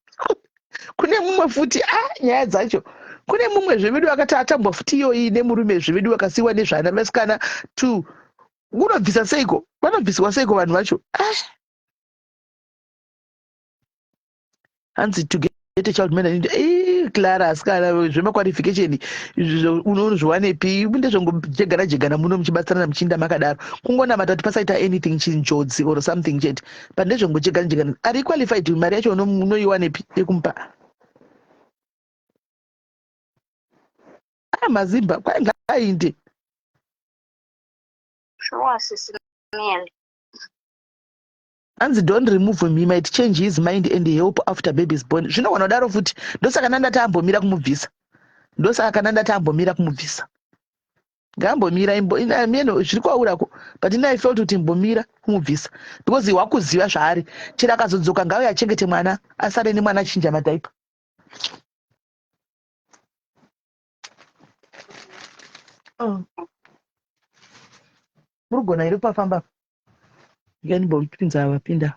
Kune mumwe futi, a ah, nyaya dzacho, kune mumwe zvevedu akati atambwa futi iyoyi nemurume zvevedu, akasiyiwa nezvana vasikana two. Unobvisa seiko? Vanobviswa seiko vanhu vacho? Ah. Hanzi to get a child man, eh, Clara, asikana, zvemaqualification unozviwanepi? Ndezvongojegana jegana muno muchibatsirana, muchiinda makadaro, kungonamata kuti pasaita anything chinjodzi or something chete, but ndezvongojegana jegana. Ari qualified, mari yacho unoiwanepi yekumupa? Ah, mazimba kwai ngaainde. Sure, sisi Mary. Hanzi don't remove him, he might change his mind and help after baby is born. Zvinogona kudaro futi. Ndosaka nandati ambomira kumubvisa, ndosaka kana ndati ambomira kumubvisa, ngaambomira. Meno zviri kwaurako, but ini I felt kuti imbomira kumubvisa because wakuziva zvaari. Chero akazodzoka, ngauye achengete mwana, asare nemwana achinja madhaipa. Oh. Muri kugona here kupafamba? Ndikanimbopinza vapinda.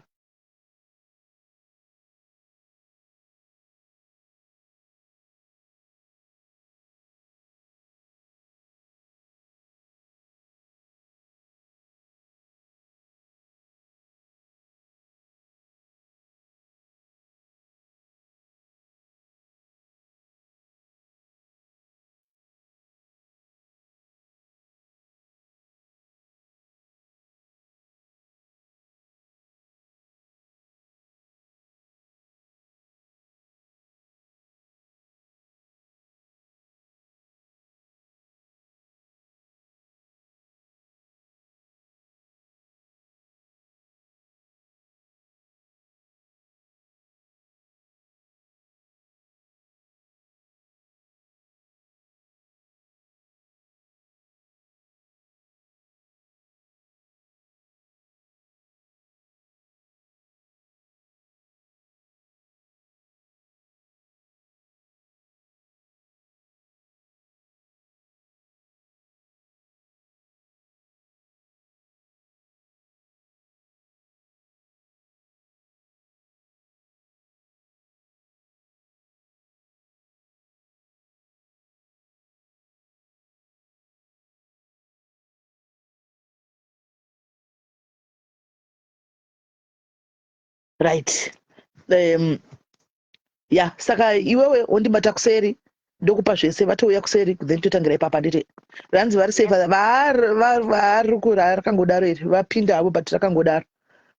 Right, ya, saka iwewe wondibata kuseri, ndokupa zvese. Vatouya kuseri, then totangira ipapa. Nditi ranzi vari safe, vari rakangodaro iri, vapinda havo, but rakangodaro.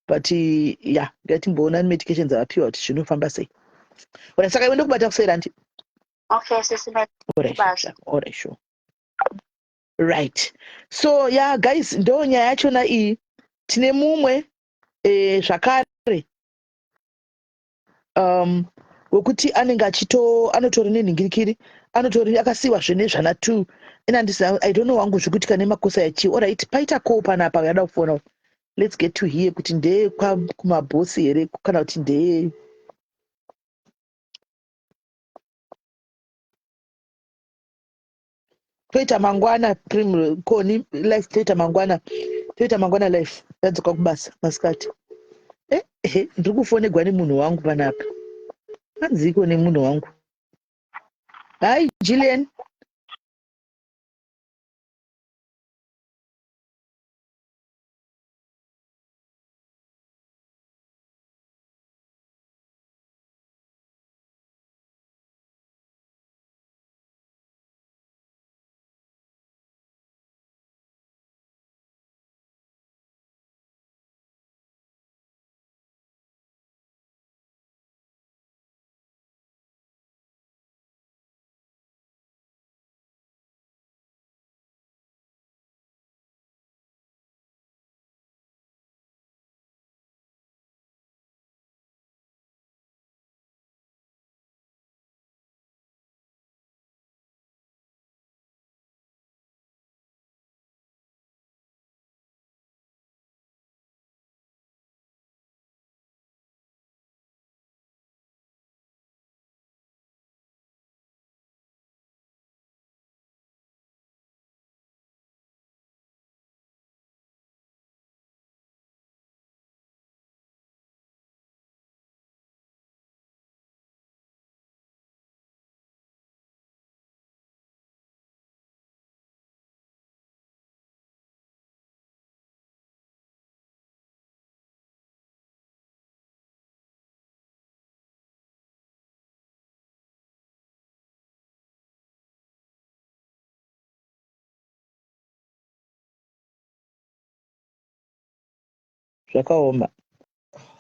But ya, ngatimboona medication dzavapiwa kuti zvinofamba sei. Ora, saka iwe ndokubata kuseri, andi? Okay, sisi. Alright, alright, sure. Right, so yeah guys, ndo nyaya yachona iyi. Tine mumwe zvakare wekuti anenge achito anotori nenhingirikiri, anotori akasiyiwazve nezvana two. Ina I don't know wangu zvekuitika nemakosa yachi. Alright, paita call panapa, yada kufona. Let's get to hear kuti ndeye kumabhosi here kana kuti ndeye. Toita mangwana prim koni life, toita mangwana, toita mangwana life. Ndadzoka kubasa masikati. Eh, ndiri kufonegwa nemunhu wangu panapa. Hanziko nemunhu wangu? Hi Gillian. Zvakaoma.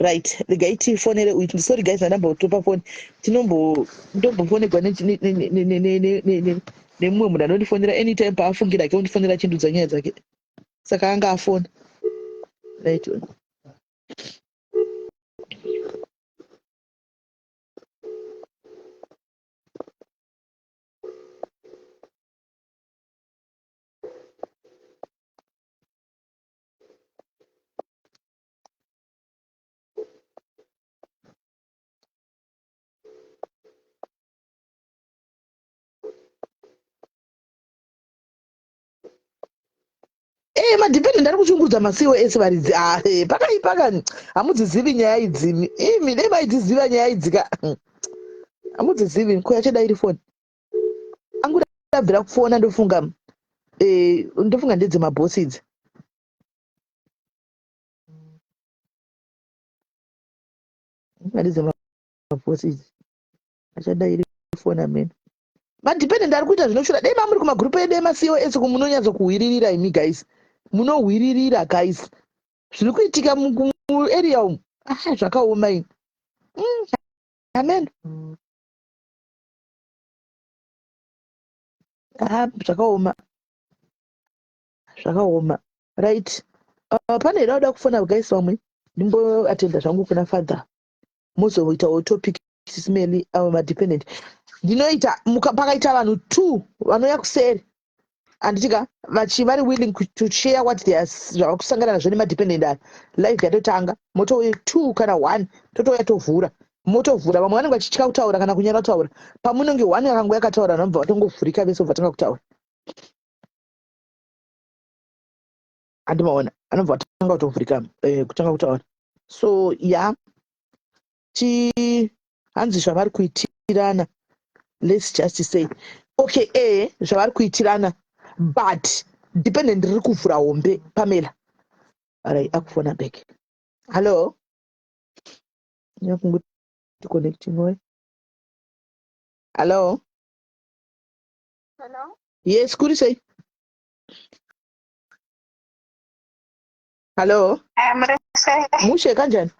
Right, regai tifonere uyu. Sorry guys, ndambotopa foni. Tinombo ndombofonegwa nemumwe munhu anondifonera anytime paafungira ake ondifonera achindudza nyaya dzake. Saka anga afona. Right. Eh, madependent ari kushungurudza masiwo ese varidzi. Ah, eh, pakaipa kani. Hamudzizivi nyaya idzi imi. Imi dai maidziziva nyaya idzi ka. Hamudzizivi ko yachada iri foni. Angu ndabvira kufona ndofunga eh, ndofunga ndedzemabhosi idzi. Ndofunga ndedzemabhosi idzi. Achada iri foni amene. Madependent ari kuita zvinoshura. Dai mamuri kumagroup edu emaCOS ku munonyatsokuhwiririra imi guys. Munohwiririra guys. Zviri kuitika muarea umu. Ah, zvakaoma ini. Amen. Ah, zvakaoma. Zvakaoma. Right. Pane here vanoda kufona guys vamwe? Ndimboatenda zvangu kuna father. Mozoitawo topic sisimeli avo madependent. Ndinoita pakaita vanhu 2 vanouya kuseri. Handiti ka vachi vari willing to share what they are zvavakusangana nazvo nemadependent aya. Live yatotanga. Motouya 2 kana 1 totouya tovhura. Motovhura vamwe vanenge vachitya kutaura kana kunyara kutaura. Pamunonge 1 akangouya akataura vanobva vatongovhurika vese vobva vatanga kutaura. Handimaona anobva atanga kutovhurika kutanga kutaura. So yeah, ti hanzi zvavari kuitirana, let's just say okay, zvavari kuitirana, but dependent riri kuvhura hombe. Pamela, alright, akufona back. Hello, nyakunguti connecting we. Hello. Hello. Yes, kuri sei? Hello. Muri sei? Mushe kanjani?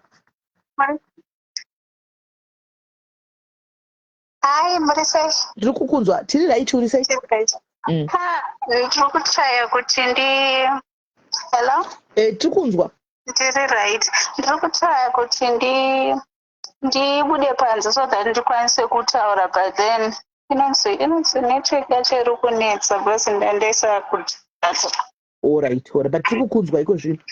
Hi, muri sei? Ndiri kukunzwa. Tiri right, uri sei? Ha, ndiri kutraya kuti ndi Hello? Tiri kunzwa. Ndiri right. Ndiri kutraya kuti ndi ndibude panze so that ndikwanise kutaura, but then inonzi network yacho iri kunetsa because ndandaisa kudata. Alright, alright, but tiri kukunzwa iko zvino.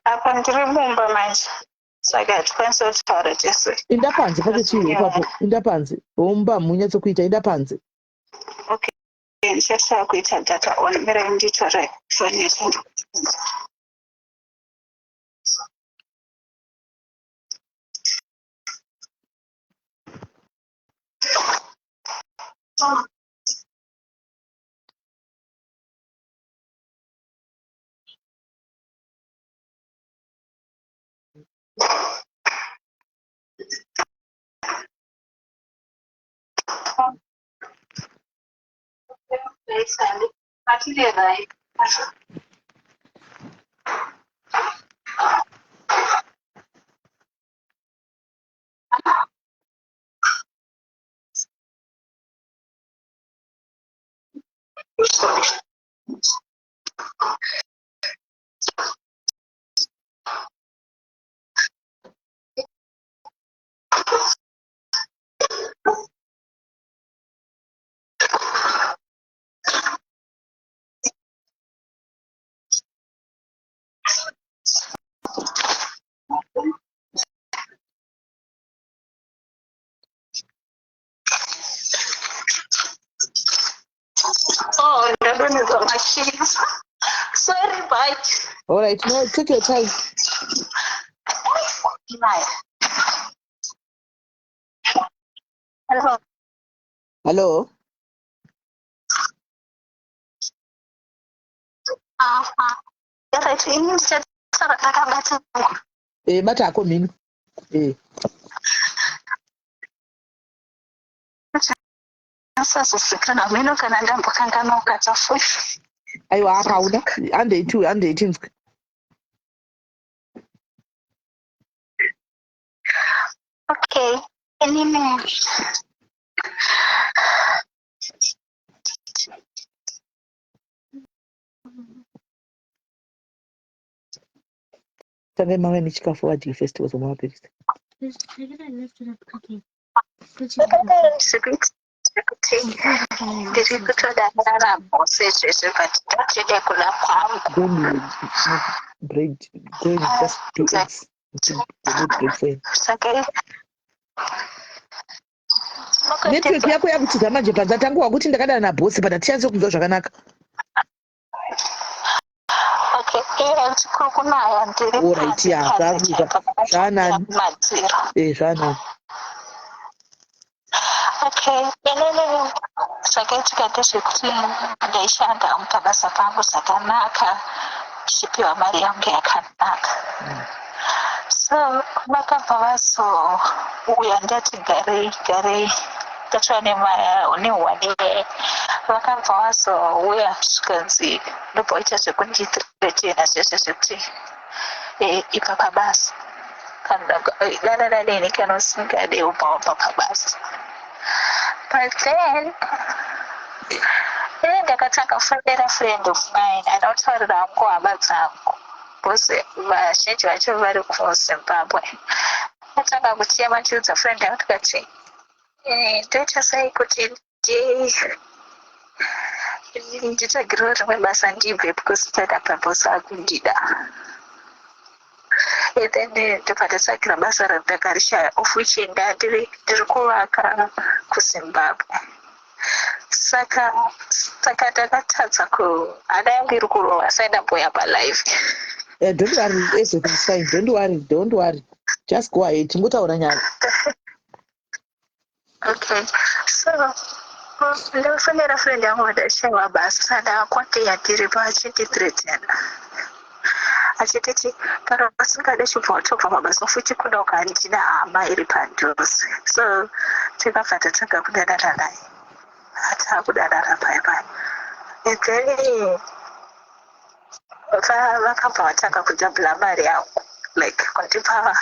Apa ndiri mumba manje, saka hatikwanisi kutaura tese. Inda panze pacho chii ipapo? Inda panze. Homba munyatsokuita, inda panze. Okay, ndichashaa kuita data on. Mirai nditore foni yacho. Oh, ndadonhedzwa machii. Sorry, bye. All right, no, take your time. Bye. Hello. Hello. Aha. Right, ini ndichataura ndakabata. Bata hako mhino. Asazosekana mhino kana ndambokanganwa ukata futi. Aiwa, akauna. Handei tu, handei tinzwe. Okay, inini Tangai mave nechikafu vadye first vozomwa mapiritsi. Zvekuti ndiri kutodanana bose izvezvi but ndotide kuda kwangu. Go and bread, go and just do eggs. Go bread for him. Saka Network yako yakutiza manje panza tanguwa kuti ndakadana nabhosi but hatichanzi kunzwa zvakanaka. Okay, iye kuri kunaya ndiri Alright, ya, panze zvakuita. chaipo Zvaanani. madziro. Eh, zvaanani. Okay, inini zvakaitika ndezvekuti ndaishanda pabasa pangu zvakanaka ndichipiwa mari yangu yakanaka. So vakabva vazouya ndati garei garei ndatova nehwani vakabva vazouya zvikanzi ndobva vaita zvekundithreatena zvese zvekuti eh, ipa pabasa kana danana neni kana usingade ubva wabva pabasa. But then ini ndakatanga kufonera friend of mine anotaurira hangu hama dzangu because vazhinji vacho vari kuZimbabwe. Ndakatanga kuchema ndichiudza friend yangu ndikati eh, ndoita sei kuti nditsvagirewo rimwe basa ndibve because ndakabva boss akundida. And then ndobva ndatsvagira basa randakarishaya of which ndandiri ndiri kuvaka kuZimbabwe. Saka saka ndakatadza ku hana yangu iri kurova saindamboya palive. Don't worry, everything is fine. Don't worry, don't worry. Just go ahead. Tingotaura nyaya. Okay, so ndafonera friend yangu ndashaiwa basa saka ndakwake yatiripo achindithreatena achititi kana usingade chibva watobva pabasa futi kunoka handina hama iri padhuze so tikabva tatanga kudanana naye atakudanana pai pai and then vakabva vatanga kudhabhula mari yangu like kundipa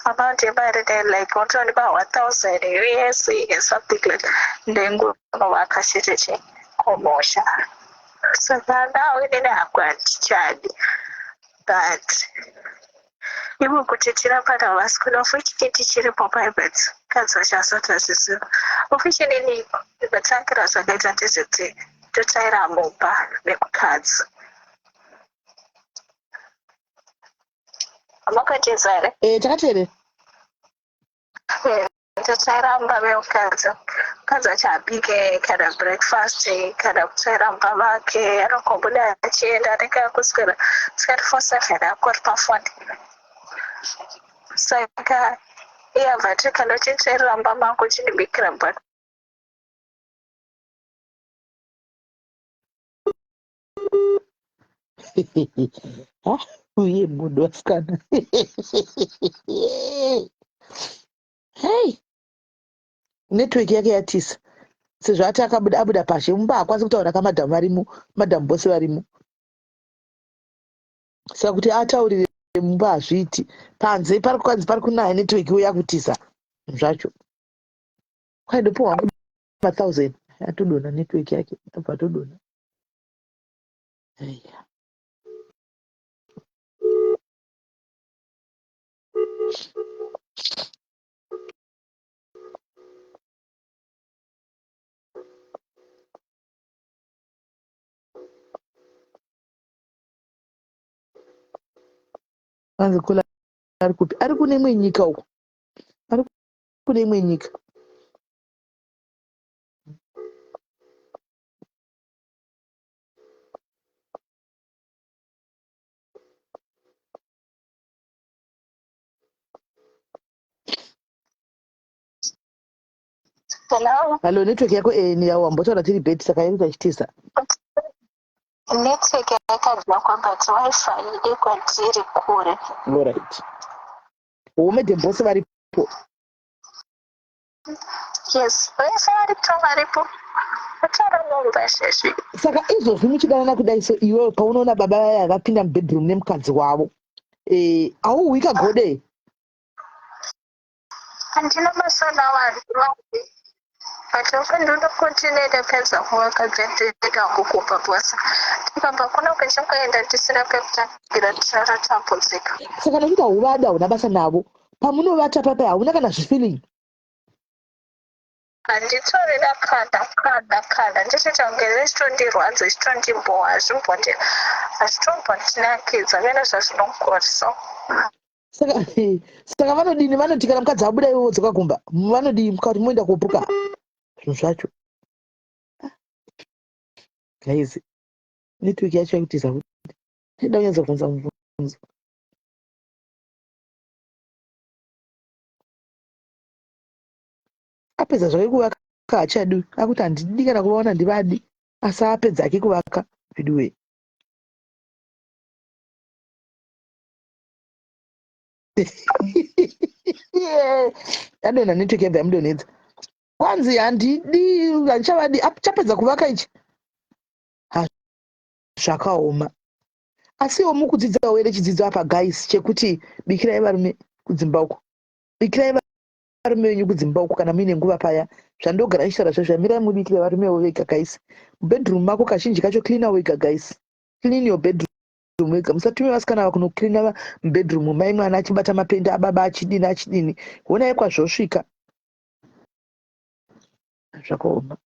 amount yemari ne like votondipa 1000 us and something like ndaingonovaka chete che kumusha saka now inini hangu handichadi but Ivo kuti tirapana havasi kuda of which tichiripo pai but mukadzi wacho asati azviziva of which inini matangira zvakaita ndezvekuti totsvaira mumba memukadzi. Makateza here? Eh, takateerera. Totsvaira mumba memukadzi. Mukadzi wacho habike kana breakfast kana kutsvaira mumba make anongobuda achienda anenge akuswera 24/7 angori pafoni. Saka iye abva ati kana uchitsvairira mumba mangu uchindibikira breakfast. Ah, uye munhu vasikana. Hey, network yake yatisa sezvo ati akabuda abuda pashe mumba haakwanisi kutaura kamadhamu varimo madhamu bose varimo saka kuti ataurire mumba hazviiti panze pari kwanzi pari kunaya network yo yakutiza zvacho kwaindopiwa hangu mathousand atodonha network yake abva atodonha Aiya. Anzi kula ari kupi? Ari kune imwe nyika uko. Ari kune imwe nyika. Hello? Hello, network yako eh, ni yawo wambotaura tiri bed saka iri tachitiza. Network yakadhakwa but wifi iri kwatiri kure. All right. Madam Boss varipo. Yes, vese varipo varipo. Vatora mumba izvezvi. Saka izvozvi muchidanana kudai so iwewe paunoona baba vaya vapinda mubedroom nemukadzi wavo eh, auhwi kagode? Handina basa navo handivadi. But ofa ndinoda kuti ndapedza kuvaka then ndoenda hangu kumba because tikabva kuno kwechingoenda tisina pekutangira tichatotambudzika. Saka nekuti hauvadi hauna basa navo pamunovata papa hauna kana zvifeeling. Handitorina kana kana kana ndichitoita kunge zvichitondirwadza zvichitondibhowa hazvimbondi hazvitombondinakidza vena zvazvinongori so. Saka saka vanodini vanoti kana mukadzi abuda iwe wodzoka kumba vanodii mukati moenda kopuka zvinhu zvacho. Guys network yacho yakutiza kuti ndida kunyatsa kubvunza mubvunzo. Apedza zvake kuvaka haachadi akuti handidi kana kuvaona ndivadi asi apedza hake kuvaka veduwee. Yadonha network yabva yamudonhedza. Kwanzi handidi handichavadi chapedza kuvaka ichi. Ha zvakaoma. Asiwo mukudzidzawo here chidzidzo apa guys chekuti bikirai varume kudzimba uko. Bikirai varume venyu kudzimba uko kana muine nguva paya. Zvandogara ndichitaura zvezvo mirai mubikire varumewo vega guys. Mubedroom mako kazhinji kacho cleaner wega guys. Clean your bedroom wega. Musatume vasikana ava kunocleaner mubedroom mai mwana achibata mapenda ababa achidini achidini. Honai kwazvosvika. Zvakaoma.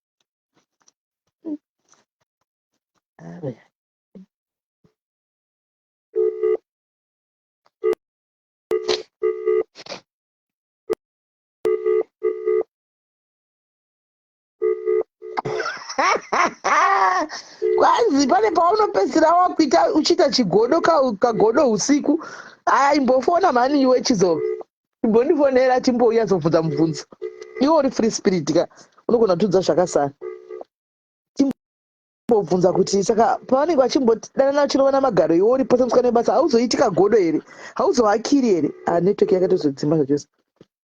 Kwanzi pane paunopedzisira wakuita uchiita chigodo kagodo usiku. Aya imbofona mhani iwe chizova. Imbondifonera timbouya zobvunza mubvunzo. Iwe uri free spirit ka unogona kutiudza zvakasara. Timbobvunza kuti saka pavanenge vachimbodanana vachirovana magaro iwe uripo semusikana webasa hauzoiti kagodo here? Hauzohakiri here? Ah, network yakatozodzima zvachose.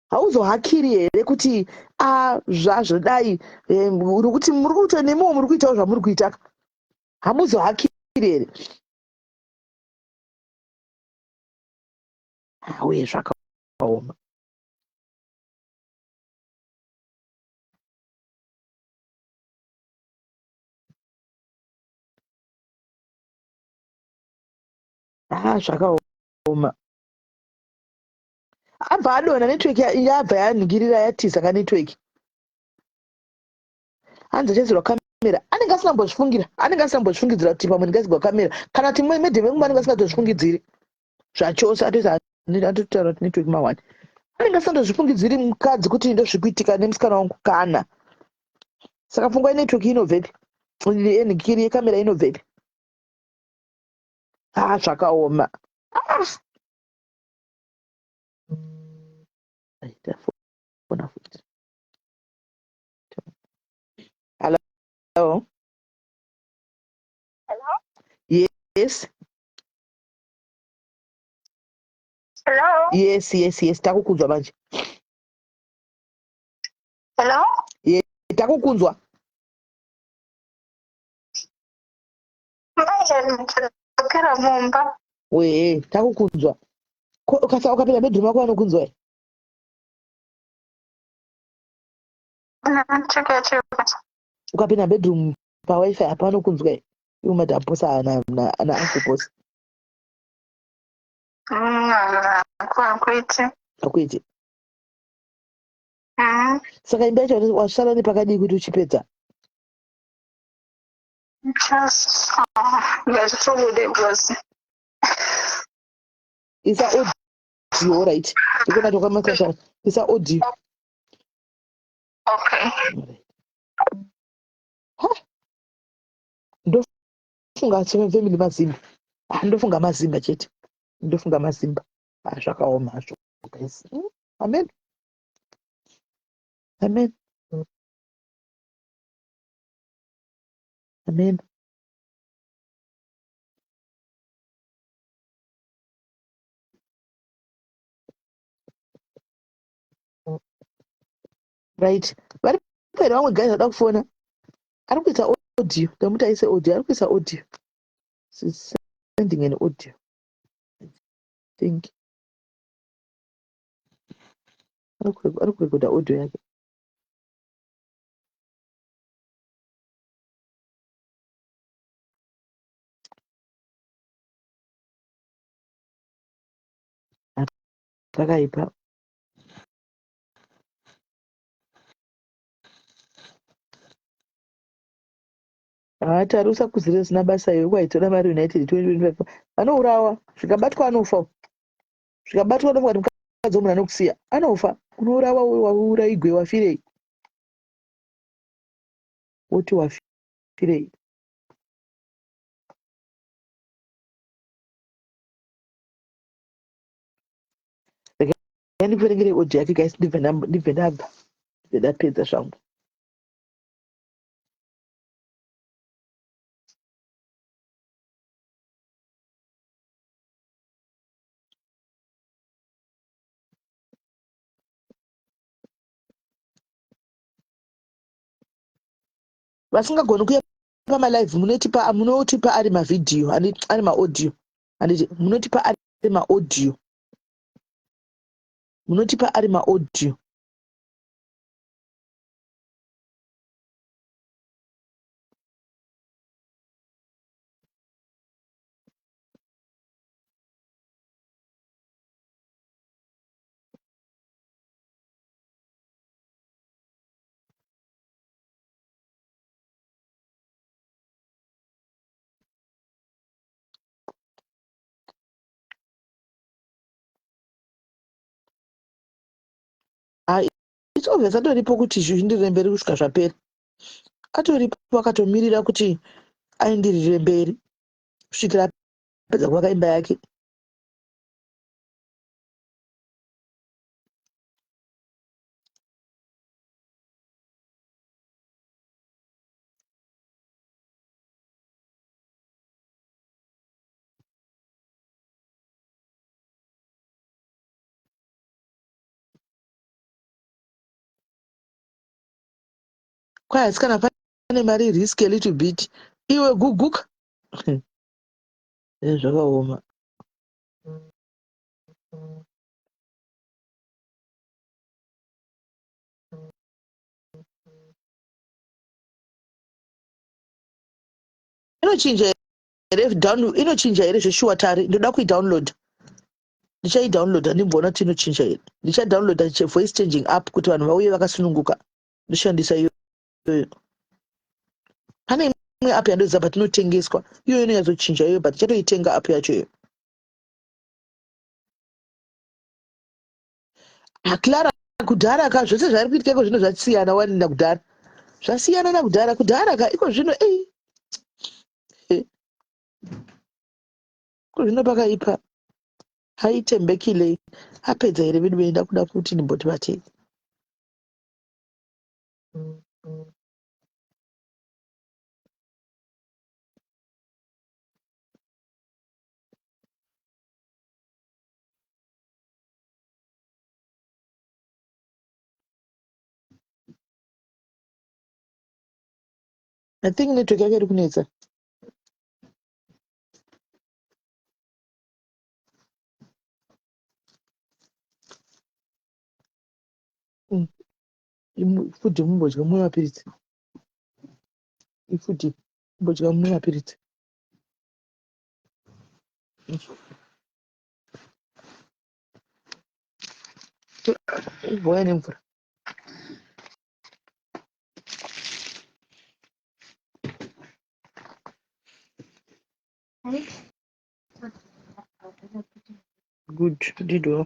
Hauzohakiri here kuti a zvazvodai nokuti muri kuita nemiwo muri kuitawo zvamuri kuita ka hamuzohakiri here? Uye zvakaoma. Ah, zvakaoma. Abva adonha network yabva yanhingirira yatiza ka network. Hanzi achaisirwa kamera. Anenge asina kumbozvifungira. Anenge asina kumbozvifungidzira kuti pamwe ndingaisirwa kamera. Kana kuti madam vekumba anenge asingatozvifungidziri. Zvachose atoisa atotaura kuti network mawani. Anenge asingatozvifungidziri mukadzi kuti ndozvikuitika nemusikana wangu kana. Saka pfungwa yenetwork inobvepi? Yenhingiri yekamera inobvepi? Ah, zvakaoma. Ah. Tafona futi. Hello. Hello? Yes. Hello? Yes, yes, yes. Takukunzwa manje. Hello? Yes, takukunzwa. Manje ndakera mumba. Wee, takukunzwa. Ko ukasa ukapinda bedroom mako vanokunzwa here? Cheke cheke. Ukapinda bedroom pa wifi apa vanokunzwa here? Iwo madam boss ana na ana uncle boss. Hakuiti. Hakuiti. Saka imba yacho wasara nepakadii kuti uchipedza? Just ngazvitobude because Isa audio right. Ndikuona tokamasa isa audio. Okay. Ha. Ndofunga family mazimba. Ah, ndofunga mazimba chete. Ndofunga mazimba. Ah, zvakaoma hazvo guys. Amen. Amen. Amen. Right. Vari here vamwe guys vada kufona? Ari kuisa audio. Ndamuti aise audio. Ari kuisa audio. She's sending an audio. I think. Ari kurekodha audio yake. Pakaipa. Haa Tari usakuzire zvisina basa iwe kwaitora mari United 2025 vanourawa zvikabatwa anofa zvikabatwa unofunga kuti mukadzi wemunhu anokusiya anofa unourawa wauraigwe wafirei woti wafirei. Regai ndikuverengere audio yake guys ndibve ndabva ndibve ndapedza zvangu. Vasingagoni kuya pamalive munotipa munotipa ari mavhidhiyo ari maaudio handiti munotipa ari maaudio munotipa ari maaudio. Ah, it's obvious atoripo kuti zvienderere mberi kusvika zvapera. Atoripo akatomirira kuti aenderere mberi kusvikira apedza kuvaka imba yake. Kwai asikana pane mari risk a little bit iwe guguka zvakaoma. Inochinja here down inochinja here zveshuwa Tari ndoda kuidownload ndichaidownloada ndimboona kuti inochinja here ndichadownloada voice changing app kuti vanhu vauye vakasununguka ndoshandisa iyoyo pane imwe app yandoziva but inotengeswa iyoyo inonyatsochinja iyoyo but ndichatoitenga app yacho iyo. Ah, Clara kudhara ka zvese zvairi kuitika iko zvino zvasiyana wani nakudhara zvasiyana nakudhara kudhara ka iko zvino ei eh. Iko zvino pakaipa haitembekile apedza here vedu vee ndakuda kuti ndimboti vatei. I think network yake iri kunetsa. Futi mumbodya mumwe mapiritsi. Ifuti mumbodya mumwe mapiritsi. Ubhoya nemvura. Good, did well.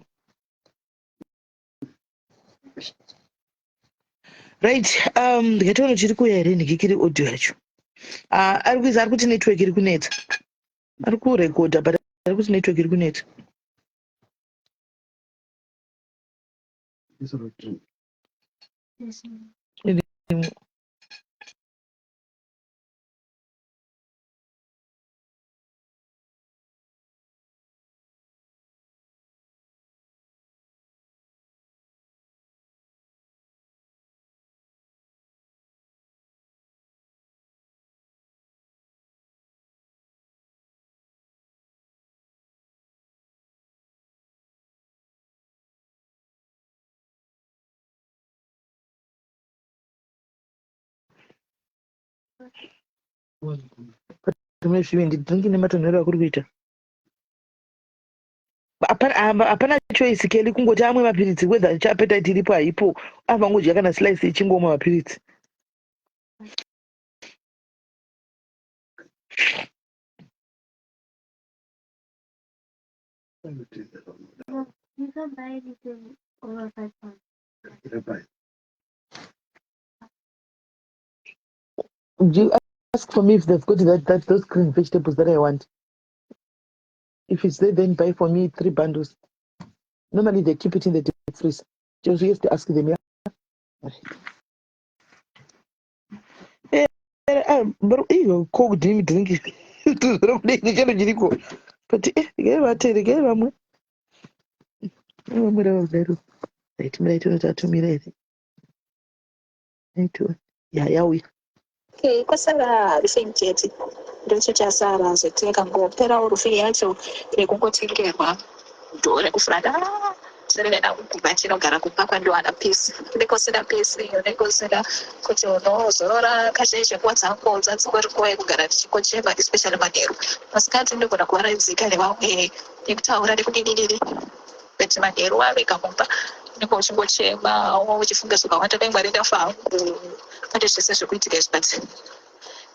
Right, ndikatoona kuti iri kuuya here ndikikiri audio yacho. Ari kuisa ari kuti network iri kunetsa. Ari kurekodha but ari kuti network iri kunetsa. Irimo. Rimwe zvivindi drink nematonhero akuri kuita. Hapana choice Kelly kungoti amwe mapiritsi whether appetite iripo haipo avangodya kana slice ichingomwa mapiritsi. You can buy anything over £5. Do you ask for me if they've got that those green vegetables that I want? If it's there, then buy for me 3 bundles. Normally they keep it in the deep freeze. Just you have to ask them, yeah. Iyo coke drink drink chero chiriko but regai vate regai vamwe vamwe vakudaro right mirai tinoti atumira here right ya yauya. Okay, kwasara roofing chete ndochichasara zvekungoperawo roofing yacho yekungotengerwa door rekufront. Ah, zvirikuenda kubva chinogara kumba kwandiwana peace unenge usina peace unenge usina kuti unozorora kazhinji nguva dzangu dzadzingori nguva yekugara ndichingochema especially manheru masikati ndogona kuvaraidzika nevamwe nekutaura nekudidididi but manheru wavega mumba unenge uchingochema uchifunga zvakawanda dai Mwari ndafa hangu pane zvese zvekuitika izvi but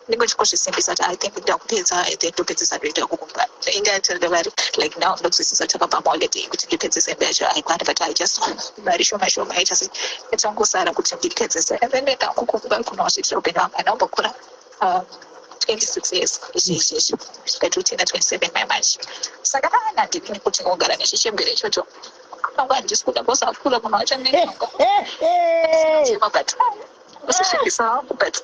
ndinenge ndichingozvisimbisa kuti I think ndakupedza and then ndopedzisa ndoenda kukumba inga vari like now ndonzwisisa takabva maholiday kuti ndipedzise imba yacho haikwani but I just mari shoma shoma ichasi ichangosara kuti ndipedzise and then ndoenda kukumba kunosvikira upenyu hwangu handambokura 26 years izvi izvi kusvika 27 27 mai saka kana ndidini kuti ngogara nechichembere ichocho pangu handisi kuda bosakura munhu wacho but usishandisa hangu but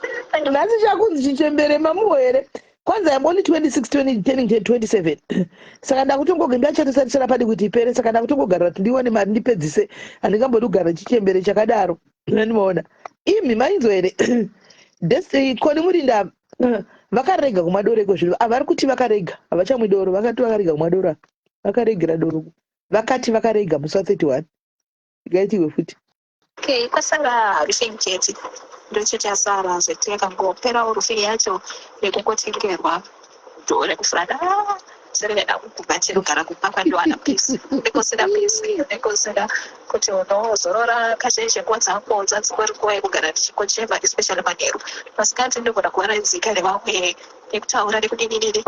nhasi chakunzi chichembere mamuwo here kwanza I'm only 26 20, turning 27 saka ndakutongoge ndachatisarishara padi kuti ipere saka ndakutongogarira kuti ndiwane mari ndipedzise handingambodi kugara chichembere chakadaro andimaona imi mainzwa here Koni Murinda vakarega kumwa doro iko zvino vari kuti vakarega havachamwi doro vakati vakarega kumwa doro vakaregera doro vakati vakarega musi wa 31 ngaitirwe futi. Okay, kwasara roofing chete ndochichasara zvekuti yakangoperawo roofing yacho yekungotengerwa door rekufront. Ah, zvirikuenda kubva chinogara kumba kwandiwana peace unenge usina peace unenge usina kuti unozorora kazhinji nguva dzangu dzadzingori nguva yekugara ndichingochema especially manheru masikati ndogona kuvaraidzika nevamwe nekutaura nekudidididi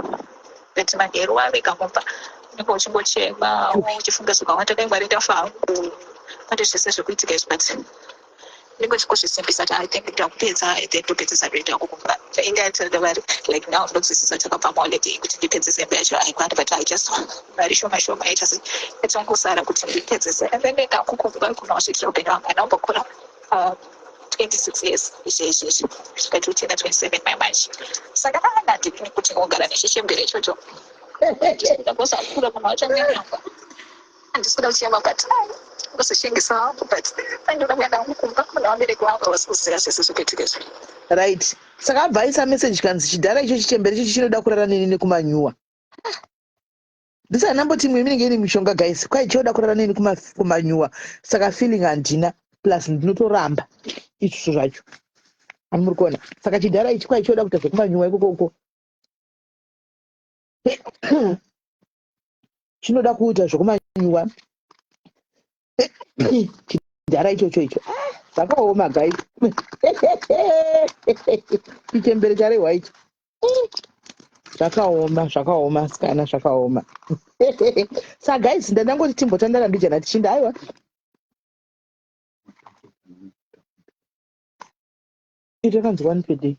but manheru wavega mumba unenge uchingochema uchifunga zvakawanda dai Mwari ndafa hangu pane zvese zvekuitika izvi but ndinenge ndichingozvisimbisa kuti I think ndakupedza and then ndopedzisa ndoenda kukumba inga vari like now ndonzwisisa takabva maholiday kuti ndipedzise imba yacho haikwani but I just mari shoma shoma ichasi ichangosara kuti ndipedzise and then ndoenda kukumba kunosvikira upenyu hwangu handambokura 26 years izvi izvi izvi kusvika 27 mai manje saka kana ndidini kuti ngogara nechichembere ichocho handisi kuda munhu wacho nenyanga handisi kuda kuchema but ndozvishingisa hangu but andoda kuenda hangu kumba kuna vabereki vangu havasi kuziva zvese zvekuitika izvi. Right saka abva aisa message kanzi chidhara icho chichembere icho chinoda kurara neni nekumanyuwa ndisati ndamboti imwe inenge iri mishonga guys kwai choda kurara neni kumanyuwa saka feeling handina plus ndinotoramba izvozvo zvacho ani muri kuona saka chidhara ichi kwai choda kuita zvekumanyuwa ikoko uko chinoda kuita zvekumanyuwa chidhara ichocho icho zvakaoma guys chichembere charehwa ichi zvakaoma zvakaoma sikana zvakaoma sa guys ndandangoti timbotandara mbijana tichinda aiwa ito kanzi one per day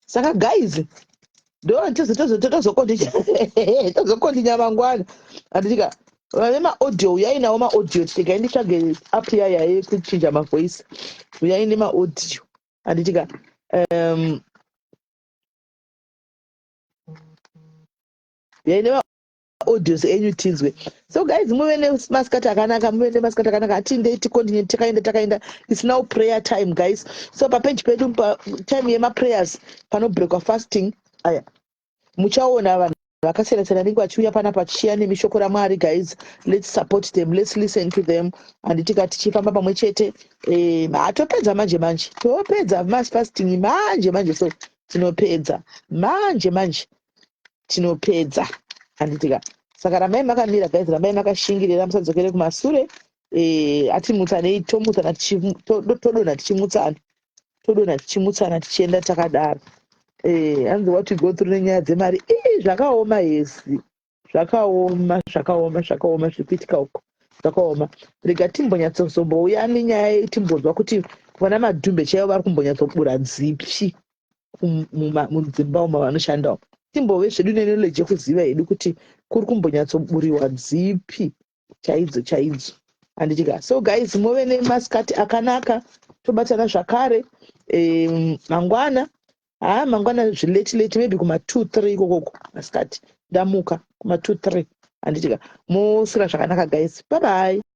saka guys ndo tozokontinya mangwana handitika vane maaudio uyai nawo maaudio tigai nditsvage app yaya yekuchinja mavoice uyai nemaaudio handitika uyai audios enyu tinzwe. So guys, muve nemasikati akanaka, muve nemasikati akanaka. Hatindei tikontinue takaenda takaenda. It's now prayer time guys. So papeji pedu pa time yemaprayers panobreakwa fasting aya muchaona vanhu Vakasiyana siyana vanenge vachiuya panapa vachiya nemishoko raMwari. Guys, let's support them, let's listen to them. Handitika tichifamba pamwe chete. Hatopedza manje manje, topedza mass fasting manje manje. So tinopedza manje manje, tinopedza, handitika? Saka rambai makamira, guys, rambai makashingirira, musadzokere kumasure. Atimutsanei, tomutsana, todonha tichimutsana, todonha tichimutsana, tichienda takadaro. Hanzi what we go through nenyaya dzemari. Ii, zvakaoma hezi, zvakaoma, zvakaoma, zvakaoma. Zviri kuitika uko zvakaoma. Rega timbonyatsozombouya nenyaya, timbonzwa kuti vana Madhumbe chaivo vari kumbonyatsobura dzipi mudzimba umo vanoshanda umo. Timbove zvedu neknowledge yekuziva hedu kuti kuri kumbonyatsoburiwa dzipi chaidzo chaidzo, handitika? So guys, muve nemasikati akanaka. Tobatana zvakare mangwana. Ha, mangwana zvilate late, maybe kuma 2 3 ikokoko masikati. Ndamuka kuma 2 3, handitika? Moswera zvakanaka, guys. Bye bye.